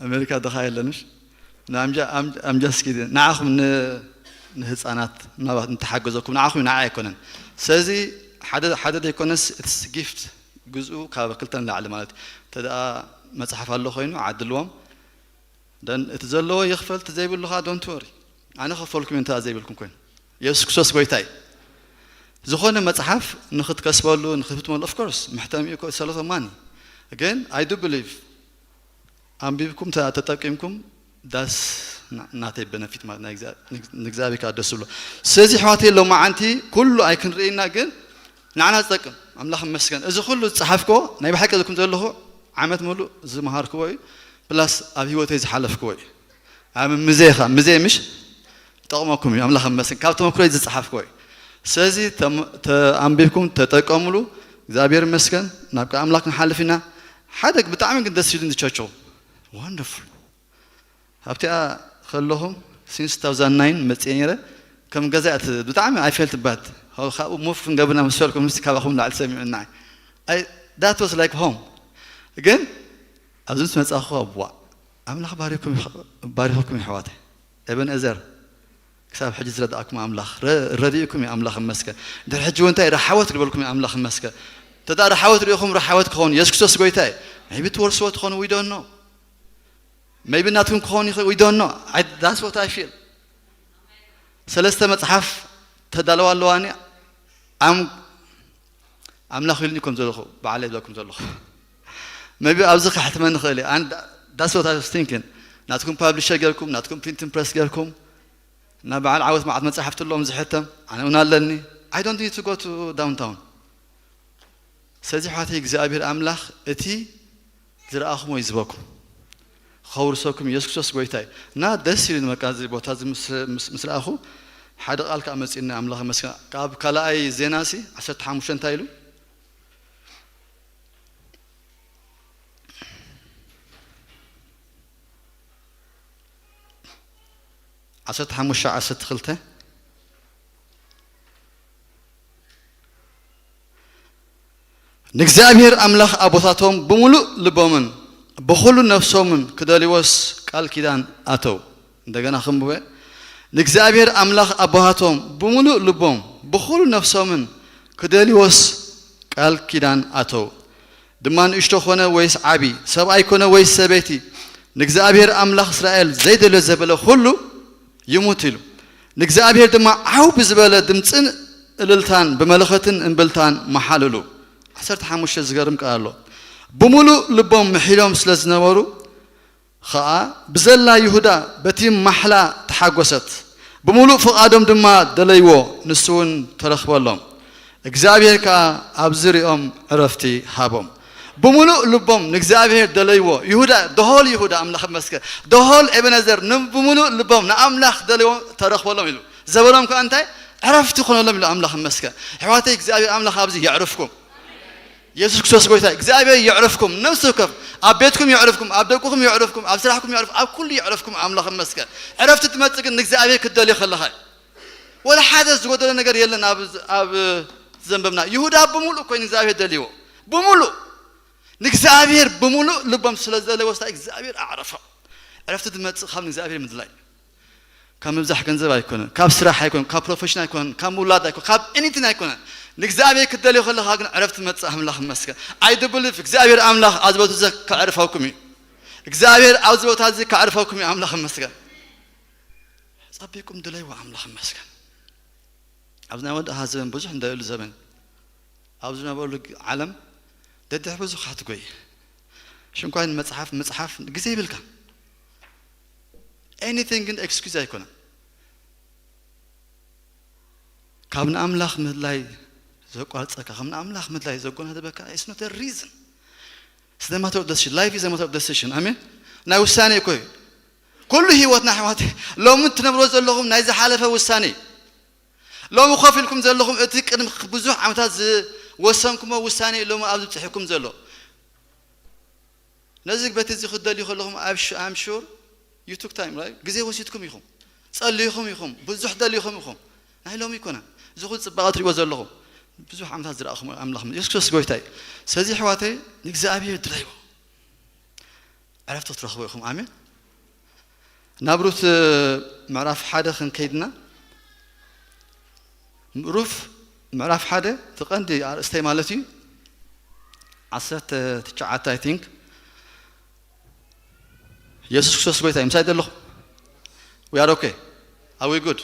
ኣሜሪካ ድኻ የለንሽ ንኣምጃ ኣምጃ እስኪ ንዓኹም ን- ንህፃናት ምናልባት እንተሓገዘኩም ንዓኹም ንዓ ኣይኮነን ስለዚ ሓደ ሓደ ዘይኮነስ it's gift ግዝኡ ካብ ክልተ ንላዕሊ ማለት እንተ ደኣ መፅሓፍ ኣሎ ኮይኑ ዓድልዎም ደን እቲ ዘለዎ ይኽፈል፣ እቲ ዘይብሉ ኸዓ don't worry። ኣነ ኸፈልኩም እንተ ዘይብልኩም ኮይኑ። የሱስ ክርስቶስ ጎይታ እዩ። ዝኾነ መጽሓፍ ንኽትከስበሉ፣ ንኽትህትመሉ፣ of course፣ መሕተሚ እዩ እኮ፣ it's a lot of money። ግን I do believe፣ ኣንቢብኩም ተ-፣ ተጠቂምኩም፣ that's ና-፣ ናተይ benefit ማለት ናይ እግዚኣብ-፣ ንግ-፣ ንእግዚኣብሔር ከዓ ደስ ብሎ። ስለዚ ኣሕዋተይ፣ ሎማዓንቲ ኩሉ ኣይክንርእይና፣ ግን ንዓና ዝጠቅም፣ ኣምላኽ ይመስገን። እዚ ኩሉ ዝጸሓፍክዎ ናይ ብሓቂ ዝብለኩም ዘለኹ ዓመት ሙሉእ ዝመሃርክዎ እዩ፣ ፕላስ ኣብ ህይወተይ ዝሓለፍክዎ እዩ። ኣብ ምዘኻ፣ ምዘ ምሽ ይጠቕመኩም እዩ፣ ኣምላኽ ይመስገን። ካብ ተመክሮይ ዝጸሓፍክዎ እዩ። ስለዚ ተም-፣ ተ-፣ ኣንቢብኩም ተጠቀምሉ። እግዚኣብሔር ይመስገን። ናብ ቃል ኣምላኽ ክንሓልፍ ኢና። ሓደ ብጣዕሚ ግን ደስ ኢሉኒ ቸርችኹም። Wonderful። ኣብቲኣ ከለኹም፣ since two thousand nine መጽየ ነይረ። ከም ገዛ እያ ት-፣ ብጣዕሚ I felt bad። ካብኡ ሙቭ ክንገብርና ምስ በልኩም፣ ምስቲ ካባኹም ላዕሊ ሰሚዑ ንዓይ። I, that was like home። ግን ኣብዚ ምስ መጻኹ፣ ዋእ፣ ኣምላኽ ባሪኹም፣ ባሪኹኩም የሕዋተይ። ኤበንኤዘር፣ ክሳብ ሕጂ ዝረዳእኩም ኣምላኽ፣ ረ-፣ ረዲእኩም እዩ ኣምላኽ ይመስገን። ድሕሪ ሕጂ እውን እንታይ ረሓወት ክበልኩም እዩ ኣምላኽ ይመስገን። እንተ ደኣ ረሓወት ርኢኹም፣ ረሓወት ክኸውን፣ የሱስ ክርስቶስ ጎይታ እዩ። maybe ትወርስዎ ትኾኑ፣ we don't know። maybe ናትኩም ክኸውን ይኽእል፣ we don't know። I, that's what I feel። ሰለስተ መጽሓፍ ተዳለዋ ኣለዋኒ። ኣም-፣ ኣምላኽ ኢሉኒ ከም ዘለኹ፣ ባዕለይ ዝብለኩም ዘለኹ። maybe ኣብዚ ከሕትመኒ ይኽእል እየ። And that's what I was thinking። ናትኩም ፓብሊሸር ጌርኩም፣ ናትኩም ፕሪንቲንግ ፕረስ ጌርኩም፣ ናብ በዓል ዓወት መዓት መጻሕፍቲ ኣለዎም ዝሕተም፣ ኣነ እውን ኣለኒ። I don't need to go to downtown። ስለዚ ኣሕዋተይ እግዚኣብሔር ኣምላኽ እቲ ዝረኣኹሞ እዩ ዝህበኩም። ከውርሰኩም ኢየሱስ ክርስቶስ ጎይታ እዩ። እና ደስ ኢሉኒ በቃ እዚ ቦታ እዚ ምስ፣ ምስ፣ ምስ ረኣኹ ሓደ ቃል ከዓ መጺኡኒ ኣምላኽ ይመስገን። ካብ ካልኣይ ዜና ሲ ዓሰርተ ሓሙሽተ እንታይ ኢሉ? ዓሰርተ ሓሙሽተ ዓሰርተ ክልተ። ንእግዚኣብሔር ኣምላኽ ኣቦታቶም ብምሉእ ልቦምን ብኹሉ ነፍሶምን ክደልይዎስ ቃል ኪዳን ኣተው። እንደገና ክንብበ። ንእግዚኣብሔር ኣምላኽ ኣቦታቶም ብምሉእ ልቦም ብኹሉ ነፍሶምን ክደልይዎስ ቃል ኪዳን ኣተው። ድማ ንእሽቶ ኾነ ወይስ ዓቢ፣ ሰብኣይ ኮነ ወይስ ሰበይቲ፣ ንእግዚኣብሔር ኣምላኽ እስራኤል ዘይደልዮ ዘበለ ኹሉ ይሙት ኢሉ። ንእግዚኣብሔር ድማ ዓው ብዝበለ ድምጽን እልልታን ብመለኸትን እምብልታን መሓልሉ። ዓሰርተ ሓሙሽተ ዝገርም ቃል ኣሎ። ብምሉእ ልቦም ምሒሎም ስለ ዝነበሩ ኸኣ ብዘላ ይሁዳ በቲ ማሕላ ተሓጎሰት፣ ብምሉእ ፍቓዶም ድማ ደለይዎ፣ ንሱ እውን ተረኽበሎም። እግዚኣብሔር ከኣ ኣብ ዝርኦም ዕረፍቲ ሃቦም። ብምሉእ ልቦም ንእግዚኣብሔር ደለይዎ። ይሁዳ፣ the whole ይሁዳ ኣምላኽ ይመስገን። The whole ኤቤነዘር ን-፣ ብምሉእ ልቦም ንኣምላኽ ደለይዎ ተረኽበሎም ኢሉ። ዘበሎም ከኣ እንታይ? ዕረፍቲ ኮነሎም ኢሉ ኣምላኽ ይመስገን። ኣሕዋተይ እግዚኣብሔር ኣምላኽ ኣብዚ የዕርፍኩም። የሱስ ክርስቶስ ጎይታ እዩ። እግዚኣብሔር የዕርፍኩም። ነፍሲ ወከፍ ኣብ ቤትኩም የዕርፍኩም፣ ኣብ ደቅኹም የዕርፍኩም፣ ኣብ ስራሕኩም የዕርፍ፣ ኣብ ኩሉ የዕርፍኩም ኣምላኽ ይመስገን። ዕረፍቲ ትመጽእ ግን ንእግዚኣብሔር ክትደልዮ ከለኻ እዩ። ወላ ሓደ ዝጎደለ ነገር የለን ኣብ፣ ኣብ ዘንበብና። ይሁዳ ብምሉእ ኮይኑ እግዚኣብሔር ደልይዎ። ብምሉእ። ንእግዚኣብሔር ብምሉእ ልቦም ስለ ዝደለይዎ ስታ እግዚኣብሔር ኣዕረፎም። ዕረፍቲ ትመጽእ ካብ ንእግዚኣብሔር ምድላይ። ካብ ምብዛሕ ገንዘብ ኣይኮነን፣ ካብ ስራሕ ኣይኮነን፣ ካብ ፕሮፌሽን ኣይኮነን፣ ካብ ምውላድ ኣይኮነን፣ ካብ ኤኒቲን ኣይኮነን። ንእግዚኣብሔር ክትደልዮ ከለኻ ግን ዕረፍቲ ትመጽእ ኣምላኽ ይመስገን። I do believe እግዚኣብሔር ኣምላኽ ኣብዚ ቦታ እዚ ከዕርፈኩም እዩ። እግዚኣብሔር ኣብዚ ቦታ እዚ ከዕርፈኩም እዩ ኣምላኽ ይመስገን። ጸቢቁም ድለይዎ ኣምላኽ ይመስገን። ኣብዚ ናይ ወድኻ ዘበን ብዙሕ እንደልሉ ዘበን ኣብ ዝነበረሉ ዓለም ደድሕ ብዙሕ ክትጎይ ሽንኳይ ንመጽሓፍ ምጽሓፍ ግዜ ይብልካ። ኤኒቲንግ ግን ኤክስኪዝ ኣይኮነን። ካብ ንኣምላኽ ምድላይ ዘቋርጸካ፣ ካብ ንኣምላኽ ምድላይ ዘጎናደበካ it's not a reason. It's the matter of decision. Life is a matter of decision. ኣሜን። ናይ ውሳኔ እኮ እዩ። ኩሉ ህይወትና ኣሕዋት ሎሚ ትነብሮ ዘለኹም ናይ ዝሓለፈ ውሳኔ እዩ። ሎሚ ኮፍ ኢልኩም ዘለኹም እቲ ቅድሚ ብዙሕ ዓመታት ዝወሰንኩሞ ውሳኔ እዩ ሎሚ ኣብዚ ብጽሕኩም ዘሎ። ነዚ በቲ እዚ ክትደልዩ ከለኹም I'm sure you took time, right? ግዜ ወሲድኩም ኢኹም፣ ጸልይኹም ኢኹም፣ ብዙሕ ደልይኹም ኢኹም። ናይ ሎሚ ኣይኮነን። እዚ ኩሉ ጽባቐ ትሪእዎ ዘለኹም ብዙሕ ዓመታት ዝረኣኹም ኣምላኽ የሱስ ክርስቶስ ጎይታ እዩ። ስለዚ ኣሕዋተይ ንእግዚኣብሔር ድለይዎ። ዕረፍቲ ክትረኽቡ ኢኹም። ኣሜን። ናብ ሩት ምዕራፍ ሓደ ክንከይድና፣ ሩት ምዕራፍ ሓደ እቲ ቀንዲ ኣርእስተይ ማለት እዩ። ዓሰርተ ትሽዓተ I think። የሱስ ክርስቶስ ጎይታ እዩ። ምሳይ ዘለኹ? We are okay. Are we good?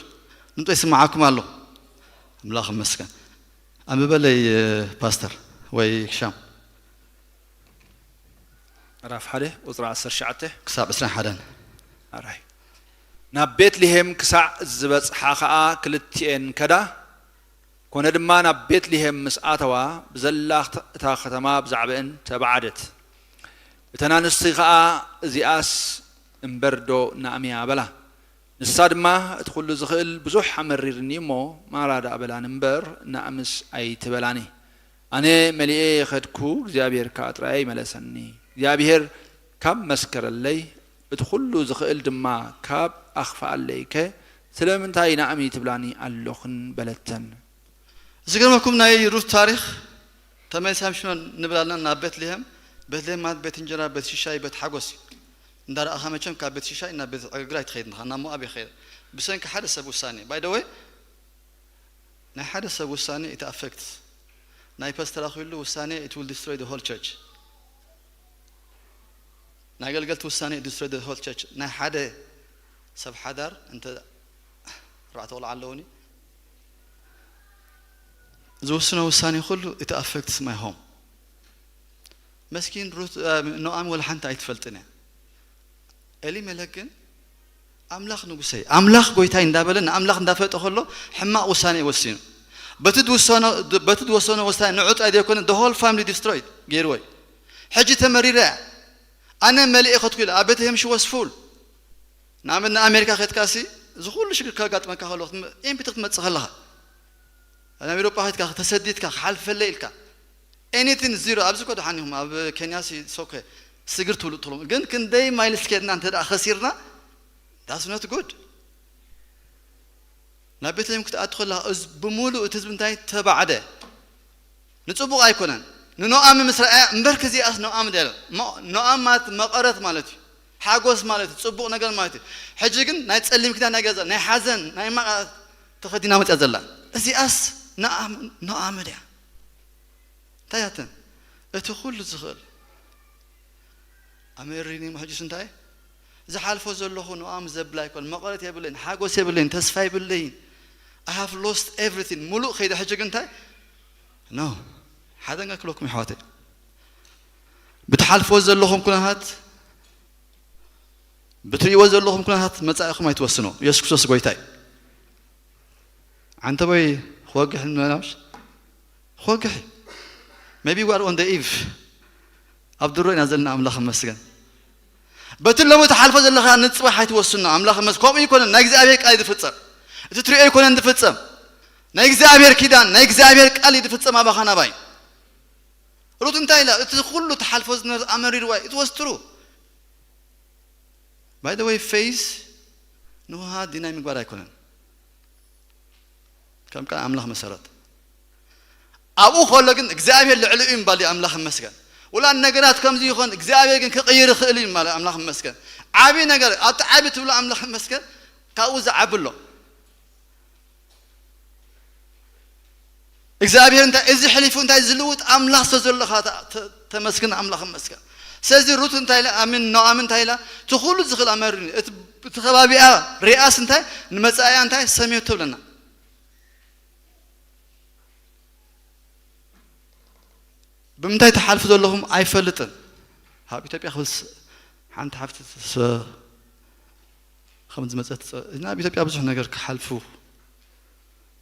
ድምፀ ይስምዓኩም ኣሎ? ኣምላኽ ይመስገን። ኣንብበለይ ፓስተር ወይ ሻም። ምዕራፍ ሓደ ቁፅሪ ዓሰርተ ትሽዓተ። ክሳብ ዕስራን ሓደን። ኣራይ ናብ ቤትልሄም ክሳዕ ዝበፅሓ ኸዓ ክልቲኤን ከዳ። ኮነ ድማ ናብ ቤትልሄም ምስ ኣተዋ ብዘላ እታ ከተማ ብዛዕባኤን ተባዓደት። እተን ኣንስቲ ኸዓ እዚኣስ እምበር ዶ ናእምያ በላ። ንሳ ድማ እቲ ኩሉ ዝኽእል ብዙሕ ኣመሪርኒ እሞ ማራ ደኣ በላኒ እምበር ናእምስ ኣይትበላኒ። ኣነ መሊኤ የኸድኩ እግዚኣብሔር ከኣ ጥራይ ይመለሰኒ። እግዚኣብሔር ካብ መስከረለይ እቲ ኩሉ ዝኽእል ድማ ካብ ኣኽፍኣለይከ ስለምንታይ ናእሚ ትብላኒ ኣሎኽን በለተን። ዝገርመኩም ናይ ሩት ታሪኽ ተመሊሳ ምሽኖ ንብላልና ናብ ቤትልሄም። ቤትልሄም ማለት ቤት እንጀራ፣ ቤት ሽሻይ፣ ቤት ሓጎስ እዩ። እንዳረኣኻ መቸም ካብ ቤት ሽሻይ ናብ ቤት ዕግርግር ኣይትኸይድን ኢኻ፣ ናብ ሞኣብ ኢኻ። ብሰንኪ ሓደ ሰብ ውሳኔ። By the way ናይ ሓደ ሰብ ውሳኔ it affects። ናይ ፓስተር ኣኺሉ ውሳኔ it will destroy the whole church። ናይ ኣገልገልቲ ውሳኔ destroy the whole church። ናይ ሓደ ሰብ ሓዳር እንተ ኣርባዕተ ቆልዓ ኣለውኒ ዝውስኖ ውሳኔ ኩሉ it affects my home። መስኪን ሩት ኖኣሚ ወላ ሓንቲ ኣይትፈልጥን እያ። ኤሊመለክ ግን ኣምላኽ ንጉሰይ ኣምላኽ ጎይታይ እንዳበለ ንኣምላኽ እንዳፈለጠ ከሎ ሕማቕ ውሳኔ እዩ ወሲኑ። በቲ ዝወሰኖ ውሳኔ ንዑ ጥራይ ዘይኮነ the whole family destroyed ገይርዎ እዩ። ሕጂ ተመሪረ እያ። ኣነ መሊኤ ከትኩ ኢለ ኣብ ቤተ ሄምሽ ወስፉል ንኣብነት ንኣሜሪካ ከድካ ሲ እዚ ኩሉ ሽግር ከጋጥመካ ከሎ ኤምፒቲ ክትመፅእ ከለኻ ናብ ኤውሮጳ ከድካ ተሰዲድካ ክሓልፈለይ ኢልካ anything zero ኣብዚ ኮ ደሓን ኢኹም ኣብ ኬንያ ሲ ሶከ ስግር ትብሉ ትሎም ግን ክንደይ ማይልስ ከድና እንተ ደኣ ከሲርና that's not good። ናብ ቤተልሔም ክትኣቱ ከለኻ እዚ ብምሉእ እቲ ህዝቢ እንታይ ተባዕደ። ንጽቡቕ ኣይኮነን። ንኖኣሚ ምስ ረኣያ እምበርከ እዚኣስ ኖኣሚ ድያ ኢላ። ኖኣሚ ማለት መቐረት ማለት እዩ። ሓጎስ ማለት እዩ። ጽቡቕ ነገር ማለት እዩ። ሕጂ ግን ናይ ጸሊም ክዳን ናይ ገዛ ናይ ሓዘን ናይ ማቕ ተኸዲና መጽያ ዘላ። እዚኣስ ኖኣሚ ድያ? እንታይ ያተን እቲ ኩሉ ዝኽእል ኣመሪኒ ሕጅስ እንታይ ዝሓልፎ ዘለኹ ንኦም ዘብል ኣይኮን መቐረት የብለይን ሓጎስ የብለይን ተስፋ የብለይን። I have lost everything ሙሉእ ከይደ ሕጂ ግን እንታይ no ሓደጋ ክብለኩም ይሕዋተይ ብትሓልፎ ዘለኹም ኩነታት ብትሪእዎ ዘለኹም ኩነታት መጻኢኹም ኣይትወስኖ። የሱስ ክርስቶስ ጎይታ እዩ። ዓንተቦይ ክወግሕ ንመናምሽ ክወግሕ maybe we are on the eve ኣብ ድሮ ኢና ዘለና ኣምላኽ መስገን በቲ ሎሚ ትሓልፎ ዘለኻ ንጽባሕ ኣይትወስኖ ኣምላኽ መስ ከምኡ ይኮነን ናይ እግዚኣብሔር ቃል ይፍጸም እቲ ትሪኦ ይኮነን ዝፍጸም ናይ እግዚኣብሔር ኪዳን ናይ እግዚኣብሔር ቃል ይፍጸም ኣባኻ ናባይ ሩት እንታይ ኢላ እቲ ኩሉ ትሓልፎ ዝነበረ ኣመሪርዋ እዩ ትወስትሩ By the way faith ንውሃ ዲናይ ምግባር ኣይኮነን ከም ቃል ኣምላኽ መሰረት ኣብኡ ከሎ ግን እግዚኣብሔር ልዕሊ እዩ ምባል ኣምላኽ መስገን ውላ ነገራት ከምዚ ይኾን እግዚኣብሔር ግን ክቕይር ይኽእል እዩ ማለት ኣምላኽ መስገን ዓብዪ ነገር ኣብቲ ዓብዪ ትብሎ ኣምላኽ መስገን ካብኡ ዝዓቢ ኣሎ እግዚኣብሔር እንታይ እዚ ሕሊፉ እንታይ ዝልውጥ ኣምላኽ ስለ ዘለኻ ተመስግን ኣምላኽ መስገን ስለዚ ሩት እንታይ ኢላ ኣሚን ኖኣም እንታይ ኢላ እቲ ኩሉ ዝኽእል ኣመር እቲ ከባቢኣ ሪኣስ እንታይ ንመፃኢያ እንታይ ሰሜት ትብለና ብምንታይ ትሓልፉ ዘለኹም ኣይፈልጥን ኣብ ኢትዮጵያ ክብል ሓንቲ ሓፍቲ ከም ዝመፀት ናብ ኢትዮጵያ ብዙሕ ነገር ክሓልፉ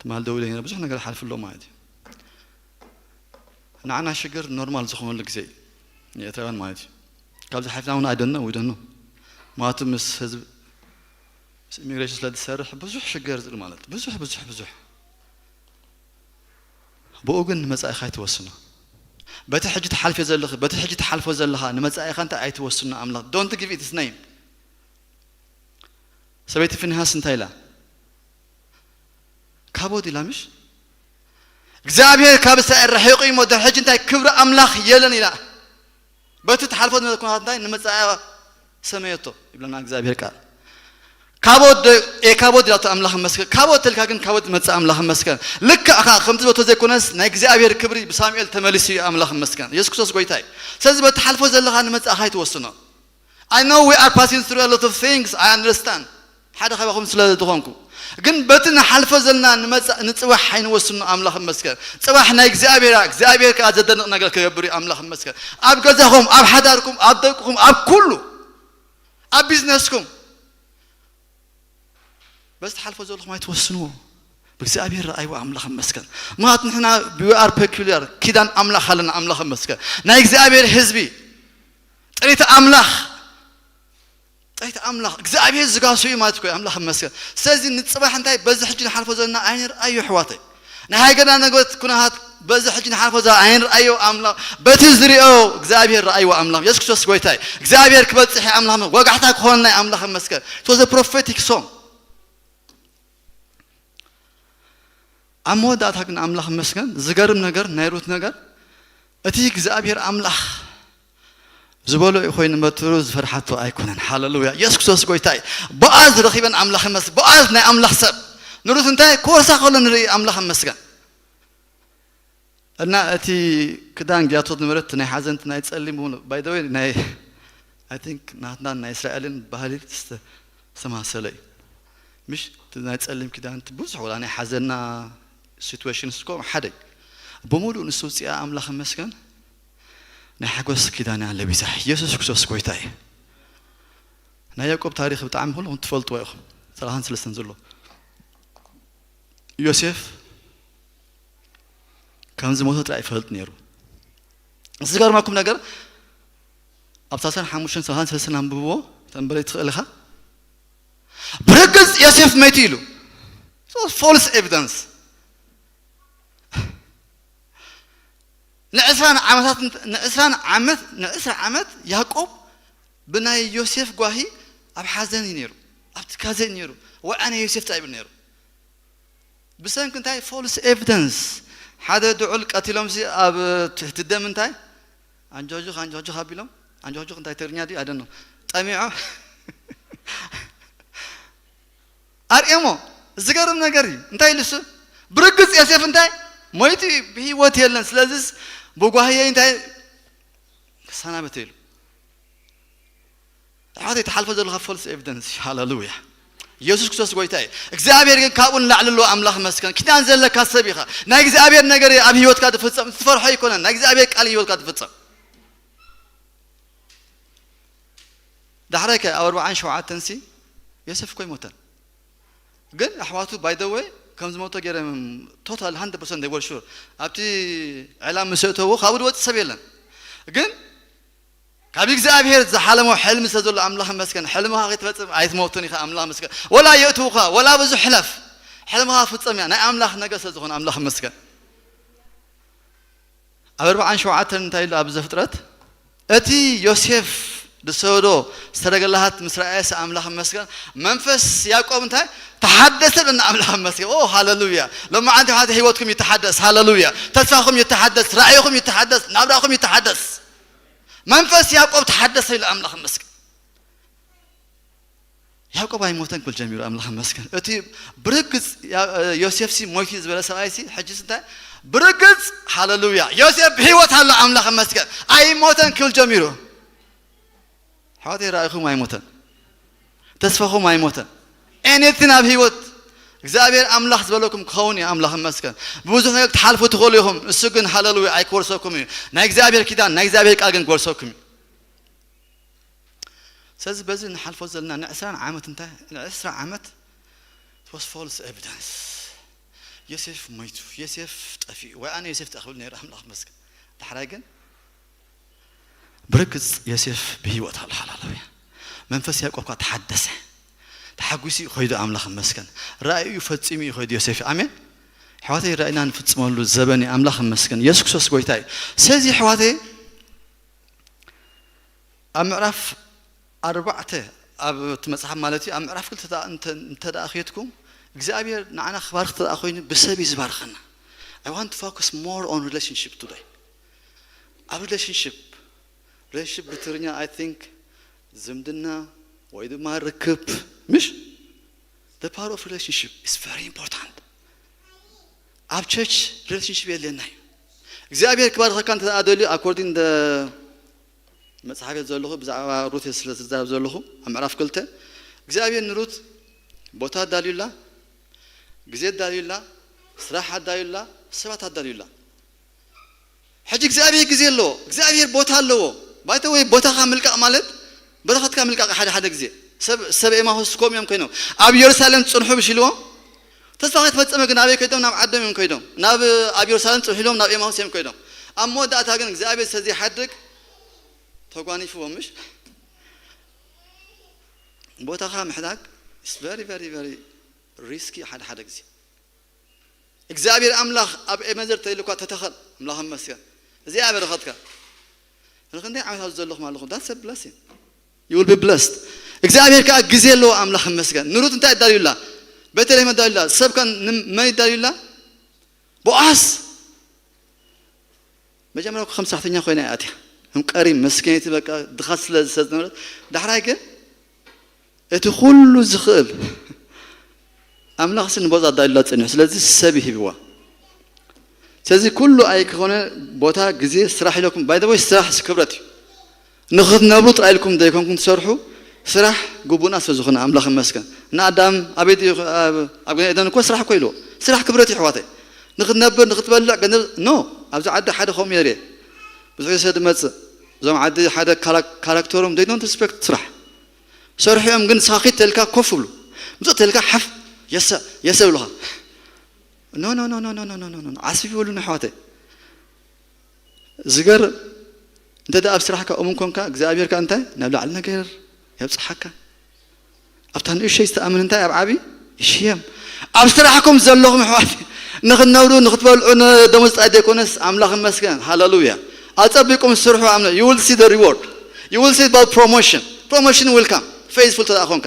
ትማል ደው ኢለ ብዙሕ ነገር ሓልፍ ኣሎ ማለት እዩ ንዓና ሽግር ኖርማል ዝኾነሉ ግዜ እዩ ንኤርትራውያን ማለት እዩ ካብዚ ሓሊፍና እውን ኣይደኖ ውደኖ ማለት ምስ ህዝብ ምስ ኢሚግሬሽን ስለ ዝሰርሕ ብዙሕ ሽገር ዝብል ማለት ብዙሕ ብዙሕ ብዙሕ ብኡ ግን ንመጻኢኻ ኣይትወስኖ በቲ ሕጂ ትሓልፊ ዘለኺ በቲ ሕጂ ትሓልፎ ዘለኻ ንመጻኢኻ እንታይ ኣይትወስኖ ኣምላኽ don't give it his name ሰበይቲ ፊንሃስ እንታይ ኢላ ካቦድ ኢላ ምሽ እግዚኣብሔር ካብ እስራኤል ርሒቑ እሞ ድሕጂ እንታይ ክብሪ ኣምላኽ የለን ኢላ በቲ ትሓልፎ ዝነበረ ኩነታት እንታይ ንመጻኢ ሰመየቶ ይብለና እግዚኣብሔር ቃል ካቦድ ዶ ኤካቦድ ኢላቶ ኣምላኽ መስገን ካቦድ ተልካ ግን ካቦድ መጻእ ኣምላኽ መስገን ልክዕ ኸዓ ከምቲ ዝበቶ ዘይኮነስ ናይ እግዚኣብሔር ክብሪ ብሳሙኤል ተመሊሱ እዩ ኣምላኽ መስገን የሱስ ክርስቶስ ጎይታ እዩ ስለዚ በቲ ሓልፎ ዘለኻ ንመጻእኻ ኣይትወስኖ I know we are passing through a lot of things, I understand. ሓደ ካባኹም ስለ ዝኾንኩ፣ ግን በቲ ንሓልፎ ዘለና ንመጻ- ንጽባሕ ኣይንወስኖ። ኣምላኽ ይመስገን። ጽባሕ ናይ እግዚኣብሔር እያ። እግዚኣብሔር ከኣ ዘደንቕ ነገር ክገብር እዩ። ኣምላኽ ይመስገን። ኣብ ገዛኹም፣ ኣብ ሓዳርኩም፣ ኣብ ደቅኹም፣ ኣብ ኩሉ፣ ኣብ ቢዝነስኩም፣ በዚ ትሓልፎ ዘለኹም ኣይትወስንዎ። ብእግዚኣብሔር ረኣይዎ። ኣምላኽ ይመስገን። ምኽንያቱ ንሕና we are peculiar፣ ኪዳን ኣምላኽ ኣለና። ኣምላኽ ይመስገን። ናይ እግዚኣብሔር ህዝቢ፣ ጥሪት ኣምላኽ፣ ጥሪት ኣምላኽ እግዚኣብሔር ዝጋሱ እዩ ማለት እኮ እዩ። ኣምላኽ ይመስገን። ስለዚ ንጽባሕ እንታይ በዚ ሕጂ ንሓልፎ ዘለና ኣይንርኣዮ ኣሕዋተይ። ናይ ሃገርና ነገራት ኩነታት በዚ ሕጂ ንሓልፎ ዘለና ኣይንርኣዮ። ኣምላኽ በቲ ዝሪኦ እግዚኣብሔር ረኣይዎ። ኣምላኽ የሱስ ክርስቶስ ጎይታ እዩ። እግዚኣብሔር ክበጽሕ እዩ። ኣምላኽ ወጋሕታ ክኾነና እዩ። ኣምላኽ ይመስገን። It was a prophetic song። ኣብ መወዳእታ ግን ኣምላኽ ይመስገን፣ ዝገርም ነገር፣ ናይ ሩት ነገር፣ እቲ እግዚኣብሔር ኣምላኽ ዝበሎ እዩ ኮይኑ፣ መትሩ ዝፈርሓቶ ኣይኮነን። ሃለሉያ። የሱስ ክርስቶስ ጎይታ እዩ። ቦኣዝ ረኺበን። ኣምላኽ ይመስገን። ቦኣዝ ናይ ኣምላኽ ሰብ፣ ንሩት እንታይ ክወርሳ ከሎ ንርኢ። ኣምላኽ ይመስገን። እና እቲ ክዳን ግያቶ ዝነበረት ናይ ሓዘን፣ እቲ ናይ ጸሊም፣ by the way፣ ናይ፣ I think፣ ናትና ናይ እስራኤልን ባህሊ ዝተ- ዝተማሰለ እዩ። ምሽ እቲ ናይ ጸሊም ክዳን፣ እቲ ብዙሕ፣ ወላ ናይ ሓዘንና ሲትዌሽን እስኮ ሓደ እዩ። ብምሉእ ንሱ ውጽኣ። ኣምላኽ ይመስገን። ናይ ሓጎስ ክዳን እያ ለቢሳ። የሱስ ክርስቶስ ጎይታ እዩ። ናይ ያዕቆብ ታሪኽ ብጣዕሚ ኩልኹም ትፈልጥዎ ኢኹም። ሰላሳን ሰለስተን ዘሎ ዮሴፍ ከም ዝሞተ ጥራይ ይፈልጥ ነይሩ። ዝገርመኩም ነገር፣ ኣብ ሰላሳን ሓሙሽተን፣ ሰላሳን ሰለስተን ኣንብብዎ፣ ተንበለይ ትኽእል ኢኻ። ብርግጽ ዮሴፍ መይቱ ኢሉ። So false evidence። ንዕስራን ዓመታት፣ ንዕስራን ዓመት፣ ንዕስራ ዓመት ያዕቆብ ብናይ ዮሴፍ ጓሂ ኣብ ሓዘን እዩ ነይሩ፣ ኣብ ትካዘ እዩ ነይሩ። ወይ ኣነ ዮሴፍ እንታይ ይብል ነይሩ? ብሰንኪ እንታይ? ፎልስ ኤቪደንስ። ሓደ ድዑል ቀቲሎምሲ ኣብ ትህቲ ደም እንታይ? ኣንጆጆኽ፣ ኣንጆጆኽ ኣቢሎም፣ ኣንጆጆኽ እንታይ ትግርኛ ድዩ? ኣደኖ ጠሚዖ ኣርእሞ። ዝገርም ነገር እዩ። እንታይ ኢሉ እሱ? ብርግጽ ዮሴፍ እንታይ? ሞይቱ እዩ፣ ብህይወት የለን። ስለዚስ ብጓህየይ እንታይ? ክሰናበት ኢሉ። ኣሕዋተይ፣ ትሓልፎ ዘለኻ ፎልስ ኤቪደንስ። ሃሌሉያ። ኢየሱስ ክርስቶስ ጎይታ እዩ። እግዚኣብሔር ግን ካብኡ ንላዕሊ ኣለዎ። ኣምላኽ ይመስገን። ኪዳን ዘለካ ሰብ ኢኻ። ናይ እግዚኣብሔር ነገር እዩ ኣብ ህይወትካ ዝፍጸም። ትፈርሖ ኣይኮነን። ናይ እግዚኣብሔር ቃል ህይወትካ ዝፍጸም። ዳሕራይ ከ ኣብ ኣርብዓን ሸውዓተን ሲ ዮሴፍ እኮ ኣይሞተን። ግን ኣሕዋቱ፣ by the way፣ ከም ዝሞተ ገይሮም ቶታል ሃንድረድ ፐርሰንት they were sure። ኣብቲ ዕላም ምስ ኣእተዎ ካብኡ ዝወጽእ ሰብ የለን። ግን ካብ እግዚኣብሔር ዝሓለሞ ሕልሚ ስለ ዘሎ ኣምላኽ ይመስገን። ሕልምኻ ከይትፈጽም ኣይትሞትን ኢኻ። ኣምላኽ ይመስገን። ወላ የእትውኻ፣ ወላ ብዙሕ ሕለፍ፣ ሕልምኻ ፍጸም እያ። ናይ ኣምላኽ ነገር ስለ ዝኾነ ኣምላኽ ይመስገን። ኣብ ኣርብዓን ሸውዓተን እንታይ ኢሉ ኣብ ዘፍጥረት? እቲ ዮሴፍ ዝሰዶ ሰረገላታት ምስ ረኣየስ ኣምላኽ ይመስገን። መንፈስ ያዕቆብ እንታይ? ተሓደሰ ብና ኣምላኽ ይመስገን። ኦ ሃሌሉያ። ሎማዓንቲ ሓደ ህይወትኩም ይተሓደስ። ሃሌሉያ። ተስፋኹም ይተሓደስ፣ ራእይኹም ይተሓደስ፣ ናብራኹም ይተሓደስ። መንፈስ ያዕቆብ ተሓደሰ ኢሉ ኣምላኽ ይመስገን። ያዕቆብ ኣይሞተን ክብል ጀሚሩ። ኣምላኽ ይመስገን። እቲ ብርግጽ ያ- ዮሴፍሲ ሞይቱ ዝበለ ሰብኣይሲ ሕጂስ እንታይ? ብርግጽ፣ ሃሌሉያ፣ ዮሴፍ ብህይወት ኣሎ። ኣምላኽ ይመስገን። ኣይሞተን ክብል ጀሚሩ። ኣሕዋተይ፣ ራእይኹም ኣይሞተን። ተስፋኹም ኣይሞተን። ኤኒቲን ኣብ ህይወት እግዚኣብሔር ኣምላኽ ዝበለኩም ክኸውን እዩ። ኣምላኽ ይመስገን። ብብዙሕ ነገር ክትሓልፉ ትኽእሉ ኢኹም። እሱ ግን ሃሌሉያ ኣይክወርሰኩም እዩ። ናይ እግዚኣብሔር ኪዳን፣ ናይ እግዚኣብሔር ቃል ግን ክወርሰኩም እዩ። ስለዚ በዚ ንሓልፎ ዘለና ንዕስራን ዓመት እንታይ ንዕስራ ዓመት it was false evidence። ዮሴፍ ሞይቱ፣ ዮሴፍ ጠፊኡ፣ ወይ ኣነ ዮሴፍ ጠፊኡ ነይሩ። ኣምላኽ ይመስገን። ዳሕራይ ግን ብርግጽ ዮሴፍ ብህይወት ኣሎ። ሃሌሉያ። መንፈስ ያዕቆብ ከኣ ተሓደሰ። ተሓጒሱ እዩ ከይዱ። ኣምላኽ ይመስገን። ራእዩ ፈጺሙ እዩ ከይዱ ዮሴፍ። ኣሜን። ኣሕዋተይ፣ ራእይና ንፍጽመሉ ዘበን እዩ። ኣምላኽ ይመስገን። የሱስ ክርስቶስ ጎይታ እዩ። ስለዚ ኣሕዋተይ፣ ኣብ ምዕራፍ ኣርባዕተ ኣብ እቲ መጽሓፍ ማለት እዩ፣ ኣብ ምዕራፍ ክልተ እንተ- እንተ ደኣ ኬድኩም፣ እግዚኣብሔር ንዓና ክባርኽ እንተ ደኣ ኮይኑ ብሰብ እዩ ዝባርኸና። I want to focus more on relationship today። ኣብ ሪሌሽንሽፕ፣ ሪሌሽንሽፕ ብትግርኛ I think ዝምድና ወይ ድማ ርክብ፣ ምሽ? The power of relationship is very important። ኣብ ቸርች ሪሌሽንሽፕ የድልየና እዩ። እግዚኣብሔር ክባርኸካ እንተ ደኣ ደልዩ፣ according the መጽሓፍ ዘለኹ ብዛዕባ ሩት ስለ ዝዛረብ ዘለኹ ኣብ ምዕራፍ ክልተ እግዚኣብሔር ንሩት ቦታ ኣዳልዩላ፣ ግዜ ኣዳልዩላ፣ ስራሕ ኣዳልዩላ፣ ሰባት ኣዳልዩላ። ሕጂ እግዚኣብሔር ግዜ ኣለዎ፣ እግዚኣብሔር ቦታ ኣለዎ። ባይተ ወይ ቦታኻ ምልቃቕ ማለት በረኸትካ ምልቃቕ ሓደ ሓደ ግዜ ሰብ ሰብ ኤማሁስ ኮም እዮም ኮይኖም ኣብ ኢየሩሳሌም ጽንሑ ብሽ ኢልዎም ተስፋ ከይተፈጸመ ግን ኣበይ ከይዶም ናብ ዓዶም እዮም ከይዶም ናብ ኣብ ኢየሩሳሌም ጽንሑ ኢልዎም ናብ ኤማሁስ እዮም ከይዶም ኣብ መወዳእታ ግን እግዚኣብሔር ሰዚ ሓድግ ተጓኒፍዎም ምሽ ቦታኻ ምሕዳግ is very very very risky ሓደ ሓደ ግዜ እግዚኣብሔር ኣምላኽ ኣብ ኤመዘር ተይልኳ ተተኸል ኣምላኽ መስገን እዚኣ በረኸትካ ንክንደይ ዓመታት ዘለኹም ኣለኹም that's a blessing you will be blessed እግዚኣብሔር ከዓ ግዜ ኣለዎ ኣምላኽ መስገን ንሩት እንታይ ይዳልዩላ ቤተልሔም ይዳልዩላ ሰብ ከ መን ይዳልዩላ ቦኣስ መጀመርያ ከም ሰራሕተኛ ኮይና እያ ኣትያ ከም ቀሪ መስኪነይቲ በቃ ድኻ ስለ ዝሰዝነበረት ዳሕራይ ግን እቲ ኩሉ ዝኽእል ኣምላኽ ሲ ንቦዛ ኣዳልዩላ ጸኒሑ ስለዚ ሰብ ይህብዋ ስለዚ ኩሉ ኣይክኾነ ቦታ ግዜ ስራሕ ኢለኩም ባይደወይ ስራሕ ክብረት እዩ ንኽትነብሩ ጥራይ ኢልኩም ዘይኮንኩም ትሰርሑ ስራሕ ግቡእና ስለ ዝኾነ ኣምላኽ ይመስገን ንኣዳም ኣበይ ኣብ ገነ ኤደን እኮ ስራሕ እኮ ኢልዎ ስራሕ ክብረት እዩ ኣሕዋተይ ንኽትነብር ንኽትበልዕ ገንዘብ no ኣብዚ ዓዲ ሓደ ከምኡ ነይሩ እየ ብዙሕ ግዜ ድመፅእ እዞም ዓዲ ሓደ ካራክተሮም they don't respect ስራሕ ሰርሑ እዮም ግን ንስኻ ኺድ ተልካ ኮፍ ብሉ ምፅእ ተልካ ሓፍ የሰ የሰ ብሉኻ no no no no no no no no no ዓስቢ ይበሉና ኣሕዋተይ ዝገርም እንተ ደኣ ኣብ ስራሕካ እሙን ኮንካ እግዚኣብሔር ከኣ እንታይ ናብ ላዕሊ ነገር የብፅሓካ ኣብታ ንእሸይ ዝተኣምን እንታይ ኣብ ዓብዪ ይሽየም ኣብ ስራሕኩም ዘለኹም ኣሕዋት ንኽትነብሩ ንኽትበልዑ ንደሞዝ ጥራይ ዘይኮነስ ኣምላኽ ይመስገን ሃለሉያ ኣጸቢቁም ስርሑ ኣምነ you will see the reward you will see about promotion promotion will come faithful ተደኣ ኮንካ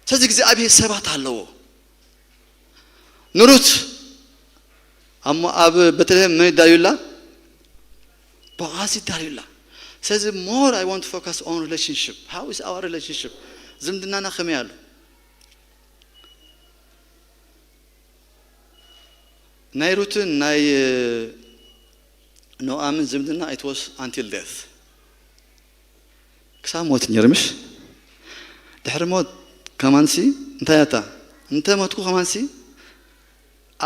ስለዚ እግዚኣብሔር ሰባት ኣለዎ ንሩት ኣብ ቤተልሔም መን ይዳዩላ ቦኣዝ ይዳዩላ ስለዚ more I want to focus on relationship how is our relationship ዝምድናና ከመይ ኣሎ ናይ ሩትን ናይ ኖኣምን ዝምድና it was until death ክሳብ ሞት ነይሩ ምሽ ድሕሪ ሞት ከማንሲ እንታይ ኣታ እንተ ሞትኩ ከማንሲ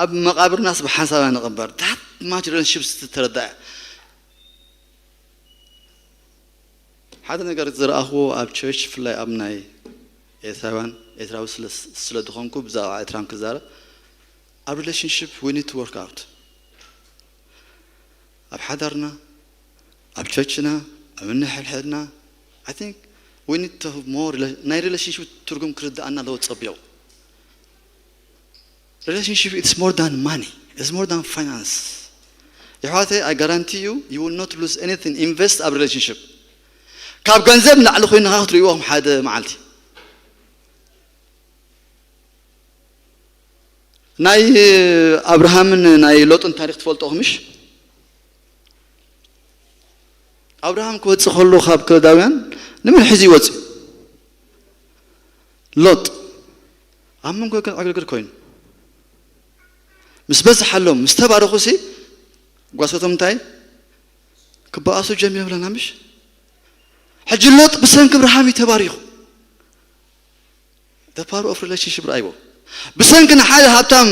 ኣብ መቓብርናስ ብሓንሳብ ንቕበር that much relationship ዝተረዳእ ሓደ ነገር ዝረኣኽዎ ኣብ ቸርች ብፍላይ ኣብ ናይ ኤርትራውያን ኤርትራዊ ስለ ዝኾንኩ ብዛዕባ ኤርትራን ክዛረብ ኣብ relationship we need to work out ኣብ ሓዳርና ኣብ ቸርችና ኣብ እንሕልሕልና I think we need to have more ናይ relationship ትርጉም ክርድኣና ኣለዎ ፀቢቑ Relationship is more than money, it's more than finance. የሕዋተይ I guarantee you, you will not lose anything. Invest ኣብ relationship. ካብ ገንዘብ ንላዕሊ ኮይንኻ ክትርእይዎ ከም ሓደ መዓልቲ። ናይ ኣብርሃምን ናይ ሎጥን ታሪክ ትፈልጦ ምሽ? ኣብርሃም ክወፅእ ከሎ ካብ ከለዳውያን ንመን ሒዙ ይወፅእ? ሎጥ ኣብ መንጎ ግን ዕግርግር ኮይኑ ምስ በዝሓሎም ምስ ተባረኹ ሲ ጓሶቶም እንታይ ክበኣሱ ጀሚሮም ኣለና ምሽ ሕጂ ሎጥ ብሰንኪ ኣብርሃም እዩ ተባሪኹ the power of relationship ራእይዎ ብሰንኪ ንሓደ ሃብታም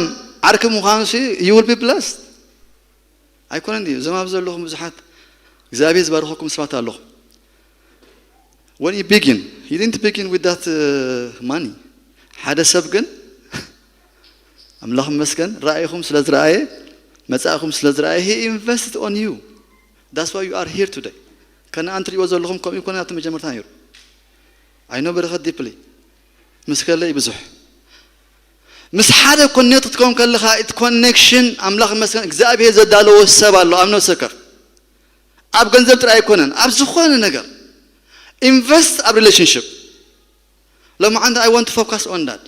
ዓርኪ ምዃኑ ሲ you will be blessed ኣይኮነን ድዩ እዞም ኣብ ዘለኹም ብዙሓት እግዚኣብሔር ዝባርኸኩም ሰባት ኣለኹም when you begin you didn't begin with that uh, money ሓደ ሰብ ግን ኣምላኽ መስገን ራእይኹም ስለ ዝረኣየ መጻእኹም ስለ ዝረኣየ he invested on you that's why you are here today ከነኣን ትሪእዎ ዘለኹም ከምኡ ይኮነ ኣብቲ መጀመርታ ነይሩ I know በረኸት deeply ምስ ከለ ይብዙሕ ምስ ሓደ ኮኔክት ክትከውን ከለኻ እቲ ኮኔክሽን ኣምላኽ መስገን እግዚኣብሔር ዘዳለዎ ሰብ ኣሎ ኣብ ነፍሰከፍ ኣብ ገንዘብ ጥራይ ኣይኮነን ኣብ ዝኾነ ነገር ኢንቨስት ኣብ ሪሌሽንሽፕ ሎማዓንቲ I want to focus on that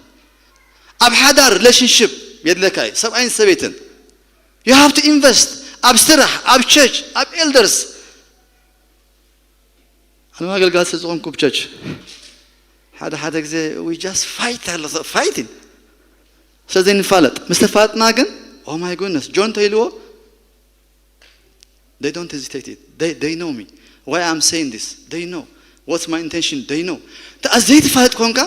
ኣብ ሓዳር ሪሌሽንሽፕ የድለካ እዩ ሰብኣይን ሰበይትን you have to invest ኣብ ስራሕ ኣብ ቸርች ኣብ ኤልደርስ ኣነ ኣገልጋሊ ስለ ዝኾንኩ ብቸርች ሓደ ሓደ ግዜ we just fight ኣሎ fighting ስለ ዘይንፋለጥ ምስ ተፋለጥና ግን oh my goodness ጆን ተይልዎ they don't hesitate it they, they know me Why I'm saying this? They know. What's my intention? They know. እንተ ዘይትፋለጥ ኮንካ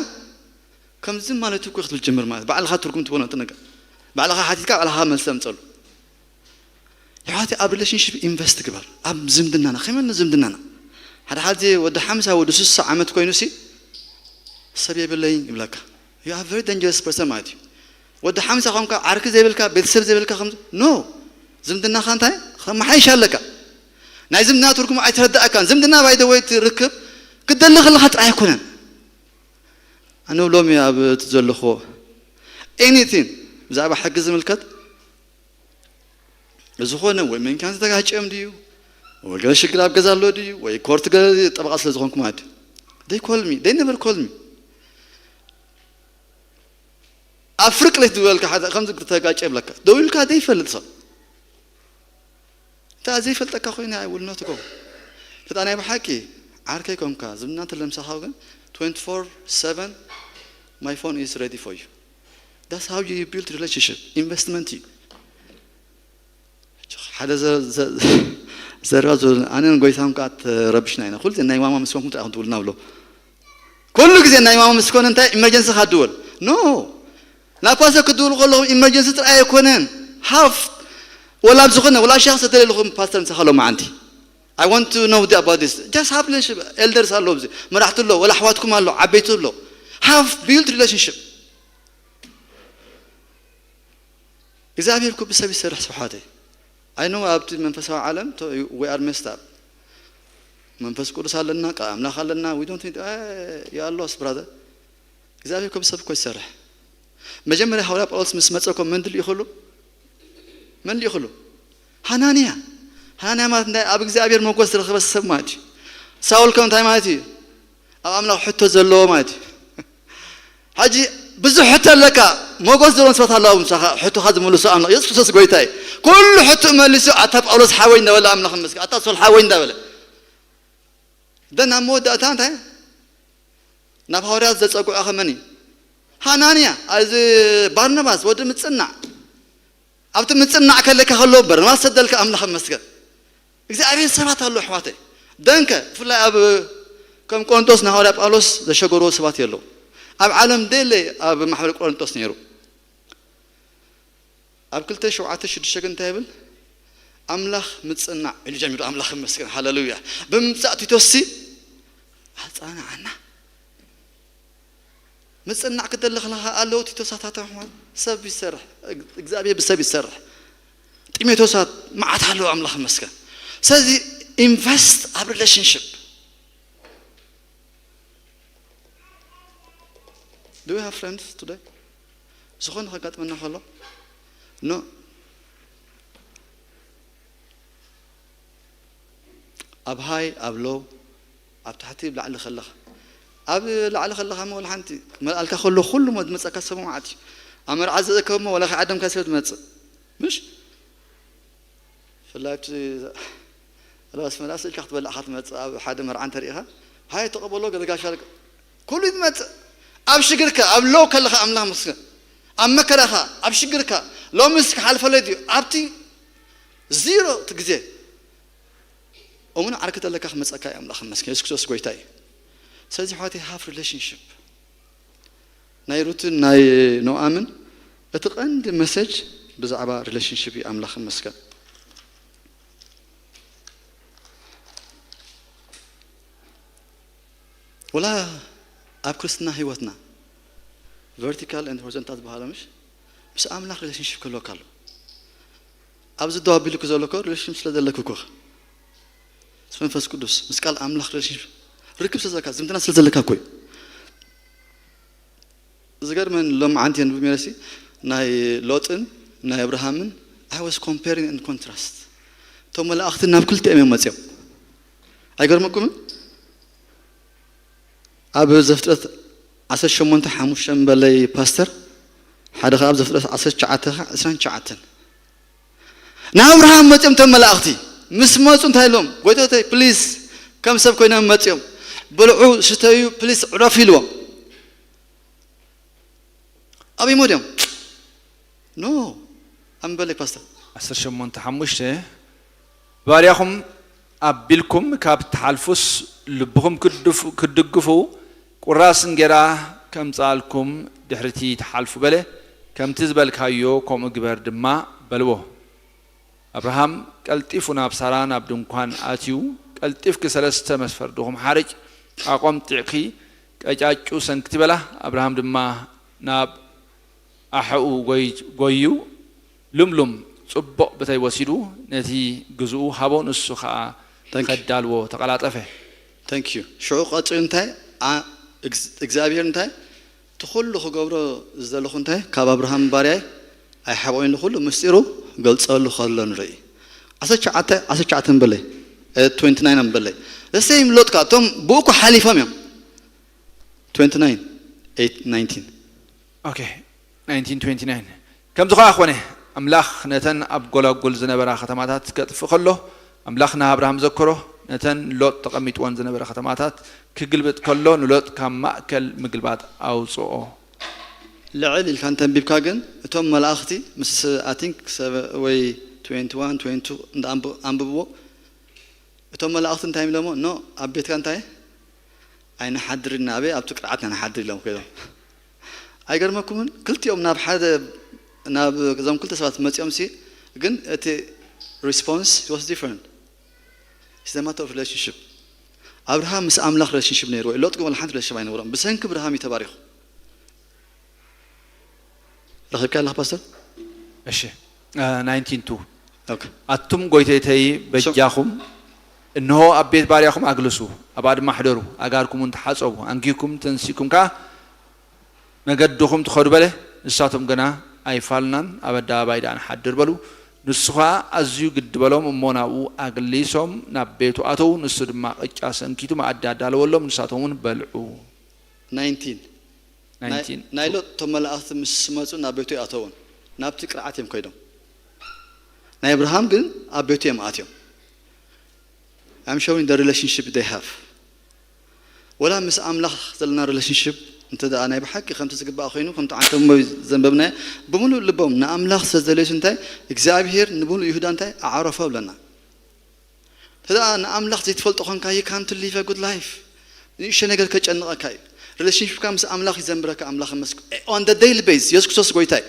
ከምዚ ማለት እኮ ክትብል ጀምር ማለት ባዕልኻ ትርጉም ትበኖ ነገር ባዕልኻ ሓቲትካ ባዕልኻ መልሰ ምጸሉ። የሕዋተይ ኣብ relationship invest ግበር። ኣብ ዝምድናና ከመይ ዝምድናና ሓደ ሓደ ወዲ ሓምሳ ወዲ ስሳ ዓመት ኮይኑ ሲ ሰብ የብለይን ይብለካ። You are very dangerous person ማለት እዩ። ወዲ ሓምሳ ኮንካ ዓርኪ ዘይብልካ ቤተሰብ ዘይብልካ ከም no ዝምድናኻ እንታይ ከመሓይሽ ኣለካ። ናይ ዝምድና ትርጉሙ ኣይተረዳእካን። ዝምድና by the way ትርክብ ክትደሊ ከለኻ ጥራይ ኣይኮነን። ኣነ ብሎም ኣብ እቲ ዘለኹ anything ብዛዕባ ሕጊ ዝምልከት ዝኾነ ወይ መንካን ዝተጋጨም ድዩ ወይ ገለ ሽግር ኣብ ገዛ ኣሎ ድዩ ወይ ኮርት ገለ ጠበቃ ስለ ዝኾንኩ ማለት እዩ። They call me, they never call me። ኣብ ፍርቅ ለይት ዝበልካ ሓደ ከምዚ ተጋጨ ይብለካ ደው ኢልካ ዘይፈልጥ ሰብ እንተ ዘይፈልጠካ ኮይኑ I will not go። ከታ ናይ ብሓቂ ዓርከይ ኮንካ ዝምድና እንተ ለምሳኻ ግን twenty-four seven my phone is ready for you። That's how you build relationship። ኢንቨስትመንት እዩ። ሓደ ዘ- ዘ- ዘረባ ዝብል ኣነን ጎይታን ከዓ ተረብሽና ኢና። ኩሉ ግዜ ናይ ማማ ምስ ኮንኩም እንታይ ኢኹም ትብሉና ብሎ። ኩሉ ግዜ ናይ ማማ ምስ ኮነ እንታይ ኢመርጀንሲ ካድወል no ናብ ፓስተር ክትድውሉ ከለኹም ኢመርጀንሲ ጥራይ ኣይኮነን። ሃፍ ወላ ኣብ ዝኾነ ወላ ሻኽ ዝተደለልኹም ፓስተር ምሳኻ ሎማዓንቲ I want to know about this. Just have relationship. Elders ኣሎ ኣብዚ መራሕቲ ኣሎ ወላ ኣሕዋትኩም ኣሎ ዓበይቲ ኣሎ። Have build relationship። እግዚኣብሔር እኮ ብሰብ ይሰርሕ ስብሓተይ። I know ኣብቲ መንፈሳዊ ዓለም we are messed up። መንፈስ ቅዱስ ኣለና ቃል ኣምላኽ ኣለና we don't need you are lost brother። እግዚኣብሔር እኮ ብሰብ እኮ ይሰርሕ። መጀመርያ ሃዋርያ ጳውሎስ ምስ መጸ እኮ መን ድልዩ ይኽእሉ መን ድልዩ ይኽእሉ ሃናንያ። ሃናንያ ማለት እንታይ ኣብ እግዚኣብሔር መጎስ ዝረኸበ ሰብ ማለት እዩ። ሳውል ከም እንታይ ማለት እዩ ኣብ ኣምላኽ ሕቶ ዘለዎ ማለት እዩ። ሕጂ ብዙሕ ሕቶ ኣለካ። ሞጎስ ዘለዎም ሰባት ኣለዉ ምሳኻ ሕቶኻ ዝምልሱ ኣምላኽ የሱስ ክርስቶስ ጎይታ እዩ። ኩሉ ሕቶ መሊሱ ኣታ ጳውሎስ ሓወይ እንዳበለ ኣምላኽ መስገን ኣታ ሶል ሓወይ እንዳበለ ደን ኣብ መወዳእታ እንታይ ናብ ሃዋርያት ዘጸጉዐ ከመን እዩ ሃናንያ እዚ ባርናባስ ወዲ ምጽናዕ ኣብቲ ምጽናዕ ከለካ ከሎ በርናባስ ሰደልካ ኣምላኽ መስገን እግዚኣብሔር ሰባት ኣሎ ኣሕዋተይ ደንከ ብፍላይ ኣብ ከም ቆሮንጦስ ንሃዋርያ ጳውሎስ ዘሸገርዎ ሰባት የለዉ ኣብ ዓለም ደለ ኣብ ማሕበረ ቆሮንጦስ ነይሩ ኣብ ክልተ ሸውዓተ ሽዱሽተ ግን እንታይ ይብል ኣምላኽ ምጽናዕ ኢሉ ጀሚሩ ኣምላኽ መስገን ሃለሉያ ብምምጻእ ቲቶስሲ ኣጻናዓና ምጽናዕ ክደሊ ከለኻ ኣለዉ ቲቶሳት ኣሕዋት ሰብ ይሰርሕ እግዚኣብሔር ብሰብ ይሰርሕ ጢሞቴዎሳት መዓት ኣለዉ ኣምላኽ ይመስገን ስለዚ ኢንቨስት ኣብ relationship do you have friends today ዝኾነ ከጋጥመና ከሎ no ኣብ high ኣብ low ኣብ ታሕቲ ኣብ ላዕሊ ከለኻ ኣብ ላዕሊ ከለኻ እሞ ሓንቲ ክመልኣልካ ከሎ ኩሉ እሞ ዝመፀካ ሰብ መዓት እዩ ኣብ መርዓ ዝእከብ እሞ ወላ ከይዓደምካ ስለ ትመፅእ ምሽ ፍላይ ኣብቲ ራስ መላስ ኢልካ ክትበልዕ ኢኻ ትመፅእ ኣብ ሓደ መርዓ እንተሪኢኻ ሃይ ተቐበሎ ገለጋሻ ኩሉ እዩ ዝመፅእ ኣብ ሽግርካ ኣብ low ከለኻ ኣምላኽ መስገን ኣብ መከራኻ ኣብ ሽግርካ ሎምስ ክሓልፈለይ ድዩ ኣብቲ ዚሮ እቲ ግዜ እሙን ዓርኪ ተለካ ክመፀካ እዩ ኣምላኽ መስገን የሱስ ክርስቶስ ጎይታ እዩ ስለዚ ኣሕዋተይ have relationship ናይ ሩትን ናይ ኖኣምን እቲ ቀንዲ message ብዛዕባ relationship እዩ ኣምላኽ መስገን ወላ ኣብ ክርስትና ህይወትና vertical and horizontal ዝበሃለ ምሽ ምስ ኣምላኽ relationship ክህልወካ ኣሎ ኣብዚ ደው ኣቢሉኪ ዘሎ እኮ relationship ስለ ዘለኪ እኮ ምስ መንፈስ ቅዱስ ምስ ቃል ኣምላኽ relationship ርክብ ስለ ዘለካ ዝምድና ስለ ዘለካ እኮ እዩ ዝገርመን ሎም ዓንቲ የንብብ ነይረሲ ናይ ሎጥን ናይ ኣብርሃምን I was comparing and contrast እቶም መላእኽቲ ናብ ክልቲኦም እዮም መፅኦም ኣይገርመኩምን ኣብ ዘፍጥረት ዓሰርተ ሸሞንተ ሓሙሽተ በለይ ፓስተር ሓደ ከዓ ኣብ ዘፍጥረት ዓሰርተ ትሽዓተ ከዓ ዕስራን ትሽዓተን ንኣብርሃም መፅኦም እቶም መላእኽቲ ምስ መፁ እንታይ ኢሎም ጎይታተይ ፕሊስ ከም ሰብ ኮይኖም መፅኦም ብልዑ ስተዩ ፕሊስ ዕረፍ ኢልዎም ኣበይ ሞ ድዮም ኖ ኣምበለይ ፓስተር ዓሰርተ ሸሞንተ ሓሙሽተ ባርያኹም ኣቢልኩም ካብ ትሓልፉስ፣ ልብኹም ክትድፉ-፣ ክትድግፉ፣ ቁራስ እንጌራ ከምጽኣልኩም ድሕሪቲ ትሓልፉ በለ፣ ከምቲ ዝበልካዮ ከምኡ ግበር ድማ በልዎ። ኣብርሃም ቀልጢፉ ናብ ሳራ ናብ ድንኳን ኣትዩ፣ ቀልጢፍኪ ሰለስተ መስፈርድኹም ሓርጭ ኣቖምጢዕኪ ቀጫጩ ሰንክቲ በላ። ኣብርሃም ድማ ናብ ኣሐኡ ጎይ-፣ ጎዩ፣ ልምሉም ጽቡቕ ብተይ ወሲዱ ነቲ ግዝኡ ሃቦ፣ ንሱ ኸኣ Thank you። ከዳልዎ ተቐላጠፈ። Thank you። ሽዑ ቀጺሉ እንታይ? ኣ-፣ እግዝ-፣ እግዚኣብሔር እንታይ? እቲ ኹሉ ክገብሮ ዝደለኹ እንታይ? ካብ ኣብርሃም ባርያይ ኣይሓብኦይን፣ ንኹሉ ምስጢሩ ገልጸሉ ከሎ ንርኢ። ዓሰርተ ትሽዓተ፣ ዓሰርተ ትሽዓተ በለይ፣ እ፣ ትዌንቲ ናይን በለይ። The same ሎጥ ከኣ፣ እቶም ብኡ እኮ ሓሊፎም እዮም። ትዌንቲ ናይን፣ ኤይት፣ ናይንቲን። ኦኬ፣ ናይንቲን ትዌንቲ ናይን። ከምዚ ኸኣ ኾነ፣ ኣምላኽ ነተን ኣብ ጐላጉል ዝነበራ ኸተማታት ከጥፍእ ከሎ፣ ኣምላኽ ንኣብርሃም ዘከሮ፣ ነተን ሎጥ ተቐሚጥወን ዝነበረ ኸተማታት ክግልብጥ ከሎ፣ ንሎጥ ካብ ማእከል ምግልባጥ ኣውጽኦ። ልዕል ኢልካ እንተንቢብካ ግን፣ እቶም መላእኽቲ ምስ፣ I think፣ ሰበ-፣ ወይ ትዌንቲ ዋን፣ ትዌንቲ ቱ እንዳ ኣንብ-፣ ኣንብብዎ፣ እቶም መላእኽቲ እንታይ ኢሎሞ? ኖ፣ ኣብ ቤትካ እንታይ? ኣይንሓድርን፣ ኣበይ? ኣብቲ ቅርዓት ኢና ንሓድር ኢሎም ከይዶም። ኣይገርመኩምን? ክልቲኦም ናብ ሓደ፣ ናብ እዞም ክልተ ሰባት መጺኦም ሲ፣ ግን እቲ response was different። It's the matter of relationship። ኣብርሃም ምስ ኣምላኽ relationship ነይርዎ። ሎጥ ግን ወላ ሓንቲ relationship ኣይነበሮም። ብሰንኪ ኣብርሃም እዩ ተባሪኹ። ረኺብካ ኣለኻ ፓስተር? እሺ፣ እ፣ ናይንቲን ቱ። ኦኬ። ኣቱም ጐይተይተይ በጃኹም፣ እንሆ ኣብ ቤት ባርያኹም ኣግልሱ፣ ኣብኣ ድማ ሕደሩ፣ ኣእጋርኩም እውን ተሓጸቡ፣ ኣንጊህኩም ተንሲእኩም ከኣ መገድኹም ትኸዱ በለ። ንሳቶም ግና ኣይፋልናን፣ ኣብ ኣደባባይ ደኣ ንሓድር በሉ። ንሱ ኸኣ ኣዝዩ ግዲ በሎም እሞ ናብኡ ኣግሊሶም ናብ ቤቱ ኣተዉ። ንሱ ድማ ቅጫ ሰንኪቱ መኣዲ ኣዳለወሎም፣ ንሳቶም እውን በልዑ። ናይንቲን። ናይ፣ ናይንቲን። ናይ ሎጥ እቶም መላእኽቲ ምስ መጹ ናብ ቤቱ ኣይኣተዉን፣ ናብቲ ቅርዓት እዮም ከይዶም። ናይ ኣብርሃም ግን ኣብ ቤቱ እዮም ኣትዮም። I'm showing the relationship they have። ወላ ምስ ኣምላኽ ዘለና relationship እንተ ደኣ ናይ ብሓቂ ከምቲ ዝግባእ ኮይኑ፣ ከምቲ ዓንተ እሞ ዘንበብናዮ፣ ብምሉእ ልቦም ንኣምላኽ ስለ ዝደለዩስ እንታይ እግዚኣብሔር ንብምሉእ ይሁዳ እንታይ ኣዕረፎ ብለና። እንተ ደኣ ንኣምላኽ ዘይትፈልጦ ኾንካ፣ you can't live a good life። ንእሽቶ ነገር ከጨንቐካ እዩ። Relationshipካ ምስ ኣምላኽ እዩ ዘንብረካ፣ ኣምላኽ ይመስገን። On the daily basis፣ የሱስ ክርስቶስ ጎይታ እዩ።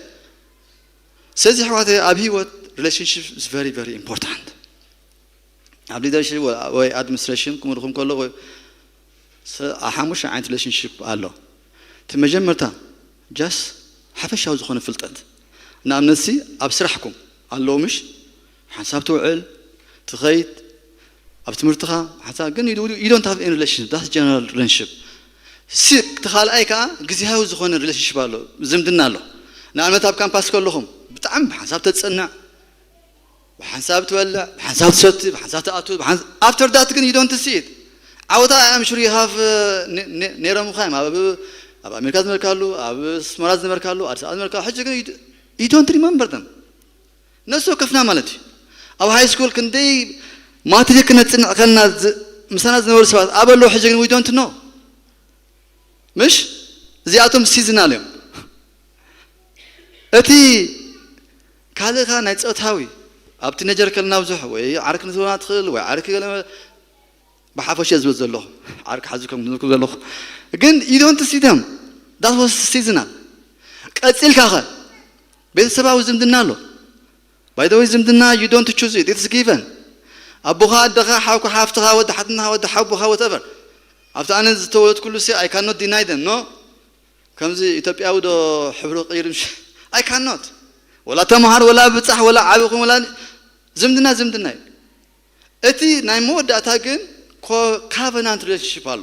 ስለዚ ኣሕዋተይ፣ ኣብ ህይወት relationship is very, very important። ኣብ leadership ወይ administration ክምርኹም ከሎ ወይ ስ-፣ ኣብ ሓሙሽተ ዓይነት relationship ኣሎ። እቲ መጀመርታ just ሓፈሻዊ ዝኾነ ፍልጠት። ንኣብነት ሲ ኣብ ስራሕኩም ኣለዉ ምሽ? ሓንሳብ ትውዕል፣ ትኸይድ፣ ኣብ ትምህርትኻ ሓንሳብ ግን you, you don't have any relationship, that's general relationship። ሲ እቲ ካልኣይ ከኣ ግዝያዊ ዝኾነ relationship ኣሎ፣ ዝምድና ኣሎ። ንኣብነት ኣብ ካምፓስ ከለኹም ብጣዕሚ ብሓንሳብ ተጽንዕ፣ ብሓንሳብ ትበልዕ፣ ብሓንሳብ ትሰቲ፣ ብሓንሳብ ትኣቱ፣ ብሓንስ-፣ after that ግን you don't see it። ዓወታ I'm sure you have፣ ነ-፣ ነ-፣ ነይሮም እኳ እዮም። ኣብ፣ ኣብ ኣሜሪካ ዝነበርካሉ፣ ኣብ ኣስመራ ዝነበርካሉ፣ ኣዲስ ኣበባ ዝነበርካሉ፣ ሕጂ ግን you d-፣ you don't remember them። ነፍሲ ወከፍና ማለት እዩ። ኣብ ሃይ ስኩል ክንደይ ማትሪክ ክነጽንዕ ከለና ዝ-፣ ምሳና ዝነበሩ ሰባት ኣበለዉ፣ ሕጂ ግን we don't know። ምሽ? እዚኣቶም ሲዝናል እዮም። እቲ ካልእ ከኣ ናይ ጾታዊ፣ ኣብ ቲኔጀር ከለና ብዙሕ ወይ ዓርኪ ንትህቦና ትኽእል ወይ ዓርኪ ገለ ብሓፈሽ እየ ዝብል ዘለኹ። ዓርኪ ሓዙ ከም ዝብልኩም ዘለኹ። ግን you don't see them. That was seasonal። ቀጺልካ ኸ? ቤተሰባዊ ዝምድና ኣሎ። By the way፣ ዝምድና you don't choose it, it's given። ኣቦኻ፣ ኣደኻ፣ ሓውካ፣ ሓፍትኻ፣ ወዲ ሓትንኻ፣ ወዲ ሓቦኻ፣ whatever። ኣብቲ ኣነ ዝተወለድኩሉ ሲ፣ I cannot deny them, no? ከምዚ ኢትዮጵያዊ ዶ ሕብሩ ቀይሩ ምሽ-፣ I cannot። ወላ ተምሃር፣ ወላ ብጻሕ፣ ወላ ዓቢ ኩን፣ ወላ ዝምድና ዝምድና እዩ። እቲ ናይ መወዳእታ ግን ኮ-፣ covenant relationship ኣሎ።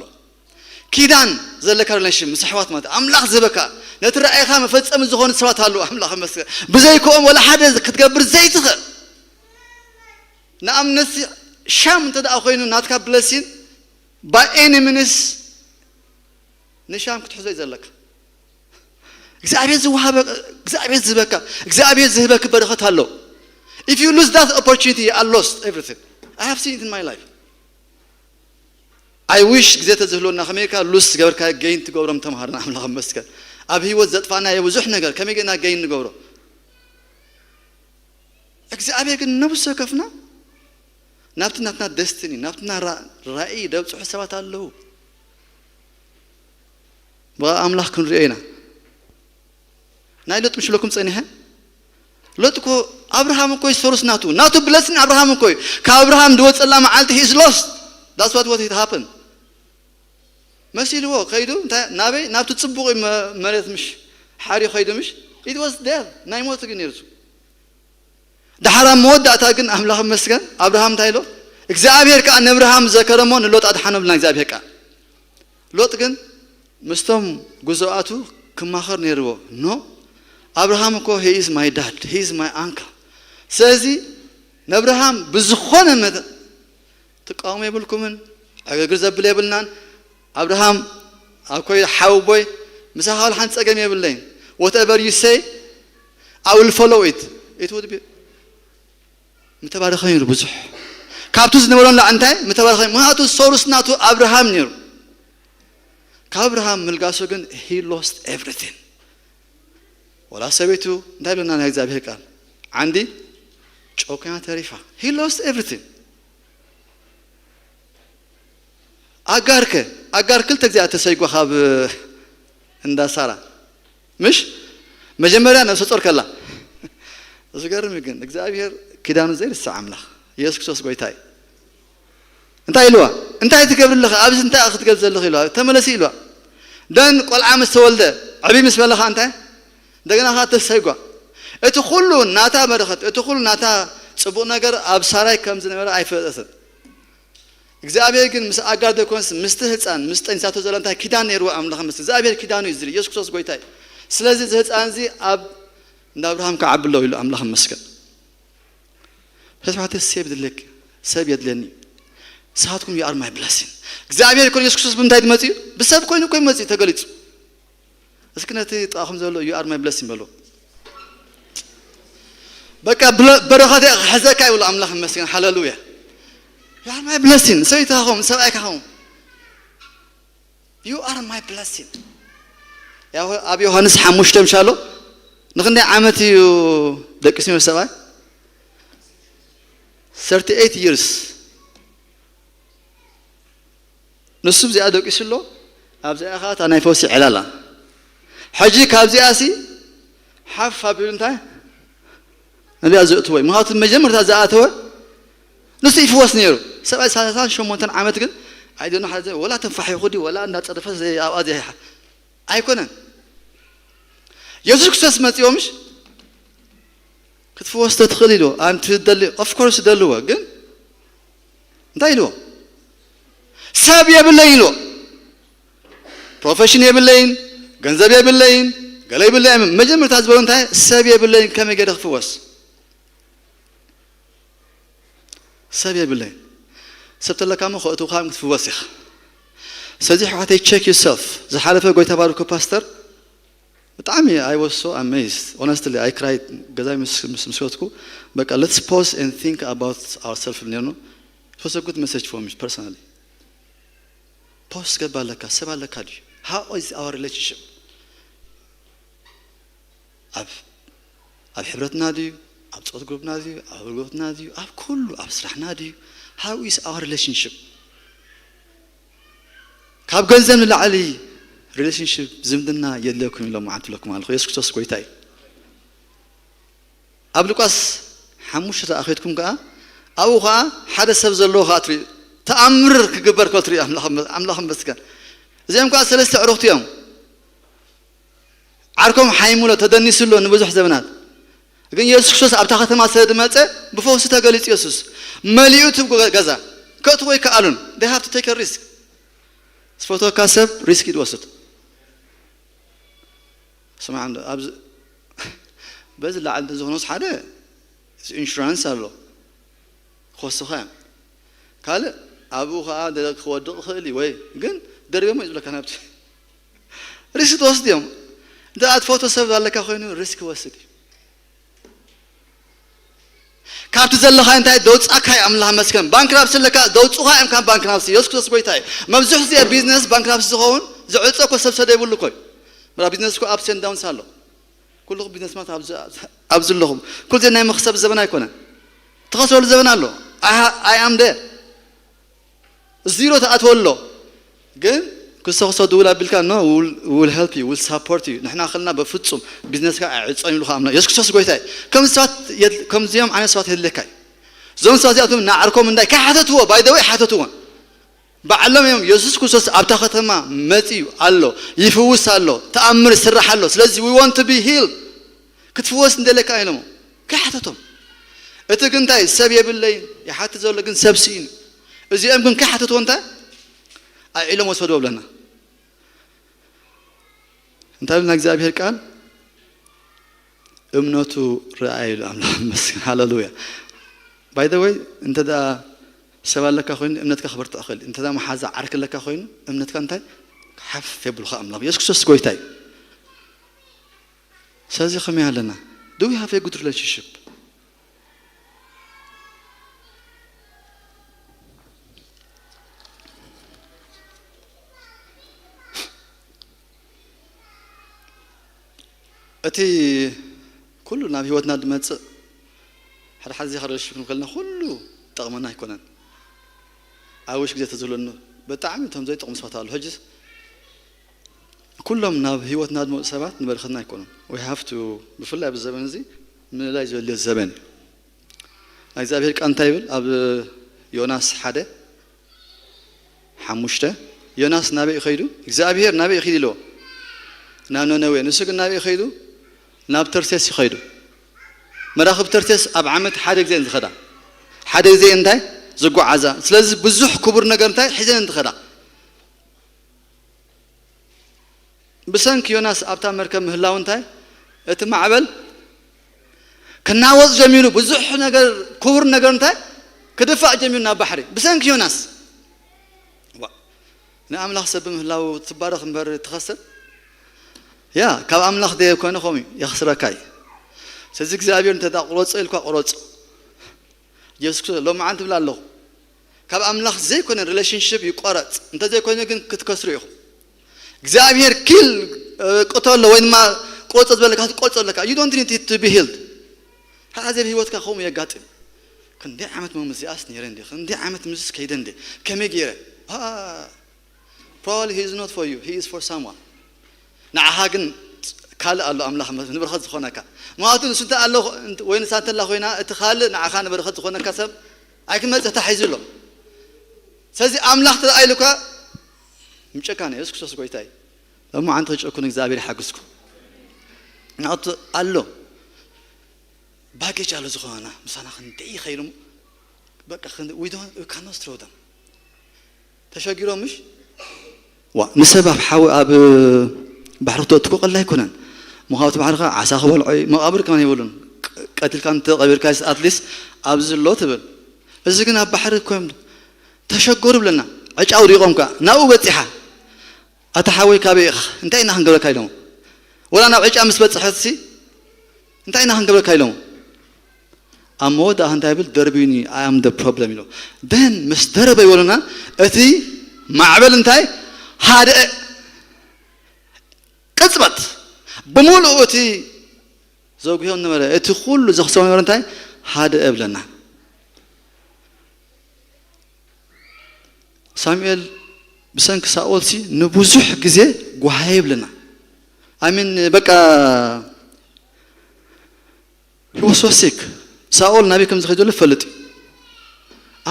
ኪዳን ዘለካ relationship ምስ ኣሕዋት ማለት ኣምላኽ ዝህበካ ነቲ ራእይኻ መፈጸሚ ዝኾኑ ሰባት ኣለዉ። ኣምላኽ ይመስገን። ብዘይክኦም ወላ ሓደ ክትገብር ዘይትኽእል። ንኣብነት ሻም እንተ ደኣ ኮይኑ ናትካ ብለሲን by any means ንሻም ክትሕዞ እዩ ዘለካ። እግዚኣብሔር ዝወሃበ-፣ እግዚኣብሔር ዝህበካ፣ እግዚኣብሔር ዝህበክ በረኸት ኣሎ። If you lose that opportunity, you are lost everything. I have seen it in my life. I wish ግዜ ተዝህልወና ከመይ ካ ሉስ ዝገበርካ ገይን ትገብሮም ተምሃርና ኣምላኽ ይመስገን። ኣብ ህይወት ዘጥፋናዮ ብዙሕ ነገር ከመይ ጌና ገይን ንገብሮ። እግዚኣብሔር ግን ነብሱ ከፍና ናብቲ ናትና ደስትኒ ናብትና ራእይ ደብፅሑ ሰባት ኣለዉ። ብኣ ኣምላኽ ክንሪኦ ኢና። ናይ ሎጥ ምሽለኩም ጸኒሐ። ሎጥ እኮ ኣብርሃም እኮ ሶርስ ናቱ ናቱ ብለስን ኣብርሃም እኮ እዩ። ካብ ኣብርሃም ዝወፀላ መዓልቲ ሂስ ሎስት። That's what what happened። መሲልዎ ከይዱ እንታይ ናበይ ናብቲ ፅቡቕ መሬት ምሽ ሓርዩ ከይዱ ምሽ ኢት ወስ ዴር ናይ ሞት ግን ነርሱ። ደሓር ኣብ መወዳእታ ግን ኣምላኽ መስገን ኣብርሃም እንታይ ኢሎ እግዚኣብሔር ከዓ ንኣብርሃም ዘከረሞ ንሎጥ ኣድሓኖ ብልና እግዚኣብሔር ቃል። ሎጥ ግን ምስቶም ጉዞኣቱ ክማኸር ነይርዎ። ኖ ኣብርሃም እኮ he is my dad, he is my uncle። ስለዚ ንኣብርሃም ብዝኾነ መጠን ትቃወሙ የብልኩምን፣ ዕግርግር ዘብል የብልናን። ኣብርሃም ኣብ ኮይ ሓውቦይ ምሳኻ ሓንቲ ጸገም የብለይን። Whatever you say I will follow it. It would be ምተባረኸ ነይሩ ብዙሕ ካብቱ ዝነበሮ ንላዕ እንታይ ምተባረኸ ምክንያቱ ሶርስ ናቱ ኣብርሃም ነይሩ። ካብ ኣብርሃም ምልጋሱ ግን he lost everything። ወላ ሰበይቱ እንታይ ብለና ናይ እግዚኣብሔር ቃል ዓንዲ ጨው ኮይና ተሪፋ። He lost everything። ኣጋር ከ ኣጋር ክልተ ግዜ ተሰይጓ ካብ እንዳ ሳራ ምሽ መጀመርያ ነብሰ ጾር ከላ ዝገርም ግን እግዚኣብሔር ኪዳኑ ዘይርሳዕ ኣምላኽ ኢየሱስ ክርስቶስ ጎይታ እዩ። እንታይ ኢልዋ? እንታይ ትገብሪ ኣለኺ ኣብዚ እንታይ ክትገብሪ ዘለኺ ኢልዋ። ተመለሲ ኢልዋ። ደን ቆልዓ ምስ ተወልደ ዕብይ ምስ በለኻ እንታይ እንደገና ኻ ተሰይጓ። እቲ ኩሉ ናታ በረኸት እቲ ኩሉ ናታ ጽቡቕ ነገር ኣብ ሳራይ ከም ዝነበረ ኣይፈለጠትን። እግዚኣብሔር ግን ምስ ኣጋር ዘይኮነስ ምስቲ ህፃን ምስ ጠንሳቶ ዘሎ እንታይ ኪዳን ነይርዎ ኣምላኽ መስገን እግዚኣብሔር ኪዳኑ እዩ ዝብል ኢየሱስ ክርስቶስ ጎይታ እዩ። ስለዚ እዚ ህፃን እዚ ኣብ እንዳ ኣብርሃም ክዓቢ ኣለዎ ኢሉ ኣምላኽ መስገን። ተስፋሕተ ሰብ ድለክ ሰብ የድለኒ ንስኻትኩም you are my blessing። እግዚኣብሔር ኮን ኢየሱስ ክርስቶስ ብምንታይ ትመፅኡ ብሰብ ኮይኑ እኮ ይመፅኡ ተገሊፁ። እስኪ ነቲ ጥቓኹም ዘሎ you are my blessing በሉ። በቃ በረኸት ክሕዘካ ይብሉ ኣምላኽ ይመስገን ሃለሉያ። You are my blessing ሰበይትኻ ኹም ሰብኣይካ ኹም you are my blessing። ኣብ ዮሃንስ ሓሙሽተ ምሻሎ ንክንደይ ዓመት እዩ ደቂሱ ሰብኣይ thirty eight years ንሱ ብዚኣ ደቂሱ ኣሎ ኣብዚኣ ኸዓ እታ ናይ ፈውሲ ዕላላ ሕጂ ካብዚኣ ሲ ሓፍ ኣቢሉ እንታይ ነዚኣ ዘእትዎ እዩ ምክንያቱ መጀመርታ ዝኣተወ ንሱ ይፍወስ ነይሩ ሰብኣይ ሰላሳን ሸሞንተን ዓመት ግን ኣይደና ሓደ ወላ ተንፋሒኹ ድዩ ወላ እንዳፀረፈ ኣብኣ ዘይሓ ኣይኮነን የሱስ ክርስቶስ መፂኦ ምሽ ክትፍወስ ተትኽእል ኢሉ ኣንቲ ደሊ ኦፍኮርስ ደልዎ ግን እንታይ ኢልዎ ሰብ የብለይ ኢልዎ ፕሮፌሽን የብለይን ገንዘብ የብለይን ገለ ይብለይ መጀመርታ ዝበሎ እንታይ ሰብ የብለይን ከመይ ገደ ክፍወስ ሰብ የብለይን ሰብ ተለካ ሞ ከእትውካ ክትፍወስ ኢኻ ስለዚ ሕዋተይ check yourself ዝሓለፈ ጎይታ ባርኮ ፓስተር ብጣዕሚ I was so amazed honestly I cried ገዛይ ምስ ምስ ምስ ወትኩ በቃ let's pause and think about ourselves ነርኑ it was a good message for me personally pause ገባ ኣለካ ሰብ ኣለካ ድዩ how is our relationship ኣብ ኣብ ሕብረትና ድዩ ኣብ ፆት ግሩፕና ድዩ ኣብ ኣገልግሎትና ድዩ ኣብ ኩሉ ኣብ ስራሕና ድዩ how is our relationship ካብ ገንዘብ ንላዕሊ relationship ዝምድና የድልየኩም ኢሎም መዓልቲ ኣለኩም ኣለኹ የሱስ ክርስቶስ ጎይታ እዩ ኣብ ሉቃስ ሓሙሽተ ተኣኺድኩም ከዓ ኣብኡ ከዓ ሓደ ሰብ ዘለዎ ከዓ ትሪኡ ተኣምር ክግበር ከ ትሪኡ ኣምላኽ መስገን እዚኦም ከዓ ሰለስተ ዕሩኽቲ እዮም ዓርኮም ሓይሙሎ ተደኒሱሎ ንብዙሕ ዘበናት ግን የሱስ ክርስቶስ ኣብታ ከተማ ስለ ዝመፀ ብፈውሲ ተገሊፁ የሱስ መሊኡ እቲ ገዛ ከእትዎ ይከኣሉን they have to take a risk ዝፈትወካ ሰብ ሪስክ ይትወስድ ስማዕ ኣብዚ በዚ ላዕሊ እንተዝኾኖስ ሓደ ኢንሹራንስ ኣሎ ክወስኻ እዮም ካልእ ኣብኡ ከዓ ክወድቕ ይኽእል እዩ ወይ ግን ደሪቦሞ እዩ ዝብለካ ናብቲ ሪስክ ትወስድ እዮም እንተ ኣትፈቶ ሰብ ኣለካ ኮይኑ ሪስክ ይወስድ እዩ ካብቲ ዘለኻ እንታይ ደውፃካ እዩ ኣምላኽ መስከን ባንክራፕሲ ኣለካ ደውፁኻ እዮም ካብ ባንክራፕሲ የሱስ ክርስቶስ ጎይታ እዩ መብዝሕ ዚኣ ቢዝነስ ባንክራፕሲ ዝኸውን ዝዕፆ እኮ ሰብ ሰደ ይብሉ እኮ እዩ ምራ ቢዝነስ እኮ ኣብስ ን ዳውንስ ኣሎ ኩልኹም ቢዝነስማት ኣብዚ ኣለኹም ኩል ናይ መኽሰብ ዘበን ኣይኮነን ትኸስረሉ ዘበን ኣሎ I am there. ዚሮ ትኣትወ ኣሎ። ግን ክሶ ክሶ ድውል ኣቢልካ፣ no, we will help you, we will support you። ንሕና ከልና በፍጹም ቢዝነስካ ኣይዕጾን ይብሉኻ ኣምላኽ። የሱስ ክርስቶስ ጎይታ እዩ። ከምዚ ሰባት የድ-፣ ከምዚኦም ዓይነት ሰባት የድልየካ እዩ። እዞም ሰባት እዚኣቶም ንዓርኮም እንታይ ከይሓተትዎ፣ by the way ኣይሓተትዎን። ባዕሎም እዮም፣ የሱስ ክርስቶስ ኣብታ ከተማ መጺኡ ኣሎ፣ ይፍውስ ኣሎ፣ ተኣምር ይስራሕ ኣሎ። ስለዚ we want to be healed፣ ክትፍወስ እንደለካ ኢሎሞ ከይሓተቶም። እቲ ግን እንታይ ሰብ የብለይን ይሓትት ዘሎ ግን ሰብ ስኢኑ። እዚኦም ግን ከይሓተትዎ እንታይ ኣልዒሎም ወሰድዎ ብለና። እንታይ ብልና እግዚኣብሔር ቃል እምነቱ ረኣየ ኢሉ ኣምላኽ ይመስገን። ሃሌሉያ። By the way፣ እንተ ደኣ ሰብ ኣለካ ኮይኑ እምነትካ ክበርትዕ ይኽእል። እንተ ደኣ መሓዛ ዓርኪ ኣለካ ኮይኑ እምነትካ እንታይ ሓፍ የብሉኻ ኣምላኽ። የሱስ ክርስቶስ ጎይታ እዩ። ስለዚ ከመይ ኣለና? Do we have a good relationship? እቲ ኩሉ ናብ ህይወትና ዝመጽእ ሓደ ሓደ ዚኻ ሪሌሽንሽፕ ከለና ኩሉ ጠቕመና ኣይኮነን። ኣብ ውሽ ግዜ ተዝብለኒ ብጣዕሚ እቶም ዘይጠቕሙ ሰባት ኣለዉ። ሕጅስ ኩሎም ናብ ህይወትና ዝመፁ ሰባት ንበረኸትና ኣይኮኑን። We have to፣ ብፍላይ ኣብዚ ዘበን እዚ ምልላይ ዘድልዮ ዘበን እዩ። ናይ እግዚኣብሔር ቃል እንታይ ይብል? ኣብ ዮናስ ሓደ ሓሙሽተ፣ ዮናስ ናበይ እዩ ከይዱ? እግዚኣብሔር ናበይ እዩ ከይዱ ኢልዎ? ናብ ነነዌ። ንሱ ግን ናበይ እዩ ከይዱ? ናብ ተርሴስ እዩ ከይዱ። መራኽብ ተርሴስ ኣብ ዓመት ሓደ ግዜ እየን ዝኸዳ። ሓደ ግዜ እንታይ? ዝጓዓዛ። ስለዚ ብዙሕ ክቡር ነገር እንታይ? ሒዘን እየን ዝኸዳ። ብሰንኪ ዮናስ ኣብታ መርከብ ምህላው እንታይ? እቲ ማዕበል ክናወጽ ጀሚሩ። ብዙሕ ነገር፣ ክቡር ነገር እንታይ? ክድፋእ ጀሚሩ ናብ ባሕሪ። ብሰንኪ ዮናስ። ዋ፣ ንኣምላኽ ሰብ ብምህላው ትባረኽ እምበር ትኸስር? ያ፣ ካብ ኣምላኽ ደየኮነ ከምኡ እዩ፣ የኽስረካ እዩ። ስለዚ እግዚኣብሔር እንተ ደኣ ቁረጾ ኢልኳ ቁረጾ። የሱስ ክርስቶስ ሎማዓንቲ እብል ኣለኹ፣ ካብ ኣምላኽ ዘይኮነ ሪሌሽንሽፕ ይቆረጽ፣ እንተ ዘይኮይኑ ግን ክትከስሩ ኢኹም። እግዚኣብሔር ኪል፣ እ፣ ቅተሎ ወይ ድማ ቁረጾ ዝበለካ ክትቆርጾ ኣለካ። You don't need it to be healed። ሓደ ኣብ ህይወትካ ከምኡ የጋጥም። ክንደይ ዓመት ሞ ምስዚኣስ ነይረ እንዴ? ክንደይ ዓመት ምስስ ከይደ እንዴ? ከመይ ገይረ? አ፣ Probably he is not for you, he is for someone። ንዓኻ ግን ካልእ ኣሎ ኣምላኽ መ-፣ ንበረኸት ዝኾነካ። ምኽንያቱ ንሱ እንተ ኣሎ፣ ወይ ንሳ እንተ ኣላ ኮይና፣ እቲ ካልእ ንዓኻ ንበረኸት ዝኾነካ ሰብ ኣይክመጽእ ተታሒዙ ኣሎ። ስለዚ ኣምላኽ ተደኣ ኢሉካ ምጨካን እዩ። የሱስ ክርስቶስ ጎይታ እዩ። ሎማዓንቲ ክትጨክኑ እግዚኣብሔር ይሓግዝኩም። ምኽንያቱ ኣሎ። ባጌጅ ኣሎ ዝኾነና፣ ምሳና ክንደይ ይኸይድ እሞ፣ በቃ፣ ክንደ-፣ we don't፣ we cannot throw them። ተሸጊሮም ምሽ? ዋ፣ ንሰብ ኣብ ሓዊ፣ ኣብ ባሕሪ ክተእትኮ ቀላል ኣይኮነን። ምኽንያቱ ባሕሪ ኸኣ ዓሳ ክበልዖ እዩ፣ መቓብር ከማን የብሉን። ቀ-፣ ቀቲልካ እንተ ቀቢርካ፣ at least ኣብዚ ኣሎ ትብል። እዚ ግን ኣብ ባሕሪ እኮ እዮም ተሸገሩ ብለና። ዕጫ ኣውዲቖም ከኣ ናብኡ በጺሓ። ኣታ ሓወይ ካበይ ኢኻ? እንታይ ኢና ክንገብረካ ኢሎሞ? ወላ ናብ ዕጫ ምስ በጽሐትሲ እንታይ ኢና ክንገብረካ ኢሎሞ? ኣብ መወዳእታ እንታይ ይብል? ደርብዩኒ፣ I am the problem ኢሎ። Then ምስ ደረበይዎ ኢሎና እቲ ማዕበል እንታይ? ሃደአ። ቅጽበት ብምሉኡ እቲ ዘጉህዮም ነበረ፣ እቲ ኩሉ ዘኽስቦም ነበረ እንታይ? ሃደአ ብለና። ሳሙኤል ብሰንኪ ሳኦልሲ ንብዙሕ ግዜ ጓሃየ ይብለና። I mean፣ በቃ፣ he was so sick። ሳኦል ናበይ ከም ዝኸይድ ዘሎ ይፈልጥ እዩ።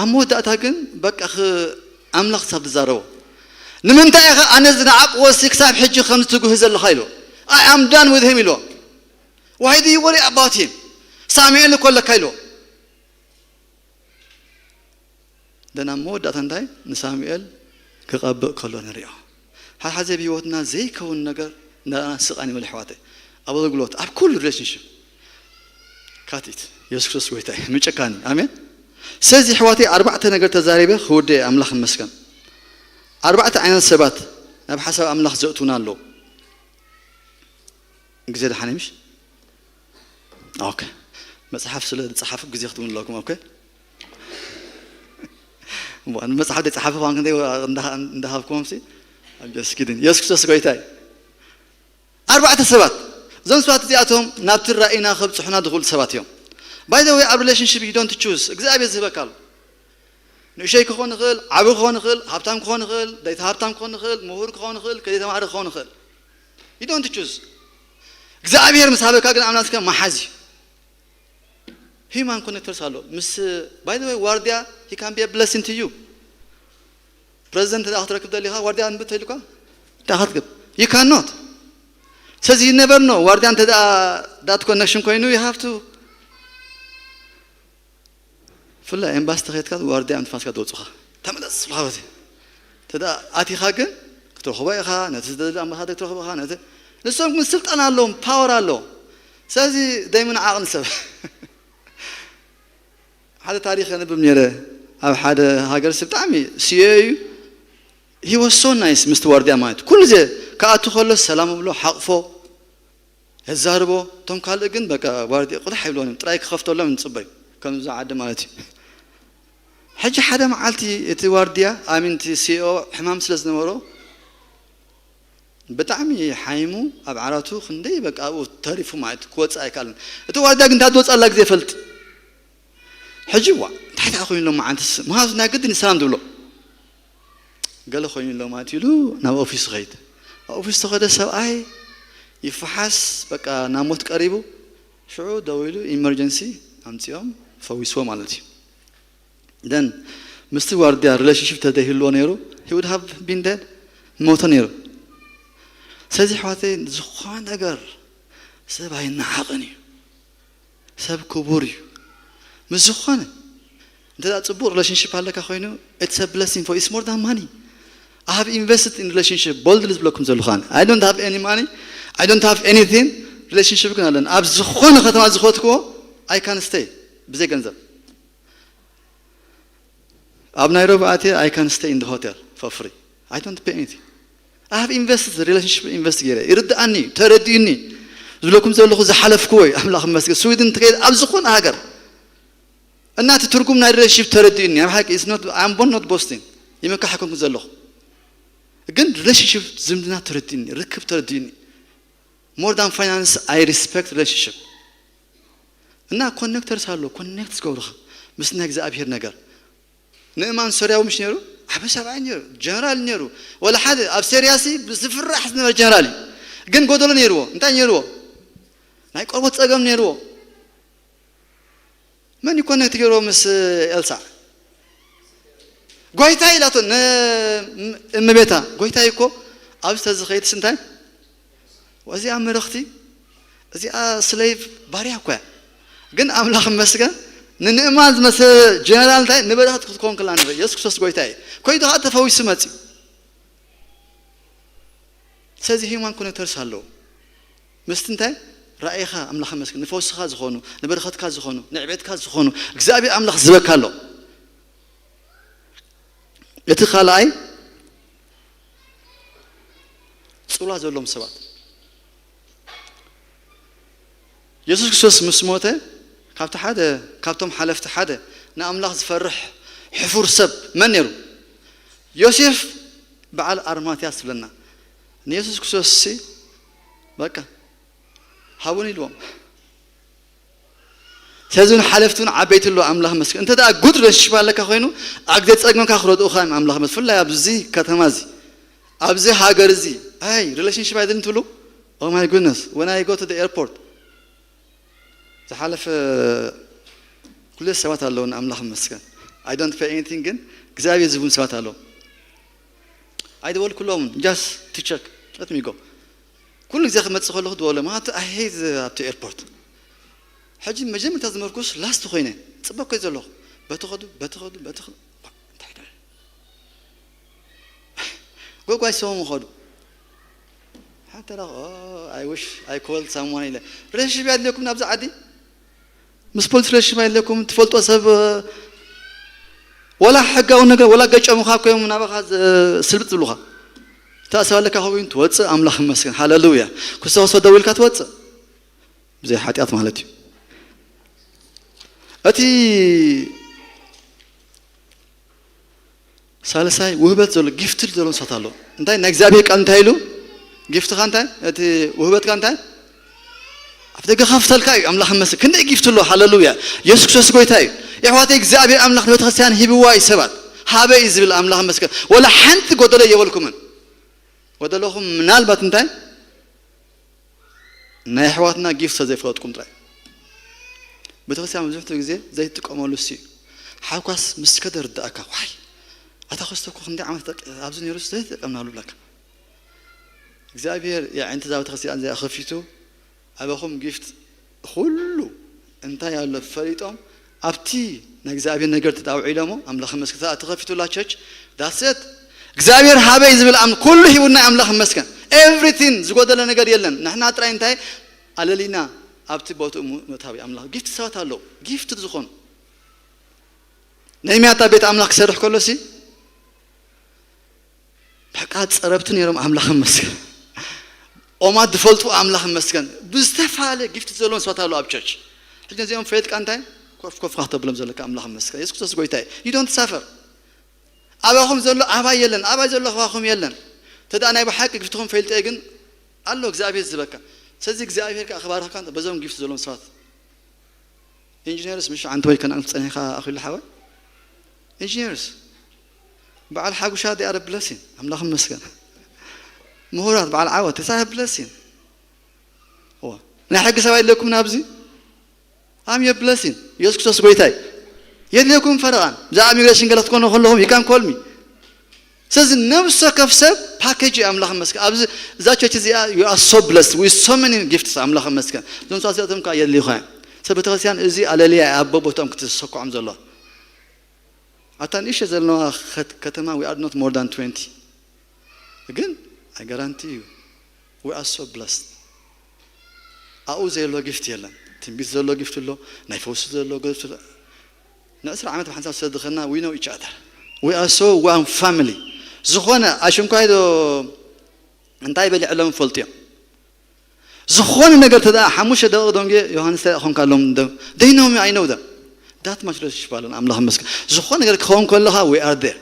ኣብ መወዳእታ ግን በቃ ኽ-፣ ኣምላኽ ክሳብ ዝዛረቦ፣ "ንምንታይ ኢኻ ኣነ ዝነዓቕዎሲ ክሳብ ሕጂ ከም ዝትጉህ ዘለኻ?" ኢልዎ። "I am done with him" ኢልዎ። "Why do you worry about him? ሳሙኤል እኮ ኣለካ" ኢልዎ። ደን ኣብ መወዳእታ እንታይ ንሳሙኤል ክቐብእ ከሎ ንሪኦ። ሓሓዘ ብህይወትና ዘይከውን ነገር እንዳና ስቓን ይብል ኣሕዋተይ። ኣብ ኣገልግሎት፣ ኣብ ኩሉ ሪሌሽንሽፕ ካቲት የሱስ ክርስቶስ ጎይታ እዩ። ምጭካን እዩ። ኣሜን። ስለዚ ኣሕዋተይ ኣርባዕተ ነገር ተዛሪበ ክውደ እየ። ኣምላኽ ይመስገን። ኣርባዕተ ዓይነት ሰባት ናብ ሓሳብ ኣምላኽ ዘእትዉና ኣለዉ። ግዜ ደሓን ምሽ? ኦኬ። መጽሓፍ ስለ ዝጸሓፉ ግዜ ክትብሉ ኣለኩም። ኦኬ። እሞ ንመጽሓፍ ዘይጸሓፉ እኳ ክንደይ እንዳ-፣ እንዳሃብኩዎም ሲ፣ I'm just kidding። የሱስ ክርስቶስ ጎይታ እዩ። ኣርባዕተ ሰባት። እዞም ሰባት እዚኣቶም ናብቲ ራእይና ከብጽሑና ዝኽእሉ ሰባት እዮም። By the way፣ ኣብ ሪሌሽንሺፕ you don't choose። እግዚኣብሔር ዝህበካ ኣሎ። ንእሸይ ክኾን ይኽእል፣ ዓቢ ክኾን ይኽእል፣ ሃብታም ክኾን ይኽእል፣ ደይተ ሃብታም ክኾን ይኽእል፣ ምሁር ክኾን ይኽእል፣ ከይተማሃረ ክኾን ይኽእል። You don't choose። እግዚኣብሔር ምስ ሃበካ ግን ኣምላኽ እስከ መሓዝ እዩ። Human connectors ኣሎ ምስ by the way ዋርድያ he can be a blessing to you። ፕረዚደንት ደኣ ክትረክብ ደሊኻ ዋርድያ እንብት ተይልኳ እንታይ ክትግብ you cannot። ስለዚ you never know ዋርድያ እንተ that connection ኮይኑ you have to ፍላ ኤምባሲ ተኸይድካ ዋርድያ ንፋስካ ደውፅኻ ተመለስ ብሓወት ተዳ ኣቲኻ ግን ክትረኽቦ ኢኻ ነቲ ዝደሊ ኣምባሳደር ክትረኽቦ ኢኻ ነቲ ንሶም ግን ስልጣን ኣለዎም ፓወር ኣለዎም። ስለዚ ደይምን ዓቕን ሰብ ሓደ ታሪኽ የንብብ ነይረ ኣብ ሓደ ሃገር ሲ ብጣዕሚ ስዮ እዩ። He was so nice ምስቲ ዋርድያ ማለት ኩሉ ግዜ ክኣቱ ከሎ ሰላም ብሎ ሓቕፎ የዛርቦ። እቶም ካልእ ግን በቃ ዋርድያ ቁዳሕ ይብሎን እዮም ጥራይ ክኸፍተሎም ንፅበዩ ከምዚ ዓዲ ማለት እዩ። ሕጂ ሓደ መዓልቲ እቲ ዋርድያ ኣሚንቲ ሲኦ ሕማም ስለ ዝነበሮ ብጣዕሚ ሓይሙ ኣብ ዓራቱ ክንደይ በቃ ኣብኡ ተሪፉ ማለት ክወፅእ ኣይከኣልን። እቲ ዋርድያ ግን እንታይ ዝወፅኣላ ግዜ ይፈልጥ። ሕጂ ዋ እንታይ ደኣ ኮይኑ ሎም መዓንትስ ምሃዙ ናይ ግድን ሰላም ዝብሎ ገለ ኮይኑ ሎም ማለት ኢሉ ናብ ኦፊስ ኸይድ። ኣብ ኦፊስ ተኸደ ሰብኣይ ይፈሓስ በቃ ናብ ሞት ቀሪቡ ሽዑ ደው ኢሉ ኢመርጀንሲ ኣምፅኦም ፈዊስዎ ማለት እዩ። ደን ምስቲ ዋርድያ ሪሌሽንሽፕ ተዘይህልዎ ነይሩ he would have been dead ሞተ ነይሩ። ስለዚ ኣሕዋተይ ዝኾነ ነገር ሰብ ኣይነዓቕን እዩ። ሰብ ክቡር እዩ። ምስ ዝኾነ እንተ ደኣ ፅቡቕ ሪሌሽንሽፕ ኣለካ ኮይኑ it's a blessing for it's more than money. I have invested in relationship boldly ዝብለኩም ዘለኹ ኣነ I don't have any money. I don't have anything. ሪሌሽንሽፕ ግን ኣለኒ ኣብ ዝኾነ ከተማ ዝኸትክዎ I can stay ብዘይ ገንዘብ ኣብ ናይሮቢ ኣትየ I can stay in the hotel for free. I don't pay anything. I have invested relationship invest ገይረ ይርድኣኒ እዩ ተረዲኡኒ እዩ ዝብለኩም ዘለኹ ዝሓለፍክዎ እዩ ኣምላኽ መስገን ስዊድን ትኸይድ ኣብ ዝኾነ ሃገር እና እቲ ትርጉም ናይ ሪሌሽንሽፕ ተረዲኡኒ ኣብ ሓቂ is not I'm not boasting ይመካሕ ኣይኮንኩ ዘለኹ ግን ሪሌሽንሽፕ ዝምድና ተረዲኡኒ ርክብ ተረዲኡኒ more than finance I respect relationship እና ኮኔክተርስ ኣሎ ኮኔክት ዝገብሩኻ ምስ ናይ እግዚኣብሔር ነገር ንእማን ሶርያዊ ምሽ ነይሩ ዓበ ሰብኣይ ነይሩ ጀነራል ነይሩ ወላ ሓደ ኣብ ሴርያሲ ብዝፍራሕ ዝነበረ ጀነራል እዩ ግን ጎደሎ ነይርዎ እንታይ ነይርዎ ናይ ቆርቦት ፀገም ነይርዎ መን እዩ ኮኔክት ገይርዎ ምስ ኤልሳዕ ጎይታ ኢላቶ እመቤታ ጎይታ እኮ ኣብዚ ተዝኸይድስ እንታይ እዚኣ ምርኽቲ እዚኣ ስሌቭ ባርያ እኮ እያ ግን ኣምላኽ መስገን ንንእማን ዝመሰለ ጀነራል እንታይ ንበረኸት ክትከውን ከላ ንርኢ የሱስ ክርስቶስ ጎይታ እዩ ኮይዱ ከዓ ተፈዊሱ መፂ ስለዚ ሂማን ኮኔክተርስ ኣለዉ ምስቲ እንታይ ራእይኻ ኣምላኽ መስገን ንፈውስኻ ዝኾኑ ንበረኸትካ ዝኾኑ ንዕቤትካ ዝኾኑ እግዚኣብሔር ኣምላኽ ዝበካ ኣሎ እቲ ካልኣይ ፅሉላት ዘለዎም ሰባት የሱስ ክርስቶስ ምስ ሞተ ካብቲ ሓደ ካብቶም ሓለፍቲ ሓደ ንኣምላኽ ዝፈርሕ ሕፉር ሰብ መን ነይሩ ዮሴፍ በዓል ኣርማትያስ ዝብለና ንየሱስ ክርስቶስ ሲ በቃ ሃቡን ኢልዎም ስለዚ እውን ሓለፍቲ እውን ዓበይቲ ኣሎ ኣምላኽ መስገን እንተ ደኣ ጉድ ሪሌሽንሽፕ ኣለካ ኮይኑ ኣብ ግዜ ፀግምካ ክረድኡኻ እዮም ኣምላኽ መስ ፍላይ ኣብዚ ከተማ እዚ ኣብዚ ሃገር እዚ ኣይ ሪሌሽንሽፕ ኣይደልን ትብሉ oh my goodness when I go to the airport ዝሓለፈ ኩሉ ሰባት ኣለዉ ንኣምላኽ መስገን I don't pay anything ግን እግዚኣብሔር ዝቡን ሰባት ኣለዉ ኣይደወልኩሎም just to check let me go ኩሉ ግዜ ክመፅእ ከለኹ ድወሎ ማለት I hate ኣብቲ ኤርፖርት ሕጂ መጀመርታ ዝመርኩስ ላስት ኮይነ ፅበ ኮይ ዘለኹ በቲ ኸዱ በቲ ኸዱ በቲ ኸዱ እንታይ ደ ጎጓይ ሰቦም ኸዱ ሓተ I wish I called someone ኢለ ሪሌሽንሽፕ ኣለኩም ናብዚ ዓዲ ምስ ፖሊስ ሪሌሽንሽፕ ኣለኩም ትፈልጦ ሰብ ወላ ሕጋዊ ነገር ወላ ገጨሙኻ ኮይም ናባኻ ስልብጥ ዝብሉኻ ተኣሰብ ኣለካ ከውን ትወፅእ ኣምላኽ ይመስገን ሃለሉያ ክስተወሰ ደው ኢልካ ትወፅእ ብዘይ ሓጢኣት ማለት እዩ እቲ ሳልሳይ ውህበት ዘሎ ጊፍትድ ዘሎ ሰባት ኣሎ እንታይ ናይ እግዚኣብሔር ቃል እንታይ ኢሉ ጊፍትኻ እንታይ እቲ ውህበትካ እንታይ ኣብ ደገ ከፍተልካ እዩ ኣምላኽ መስል ክንደይ ጊፍት ኣሎ ሃለሉያ የሱስ ክርስቶስ ጎይታ እዩ የሕዋተይ እግዚኣብሔር ኣምላኽ ንቤተክርስትያን ሂብዋ እዩ ሰባት ሃበይ ዝብል ኣምላኽ መስገን። ወላ ሓንቲ ጎደሎ የበልኩምን። ጎደሎኹም ምናልባት እንታይ ናይ ኣሕዋትና ጊፍት ዘይፈለጥኩም ጥራይ። ቤተክርስትያን ብዙሕ ግዜ ዘይትጥቀመሉ እሱ እዩ። ሓውካስ ምስ ከደ ርዳእካ፣ ዋይ፣ ኣታ ክስቶ እኮ ክንደይ ዓመት ተጠቂ-፣ ኣብዚ ነይሩስ ዘይተጠቀምናሉ ብለካ። እግዚኣብሔር የዒንቲ እዛ ቤተክርስትያን እዚኣ ከፊቱ ኣበኹም ጊፍት ኩሉ እንታይ ኣሎ ፈሊጦም ኣብቲ ናይ እግዚኣብሔር ነገር ተጣውዒሎሞ ኣምላኽ መስክታ ተኸፊቱላ ቸርች ዳሰት እግዚኣብሔር ሃበይ ዝብል ኣም ኩሉ ሂቡና ኣምላኽ መስከን ኤቭሪቲን ዝጎደለ ነገር የለን። ንሕና ጥራይ እንታይ ኣለሊና ኣብቲ ቦትኡ ምእታዊ ኣምላኽ ጊፍት ሰባት ኣለዉ ጊፍት ዝኾኑ ናይ ሚያታ ቤት ኣምላኽ ክሰርሕ ከሎ ሲ በቃ ጸረብቲ ነይሮም ኣምላኽ መስገን ኦማት ዝፈልጡ ኣምላኽ መስገን ብዝተፈላለየ ጊፍት ዘለዎም ሰባት ኣለዉ ኣብ ቸርች። ሕጂ ነዚኦም ፈየጥቃ እንታይ ኮፍ ኮፍ ካተብሎም ዘለካ ኣምላኽ መስገን የሱስ ክርስቶስ ጎይታ እዩ። You don't suffer። ኣባኹም ዘሎ ኣባይ የለን፣ ኣባይ ዘሎ ኣባኹም የለን። ተዳ ናይ ብሓቂ ጊፍትኹም ፈልጠ ግን ኣሎ እግዚኣብሔር ዝበካ። ስለዚ እግዚኣብሔር ከዓ ክባርኽካ በዞም ጊፍት ዘለዎም ሰባት ኢንጂነርስ ምሽ ዓንተ ወይ ከነኣን ክጸኒሕካ ኣኺሉ ሓወይ ኢንጂነርስ በዓል ሓጉሻ they are blessing ኣምላኽ መስገን። ምሁራት በዓል ዓወት they are blessing። እዋ ናይ ሕጊ ሰብ ኣይለኩም ናብዚ ኣም የ ብለሲን የሱስ ክርስቶስ ጎይታይ የድልየኩም ፈረቓን ብዛዕባ ኢሚግሬሽን ገለ ክትኮኑ ከለኹም you can call me። ስለዚ ነብሰ ከፍ ሰብ ፓኬጅ እዩ ኣምላኽ መስገን ኣብዚ እዛ ቸርች እዚኣ you are so blessed with so many gifts ኣምላኽ መስገን። እዞም ሰባት እዚኣቶም ከዓ የድልዩኻ እዮም። ሰብ ቤተክርስትያን እዚ ኣለልያ ኣብ ቦቦትኦም ክትሰኩዖም ዘሎ ኣታ ንእሽተ ዘለዋ ከት- ከተማ we are not more than twenty ግን I guarantee you we are so blessed። ኣብኡ ዘየሎ ጊፍት የለን። ትንቢት ዘሎ ጊፍት ኣሎ፣ ናይ ፈውሲ ዘሎ ጊፍት ኣሎ። ንዕስራ ዓመት ብሓንሳብ ስለ ዝኸና we know each other። We are so one family። ዝኾነ ኣሽንኳይ ዶ እንታይ በሊዕሎም ይፈልጡ እዮም። ዝኾነ ነገር ተደኣ ሓሙሽተ ደቂቕ ደንጌ ዮሃንስ እንታይ ኾንካ ሎም ደ they know me I know them። That much relationship ኣለና ኣምላኽ መስገን። ዝኾነ ነገር ክኸውን ከለኻ we are there።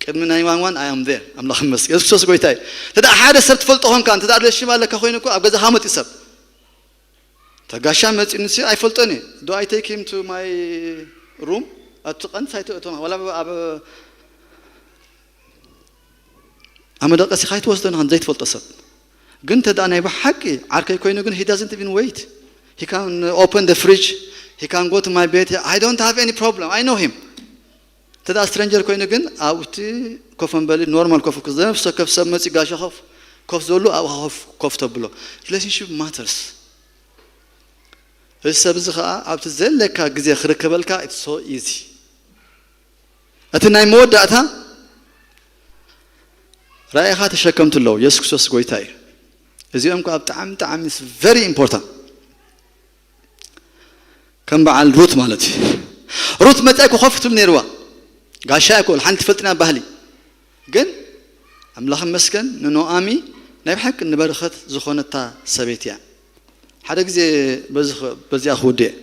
ቅድሚ ናይ ዋን ዋን I am there ኣምላኽ መስገን። የሱስ ክርስቶስ ጎይታ እዩ። ተደኣ ሓደ ሰብ ትፈልጦ ኾንካ እንተ relationship ኣለካ ኮይኑ እኮ ኣብ ገዛኻ መፂኡ ሰብ ተጋሻ መፂኡ ንሲ ኣይፈልጦን እየ። Do I take him to my room? ኣብቲ ቀንዲ ሳይቶ እቶም ወላ ኣብ ኣብ መደቀሲ ካይትወስዶ ንኸን ዘይትፈልጦ ሰብ ግን ተዳ ናይ ብሓቂ ዓርከይ ኮይኑ ግን he doesn't even wait። He can open the fridge. He can go to my bed. I don't have any problem. I know him. ተዳ ስትረንጀር ኮይኑ ግን ኣብቲ ኮፍ መበሊ ኖርማል ኮፍ ክዘ ነፍሰ ከፍ ሰብ መፂ ጋሻ ኮፍ ኮፍ ዘሉ ኣብኻ ኮፍ ኮፍ ተብሎ። Relationship matters። እዚ ሰብ እዚ ከዓ ኣብቲ ዘለካ ግዜ ክርከበልካ it's so easy። እቲ ናይ መወዳእታ ራእይኻ ተሸከምቲ ኣለዉ የሱስ ክርስቶስ ጎይታ እዩ። እዚኦም ከዓ ብጣዕሚ ብጣዕሚ very important። ከም በዓል ሩት ማለት እዩ። ሩት መፅኣ ክኸፍትሉ ነይርዋ ጋሻ ይኮል ሓንቲ ትፈልጥና ባህሊ ግን ኣምላኽ መስገን ንኖኣሚ ናይ ብሓቂ ንበረኸት ዝኾነታ ሰበይቲ እያ። ሓደ ግዜ በዚ- በዚኣ ክውድእ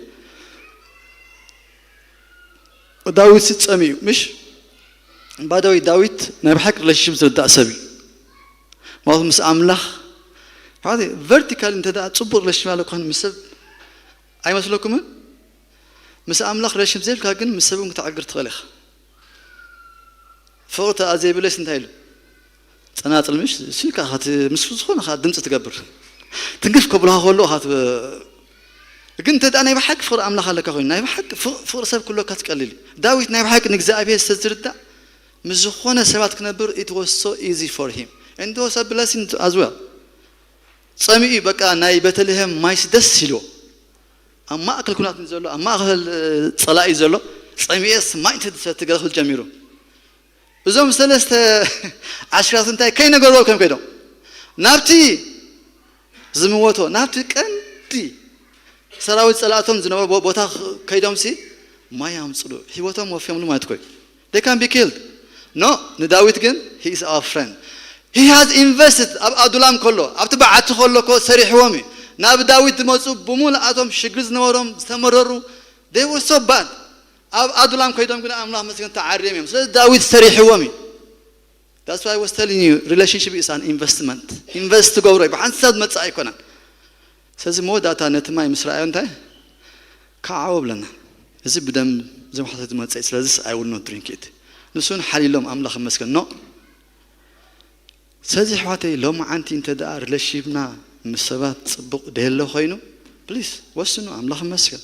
ዳዊት ስፀሚ እዩ ምሽ ባዳዊ ዳዊት ናይ ብሓቂ ሪሌሽንሽፕ ዝርዳእ ሰብ እዩ። ማለት ምስ ኣምላኽ ሓደ ቨርቲካል እንተ ደኣ ፅቡቅ ሪሌሽንሽፕ ኣለኩ ምስ ሰብ ኣይመስለኩምን? ምስ ኣምላኽ ሪሌሽንሽፕ ዘይብልካ ግን ምስ ሰብ እውን ክተዕግር ትኽእል ኢኻ። ፍቕሪ ተኣ ዘይብለስ እንታይ ኢሉ? ጸናጽል ምሽ እሱ ኢልካ ኻት ምስ ዝኾነ ኻ ድምፂ ትገብር ትንግፍ ከብልሃ ከሎ ኻት ግን እንተ ደኣ ናይ ብሓቂ ፍቕሪ ኣምላኽ ኣለካ ኮይኑ ናይ ብሓቂ ፍቕ- ፍቕሪ ሰብ ክህልወካ ትቀልል እዩ። ዳዊት ናይ ብሓቂ ንእግዚኣብሔር ስለ ዝርዳእ ምስ ዝኾነ ሰባት ክነብር it was so easy for him and it was a blessing as well። ጸሚኡ በቃ ናይ ቤተልሔም ማይስ ደስ ኢልዎ ኣብ ማእከል ኩናት ዘሎ ኣብ ማእከል እ፣ ጸላኢ ዘሎ ጸሚኤስ ማይ እንተ ዝሰቲ ገለ ክብል ጀሚሩ እዞም ሰለስተ ዓሽራት እንታይ ከይነገርዎ ከም ከይዶም ናብቲ ዝምወቶ ናብቲ ቀንዲ ሰራዊት ጸላእቶም ዝነበሩ ቦ- ቦታ ኽ- ከይዶም ሲ ማይ ኣምጽሉ ህይወቶም ወፍዮምሉ ማለት ኮይ they can be killed። No ንዳዊት ግን he is our friend. He has invested ኣብ ኣዱላም ከሎ ኣብቲ በዓቲ ከሎ ኮ ሰሪሕዎም እዩ። ናብ ዳዊት ዝመፁ ብምሉኣቶም ሽግሪ ዝነበሮም ዝተመረሩ they were so bad። ኣብ ኣዱላም ከይዶም ግን ኣምላኽ መስገን ተዓርዮም እዮም። ስለዚ ዳዊት ሰሪሕዎም እዩ። That's why I was telling you relationship is an investment። ኢንቨስት ትገብሮ እዩ። ብሓንሳብ ዝመፅእ ኣይኮነን። ስለዚ መወዳእታ ነቲ ማይ ምስ ረኣዮ እንታይ ከዓዎ ብለና እዚ ብደም ዝመሓሰ ዝመፀ እዩ። ስለዚስ I will not drink it። ንሱን ሓሊሎም ኣምላኽ ይመስገን። ኖ። ስለዚ ኣሕዋተይ፣ ሎማዓንቲ እንተ ደኣ ሪሌሽንሺፕና ምስ ሰባት ጽቡቕ ደየሎ ኮይኑ፣ ፕሊስ ወስኑ። ኣምላኽ ይመስገን።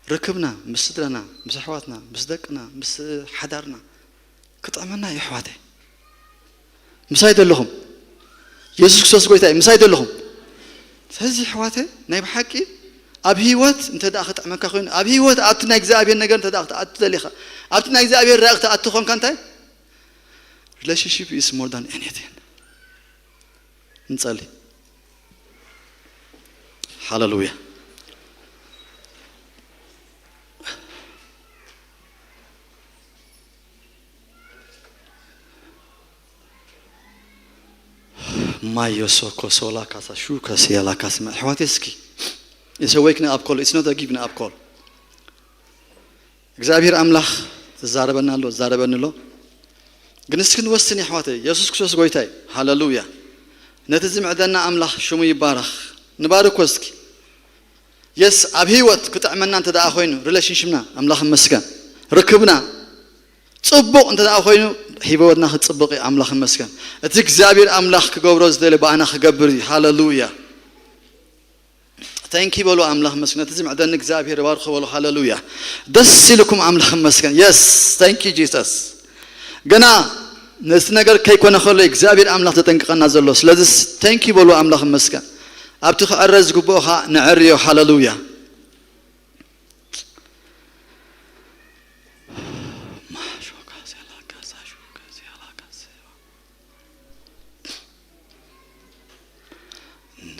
ርክብና ምስ ስድራና፣ ምስ ኣሕዋትና፣ ምስ ደቅና፣ ምስ ሓዳርና ክጥዕመና እዩ ኣሕዋተይ። ምሳይ ደለኹም? የሱስ ክርስቶስ ጎይታ እዩ። ምሳይ ደለኹም? ስለዚ ኣሕዋተይ፣ ናይ ብሓቂ ኣብ ህይወት እንተ ደኣ ክጥዕመካ ኮይኑ፣ ኣብ ህይወት ኣብቲ ናይ እግዚኣብሔር ነገር እንተ ደኣ ክትኣቱ ደሊኻ፣ ኣብቲ ናይ እግዚኣብሔር ራእይ ክትኣቱ ኮንካ፣ እንታይ? Relationship is more than anything። ንጸሊ። ሃለሉያ። ማዮ ሶኮ ሶላ ካሳ ሹ ከሲያላ ካስማ። ኣሕዋተይ፣ እስኪ፣ it's a wake up call, it's not a give up call። እግዚኣብሔር ኣምላኽ ዝዛረበና ኣሎ፣ ዝዛረበኒ ኣሎ። ግን እስኪ ንወስን፣ ኣሕዋተይ። የሱስ ክርስቶስ ጎይታ እዩ። ሃለሉያ። ነቲ ዝምዕደና ኣምላኽ ሽሙ ይባረኽ። ንባርኮ እስኪ። የስ፣ ኣብ ህይወት ክጥዕመና እንተ ደኣ ኮይኑ፣ ሪሌሽንሽፕና፣ ኣምላኽ ይመስገን፣ ርክብና ጽቡቕ እንተ ደኣ ኮይኑ፣ ህይወትና ክጽብቕ እዩ። ኣምላኽ ይመስገን። እቲ እግዚኣብሔር ኣምላኽ ክገብሮ ዝደልዮ ብኣና ክገብር እዩ። ሃለሉያ። ታንኪ በሉ፣ ኣምላኽ ይመስገን። እቲ ዝምዕደኒ እግዚኣብሔር ይባርኮ በሉ። ሃለሉያ። ደስ ኢልኩም ኣምላኽ ይመስገን። የስ፣ ታንኪ ጂሰስ። ገና ነቲ ነገር ከይኮነ ከሎ እግዚኣብሔር ኣምላኽ ዘጠንቅቐና ዘሎ። ስለዚ ታንኪ በሉ፣ ኣምላኽ ይመስገን። ኣብቲ ክዕረ ዝግብኦ ኸኣ ነዕርዮ። ሃለሉያ።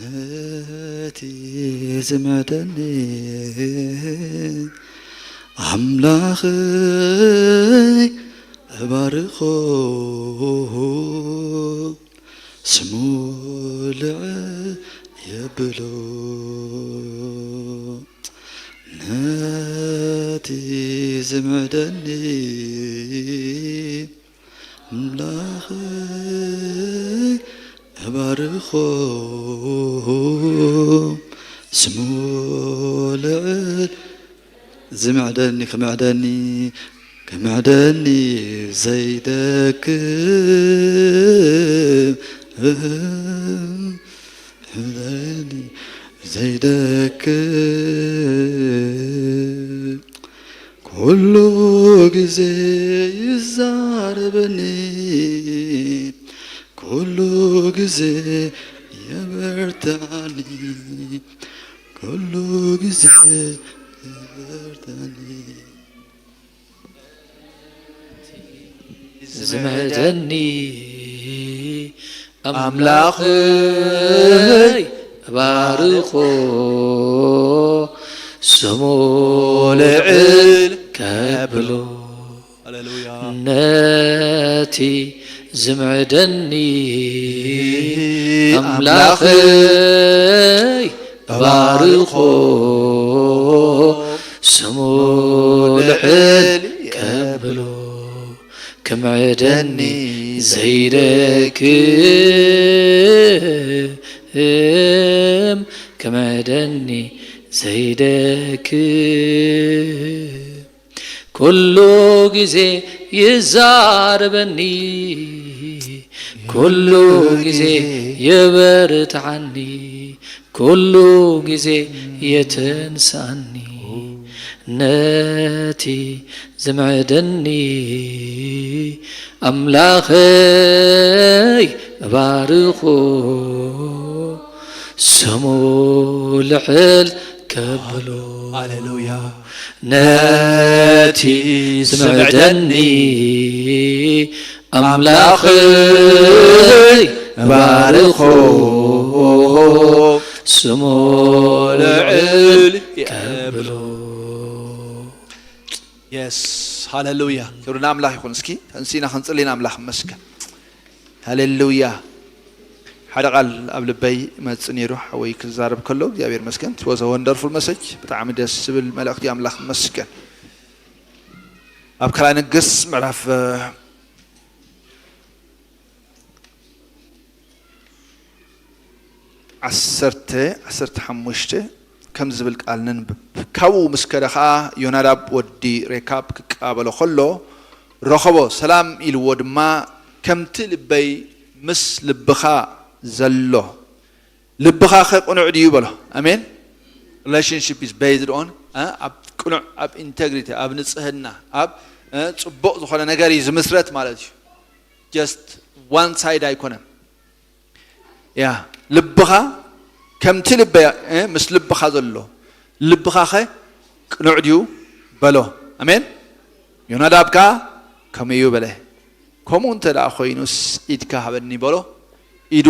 ነቲ ዝምዕደኒ ኣምላኽይ እባርኾ፣ ስሙ ልዕል የብሎ። ነቲ ዝምዕደኒ ኣምላኽይ እባርኾ፣ ስሙ ልዕል። ዝምዕደኒ ክምዕደኒ፣ ክምዕደኒ ዘይደክም፣ ክምዕደኒ ዘይደክም፣ ኩሉ ግዜ ይዛረበኒ፣ ኩሉ ግዜ የበርትዓኒ፣ ኩሉ ግዜ የበርትዓኒ። ዝምዕደኒ ኣምላኽይ እባርኾ፣ ስሙ ልዕል ከብሎ። ሃሌሉያ። ነቲ ዝምዕደኒ ኣምላኽይ እባርኾ፣ ስሙ ልዕል ከብሎ። ክምዕደኒ ዘይደክም፣ ክምዕደኒ ዘይደክም፣ ኩሉ ግዜ ይዛረበኒ፣ ኩሉ ግዜ የበርትዓኒ፣ ኩሉ ግዜ የተንሳኒ። ነቲ ዝምዕደኒ ኣምላኸይ እባርኾ፣ ስሙ ልዕል ከብሎ። ሃሌሉያ። ነቲ ዝምዕደኒ ኣምላኸይ እባርኾ፣ ስሙ ልዕል ከብሎ። የስ፣ ሃሌሉያ። ክብሪ ንኣምላኽ ይኹን። እስኪ ተንሲና ክንጽሊ ንኣምላኽ መስገን። ሃሌሉያ። ሓደ ቃል ኣብ ልበይ መጽእ ነይሩ፣ ሓወይ ክዛረብ ከሎ፣ እግዚኣብሔር መስገን። It was a wonderful message። ብጣዕሚ ደስ ዝብል መልእኽቲ፣ ኣምላኽ መስገን። ኣብ ካልኣይ ነገስት ምዕራፍ፣ እ፣ ዓሰርተ፣ ዓሰርተ ሓሙሽተ፣ ከም ዝብል ቃል ነንብብ። ካብኡ ምስ ከደ ኸኣ ዮናዳብ ወዲ ሬካብ ክቃበሎ ከሎ ረኸቦ፣ ሰላም ኢልዎ ድማ፣ ከምቲ ልበይ ምስ ልብኻ ዘሎ፣ ልብኻኸ ቅኑዕ ድዩ በሎ። ኣሜን። Relationship is based on ኣብ ቅኑዕ፣ ኣብ ኢንቴግሪቲ፣ ኣብ ንጽህና፣ ኣብ ጽቡቕ ዝኾነ ነገር እዩ ዝምስረት ማለት እዩ። Just one side ኣይኮነን። ያ ልብኻ ከምቲ ልበይ ምስ ልብኻ ዘሎ፣ ልብኻኸ ቅኑዕ ድዩ በሎ። ኣሜን። ዮናዳብ ከኣ ከምኡ እዩ በለ። ከምኡ እንተ ደኣ ኮይኑስ ኢድካ ሃበኒ በሎ። ኢዱ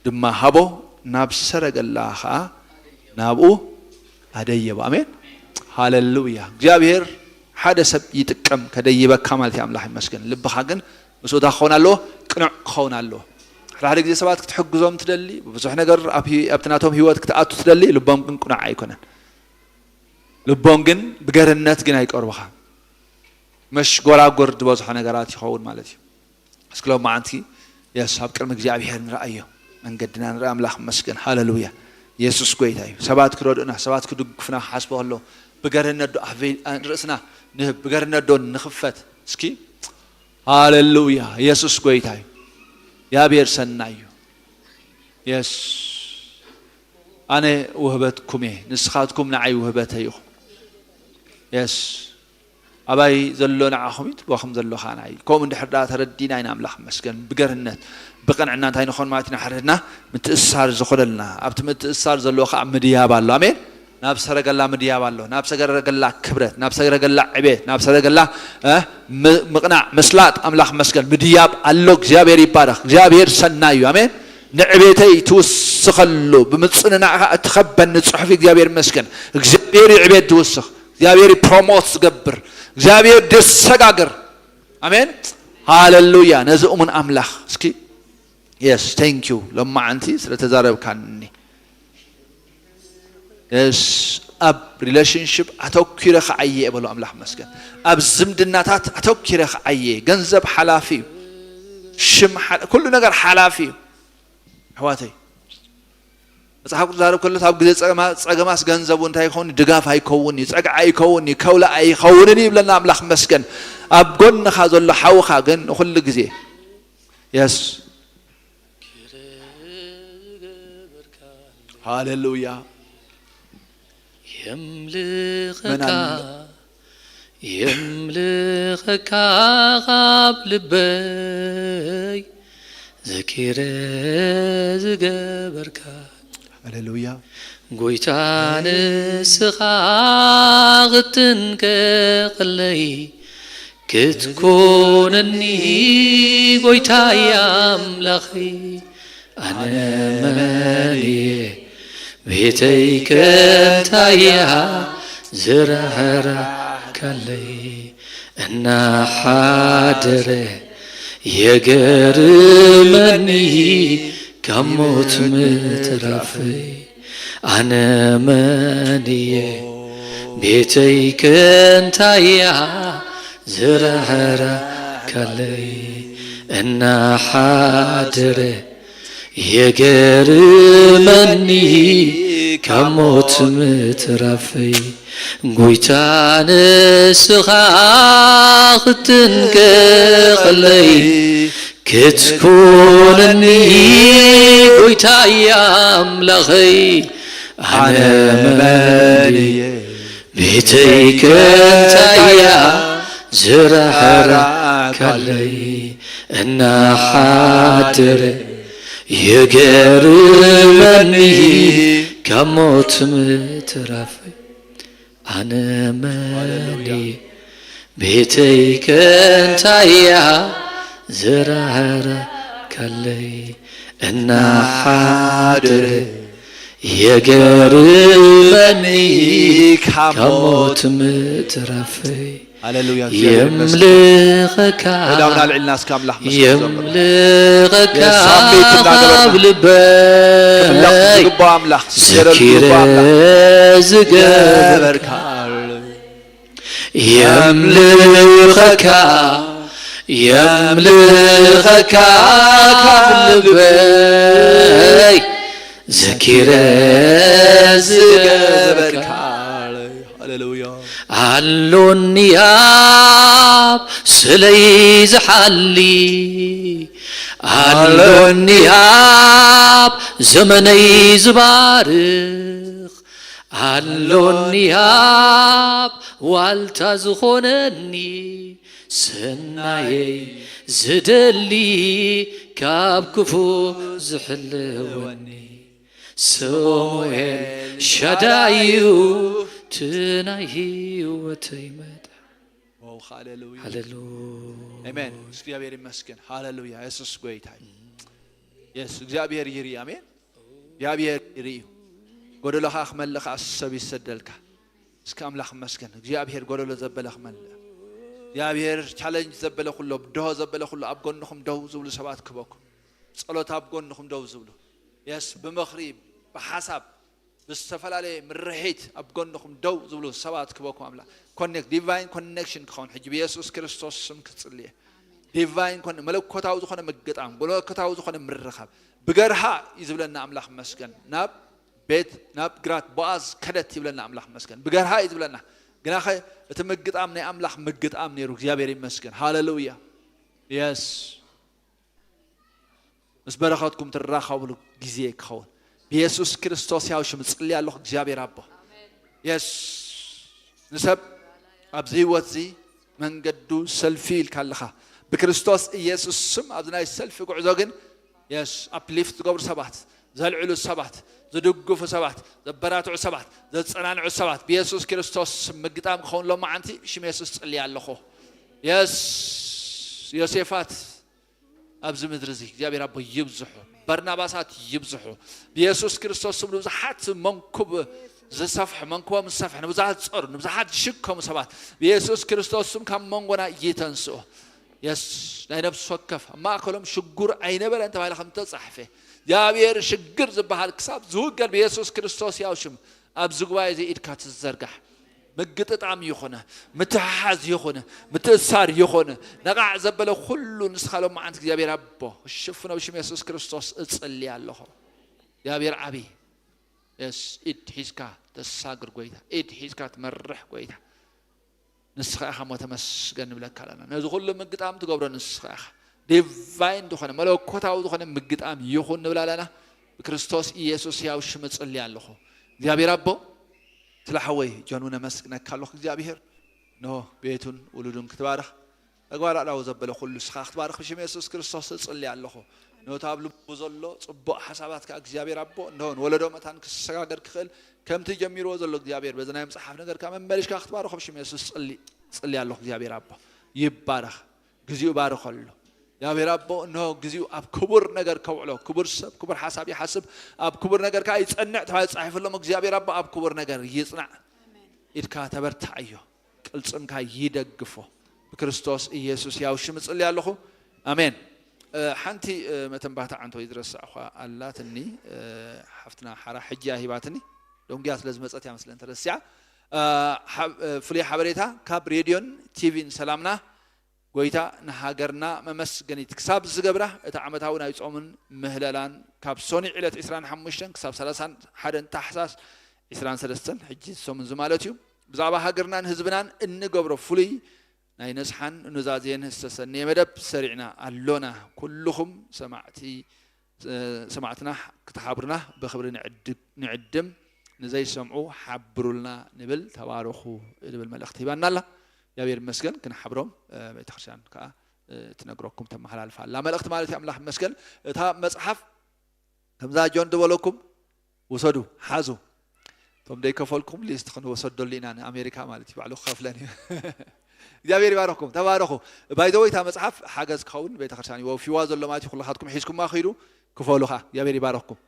ድማ ሃቦ፣ ናብ ሰረገላ ኸኣ ናብኡ ኣደየቦ። ኣሜን። ሃሌሉያ። እግዚኣብሔር ሓደ ሰብ ይጥቀም ከደይበካ ማለት እዩ። ኣምላኽ ይመስገን። ልብኻ ግን ምስኡ እንታይ ክኸውን ኣለዎ? ቅኑዕ ክኸውን ኣለዎ። ሓደ ሓደ ግዜ ሰባት ክትሕግዞም ትደሊ፣ ብዙሕ ነገር ኣብ ህይ-፣ ኣብቲ ናቶም ህይወት ክትኣቱ ትደሊ፣ ልቦም ግን ቅኑዕ ኣይኮነን። ልቦም ግን ብገርነት ግን ኣይቀርቡኻ። መሽጎራጎር ዝበዝሖ ነገራት ይኸውን ማለት እዩ። እስኪ ሎም መዓንቲ የስ ኣብ ቅድሚ እግዚኣብሔር ንረኣዮ። መንገድና ንረኣ። ኣምላኽ መስገን። ሃሌሉያ። የሱስ ጎይታ እዩ። ሰባት ክረድኡና፣ ሰባት ክድግፉና ክሓስቡ ከለዉ ብገርነት ዶ ኣፍ-፣ ርእስና ንህብ፣ ብገርነት ዶ ንኽፈት? እስኪ ሃሌሉያ። የሱስ ጎይታ እዩ። እግዚኣብሔር ሰናይ እዩ። የስ ኣነ ውህበትኩም እየ፣ ንስኻትኩም ንዓይ ውህበተይ ኢኹም። የስ ኣባይ ዘሎ ንዓኹም እዩ፣ ትቦኹም ዘሎ ኸዓ ንዓይ እዩ። ከምኡ እንድሕር ደኣ ተረዲና ኢና፣ ኣምላኽ መስገን፣ ብገርነት ብቕንዕና እንታይ ንኾን ማለት ኢና? ሕርድና ምትእስሳር ዝኾነልና። ኣብቲ ምትእስሳር ዘለዎ ኸዓ ምድያብ ኣሎ። ኣሜን። ናብ ሰረገላ ምድያብ ኣሎ። ናብ ሰረገላ ክብረት፣ ናብ ሰረገላ ዕቤት፣ ናብ ሰረገላ፣ እ፣ ም-፣ ምቕናዕ፣ ምስላጥ፣ ኣምላኽ መስገን፣ ምድያብ ኣሎ። እግዚኣብሔር ይባረኽ። እግዚኣብሔር ሰናይ እዩ። ኣሜን። ንዕቤተይ ትውስኸሉ፣ ብምጽንናዕኻ እትኸበኒ ጽሑፍ እግዚኣብሔር ይመስገን። እግዚኣብሔር እዩ ዕቤት ዝውስኽ። እግዚኣብሔር እዩ ፕሮሞት ዝገብር። እግዚኣብሔር ደሰጋግር። ኣሜን። ሃሌሉያ። ነዚ እሙን ኣምላኽ እስኪ፣ የስ፣ ቴንክ ዩ። ሎማዓንቲ ስለ ተዛረብካኒ። የስ፣ ኣብ ሪሌሽንሽፕ ኣተኪረ ክዓየ እየ በሎ። ኣምላኽ መስገን። ኣብ ዝምድናታት ኣተኪረ ክዓየ። ገንዘብ ሓላፊ እዩ። ሽም ሓ-፣ ኩሉ ነገር ሓላፊ እዩ። ኣሕዋተይ፣ መጽሓፍ ቅዱስ ዝዛረብ ከሎ ኣብ ግዜ ጸገማ-፣ ጸገማስ ገንዘቡ እንታይ ይኸውን? ድጋፍ ኣይከውን እዩ፣ ጸግዒ ኣይከውን እዩ፣ ከውሊ ኣይኸውንን እዩ ይብለና። ኣምላኽ መስገን። ኣብ ጎንኻ ዘሎ ሓውኻ ግን ንኹሉ ግዜ፣ የስ፣ ሃሌሉያ። የምልኸካ፣ መን ኣሎ? የምልኸካ ካብ ልበይ ዘኪረ ዝገበርካ። ሃሌሉያ። ጎይታ ንስኻ ክትንቀቐለይ ክትኮነኒ ጎይታይ ኣምላኸይ። ኣነ መን እየ ቤተይ ከንታያ ዝራህራካለይ እናሓደረ የገርመኒ ካብ ሞት ምትራፈይ። ኣነ መን እየ ቤተይ ከንታያ ዝራህራካለይ እናሓደረ የገርመኒ ካብ ሞት ምትራፈይ። ጎይታ ንስኻ ክትንቀቐለይ ክትኮነኒ ጎይታይ ኣምላኸይ። ኣነ መን እየ ቤተይ ከንታያ ዝራህራካለይ እናሓደረ የገርመኒ ካብ ሞት ምትራፈይ። ኣነ መን እየ ቤተይ ከንታያ ዝራህራካለይ እናሓደረ የገርመኒ ካብ ሞት ምትራፈይ። ሃሌሉያ፣ እግዚኣብሔር ይመስገን። የምልኸካ፣ እዳውና ኣልዒልና እስከ ኣምላኽ መስገን ዘምር። የምልኸካ የሳሚት እናገበርና ካብ ልበይ ክፍለቕ ዝግባእ ኣምላኽ፣ ክዝከረሉ ዘኪረ ዝግባእ ኣምላኽ። ዝገበርካ። የምልኸካ፣ የምልኸካ ካብ ልበይ ዘኪረ ዝገበርካ ሃሌሉያ ኣሎኒ ኣብ ስለይ ዝሓሊ ኣሎኒ ኣብ ዘመነይ ዝባርኽ ኣሎኒ ኣብ ዋልታ ዝኾነኒ ሰናየይ ዝደሊ ካብ ክፉ ዝሕልወኒ ሰሙኤል ሻዳዩ ትናይ ህይወተይ መጣ ዋው ሃሌሉያ ሃሌሉ ኣሜን። እግዚኣብሔር ይመስገን። ሃሌሉያ የሱስ ጎይታ እዩ። የስ እግዚኣብሔር ይርኢ። ኣሜን። እግዚኣብሔር ይርኢ እዩ። ጎደሎኻ ክመልእ ከዓ ሰብ ይሰደልካ። እስከ ኣምላኽ ይመስገን። እግዚኣብሔር ጎደሎ ዘበለ ክመልእ እግዚኣብሔር ቻለንጅ ዘበለ ኩሎ ድሆ ዘበለ ኩሎ ኣብ ጎንኹም ደው ዝብሉ ሰባት ክበኩም ጸሎት ኣብ ጎንኹም ደው ዝብሉ የስ ብመኽሪ ብሓሳብ ብዝተፈላለየ ምርሒት ኣብ ጎንኹም ደው ዝብሉ ሰባት ክበኩም ኣምላኽ ኮኔክት ዲቫይን ኮኔክሽን ክኸውን ሕጂ ብየሱስ ክርስቶስ ስም ክጽልየ ዲቫይን ኮነ መለኮታዊ ዝኾነ ምግጣም መለኮታዊ ዝኾነ ምርኻብ ብገርሃ እዩ ዝብለና ኣምላኽ መስገን ናብ ቤት ናብ ግራት ቦኣዝ ከደት ይብለና ኣምላኽ መስገን ብገርሃ እዩ ዝብለና ግናኸ እቲ ምግጣም ናይ ኣምላኽ ምግጣም ነይሩ እግዚኣብሔር ይመስገን ሃሌሉያ የስ ምስ በረኸትኩም ትራኸብሉ ግዜ ክኸውን ብየሱስ ክርስቶስ ያው ሽም ጽሊ ኣለኹ እግዚኣብሔር ኣቦ የስ ንሰብ ኣብዚ ህይወት እዚ መንገዱ ሰልፊ ኢልካ ኣለኻ ብክርስቶስ ኢየሱስ ስም ኣብዚ ናይ ሰልፊ ጉዕዞ ግን የስ ኣፕሊፍት ዝገብሩ ሰባት ዘልዕሉ ሰባት ዝድግፉ ሰባት ዘበራትዑ ሰባት ዘጸናንዑ ሰባት ብየሱስ ክርስቶስ ስም ምግጣም ክኸውን ሎማዓንቲ ሽም የሱስ ጽሊ ኣለኹ የስ ዮሴፋት ኣብዚ ምድሪ እዚ እግዚኣብሔር ኣቦ ይብዝሑ በርናባሳት ይብዝሑ ብየሱስ ክርስቶስ ስም ንብዙሓት መንኩብ ዝሰፍሑ መንኩቦም ዝሰፍሑ ንብዙሓት ዝፀሩ ንብዙሓት ዝሽከሙ ሰባት ብየሱስ ክርስቶስ ስም ካብ መንጎና ይተንስኡ የስ ናይ ነብሲ ወከፍ ኣብ ማእከሎም ሽጉር ኣይነበረን ተባሂለ ከም ተፃሕፈ እግዚኣብሔር ሽግር ዝበሃል ክሳብ ዝውገድ ብየሱስ ክርስቶስ ያው ሽም ኣብዚ ጉባኤ እዚ ኢድካ ትዘርጋሕ ምግጥጣም ይኹነ ምትሕሓዝ ይኹነ ምትእሳር ይኹነ ነቓዕ ዘበለ ኩሉ ንስኻ ሎማዓንቲ እግዚኣብሔር ኣቦ ክሽፍኖ ብሽም የሱስ ክርስቶስ እጽሊ ኣለኹ እግዚኣብሔር ዓብዪ የስ ኢድ ሒዝካ ተሳግር ጎይታ ኢድ ሒዝካ ትመርሕ ጎይታ ንስኻ ኢኻ ሞ ተመስገን ንብለካ ኣለና ነዚ ኩሉ ምግጣም ትገብሮ ንስኻ ኢኻ ዲቫይን ዝኾነ መለኮታዊ ዝኾነ ምግጣም ይኹን ንብል ኣለና ብክርስቶስ ኢየሱስ ያው ሽም እጽሊ ኣለኹ እግዚኣብሔር ኣቦ ስለ ሓወይ ጆን እውን ኣመስግነካ ኣለኹ እግዚኣብሔር ኖ ቤቱን ውሉዱን ክትባርኽ ተግባር ኣእዳው ዘበለ ኩሉ ስኻ ክትባርኽ ብሽም የሱስ ክርስቶስ እጽሊ ኣለኹ ኖታ ኣብ ልቡ ዘሎ ጽቡቕ ሓሳባት ከኣ እግዚኣብሔር ኣቦ እንሆ ንወለዶ መታን ክሰጋገር ክኽእል ከምቲ ጀሚርዎ ዘሎ እግዚኣብሔር በዚ ናይ መጽሓፍ ነገር ከኣ መመሊሽካ ክትባርኾ ብሽም የሱስ ጽሊ ጽሊ ኣለኹ እግዚኣብሔር ኣቦ ይባረኽ ግዜኡ ባርኸሉ እግዚኣብሔር ኣቦ እንሆ ግዜኡ ኣብ ክቡር ነገር ከውዕሎ ክቡር ሰብ ክቡር ሓሳብ ይሓስብ ኣብ ክቡር ነገር ከዓ ይጸንዕ ተባሂሉ ጻሒፉሎም እግዚኣብሔር ኣቦ ኣብ ክቡር ነገር ይጽናዕ ኢድካ ተበርትዓዮ ቅልጽምካ ይደግፎ ብክርስቶስ ኢየሱስ ያው ሽም እጽሊ ኣለኹ ኣሜን ሓንቲ መተንባታ ዓንቶ ዝረሳዕኳ ኣላትኒ ሓፍትና ሓራ ሕጂ ሂባትኒ ደንጉያ ስለ ዝመፀት እያ መስለን ተረሲዓ ፍሉይ ሓበሬታ ካብ ሬድዮን ቲቪን ሰላምና ጎይታ ንሃገርና መመስገኒት ክሳብ ዝገብራ እቲ ዓመታዊ ናይ ጾምን ምህለላን ካብ ሶኒ ዕለት ዕስራን ሓሙሽተን ክሳብ ሰላሳን ሓደን ታሕሳስ ዕስራን ሰለስተን ሕጂ ሰሙን እዚ ማለት እዩ ብዛዕባ ሃገርናን ህዝብናን እንገብሮ ፍሉይ ናይ ነስሓን ኑዛዜን ዝተሰነየ መደብ ሰሪዕና ኣሎና ኩልኹም ሰማዕቲ ሰማዕትና ክትሓብሩና ብኽብሪ ንዕድም ንዘይሰምዑ ሓብሩልና ንብል ተባረኹ ዝብል መልእኽቲ ሂባና ኣላ እግዚኣብሔር ይመስገን ክንሓብሮም ቤተክርስትያን ከዓ ትነግረኩም ተመሓላልፋ ኣላ መልእኽቲ ማለት እዩ ኣምላኽ ይመስገን እታ መፅሓፍ ከምዛ ጆን ዝበለኩም ውሰዱ ሓዙ እቶም ደይከፈልኩም ሊስት ክንወሰደሉ ኢና ንኣሜሪካ ማለት እዩ ባዕሉ ክኸፍለን እዩ እግዚኣብሔር ይባረኩም ተባረኹ ባይዘወይ እታ መፅሓፍ ሓገዝ ክኸውን ቤተክርስትያን ይወፊዋ ዘሎ ማለት እዩ ኩልኻትኩም ሒዝኩማ ኺዱ ክፈሉ ከዓ እግዚኣብሔር ይባረኩም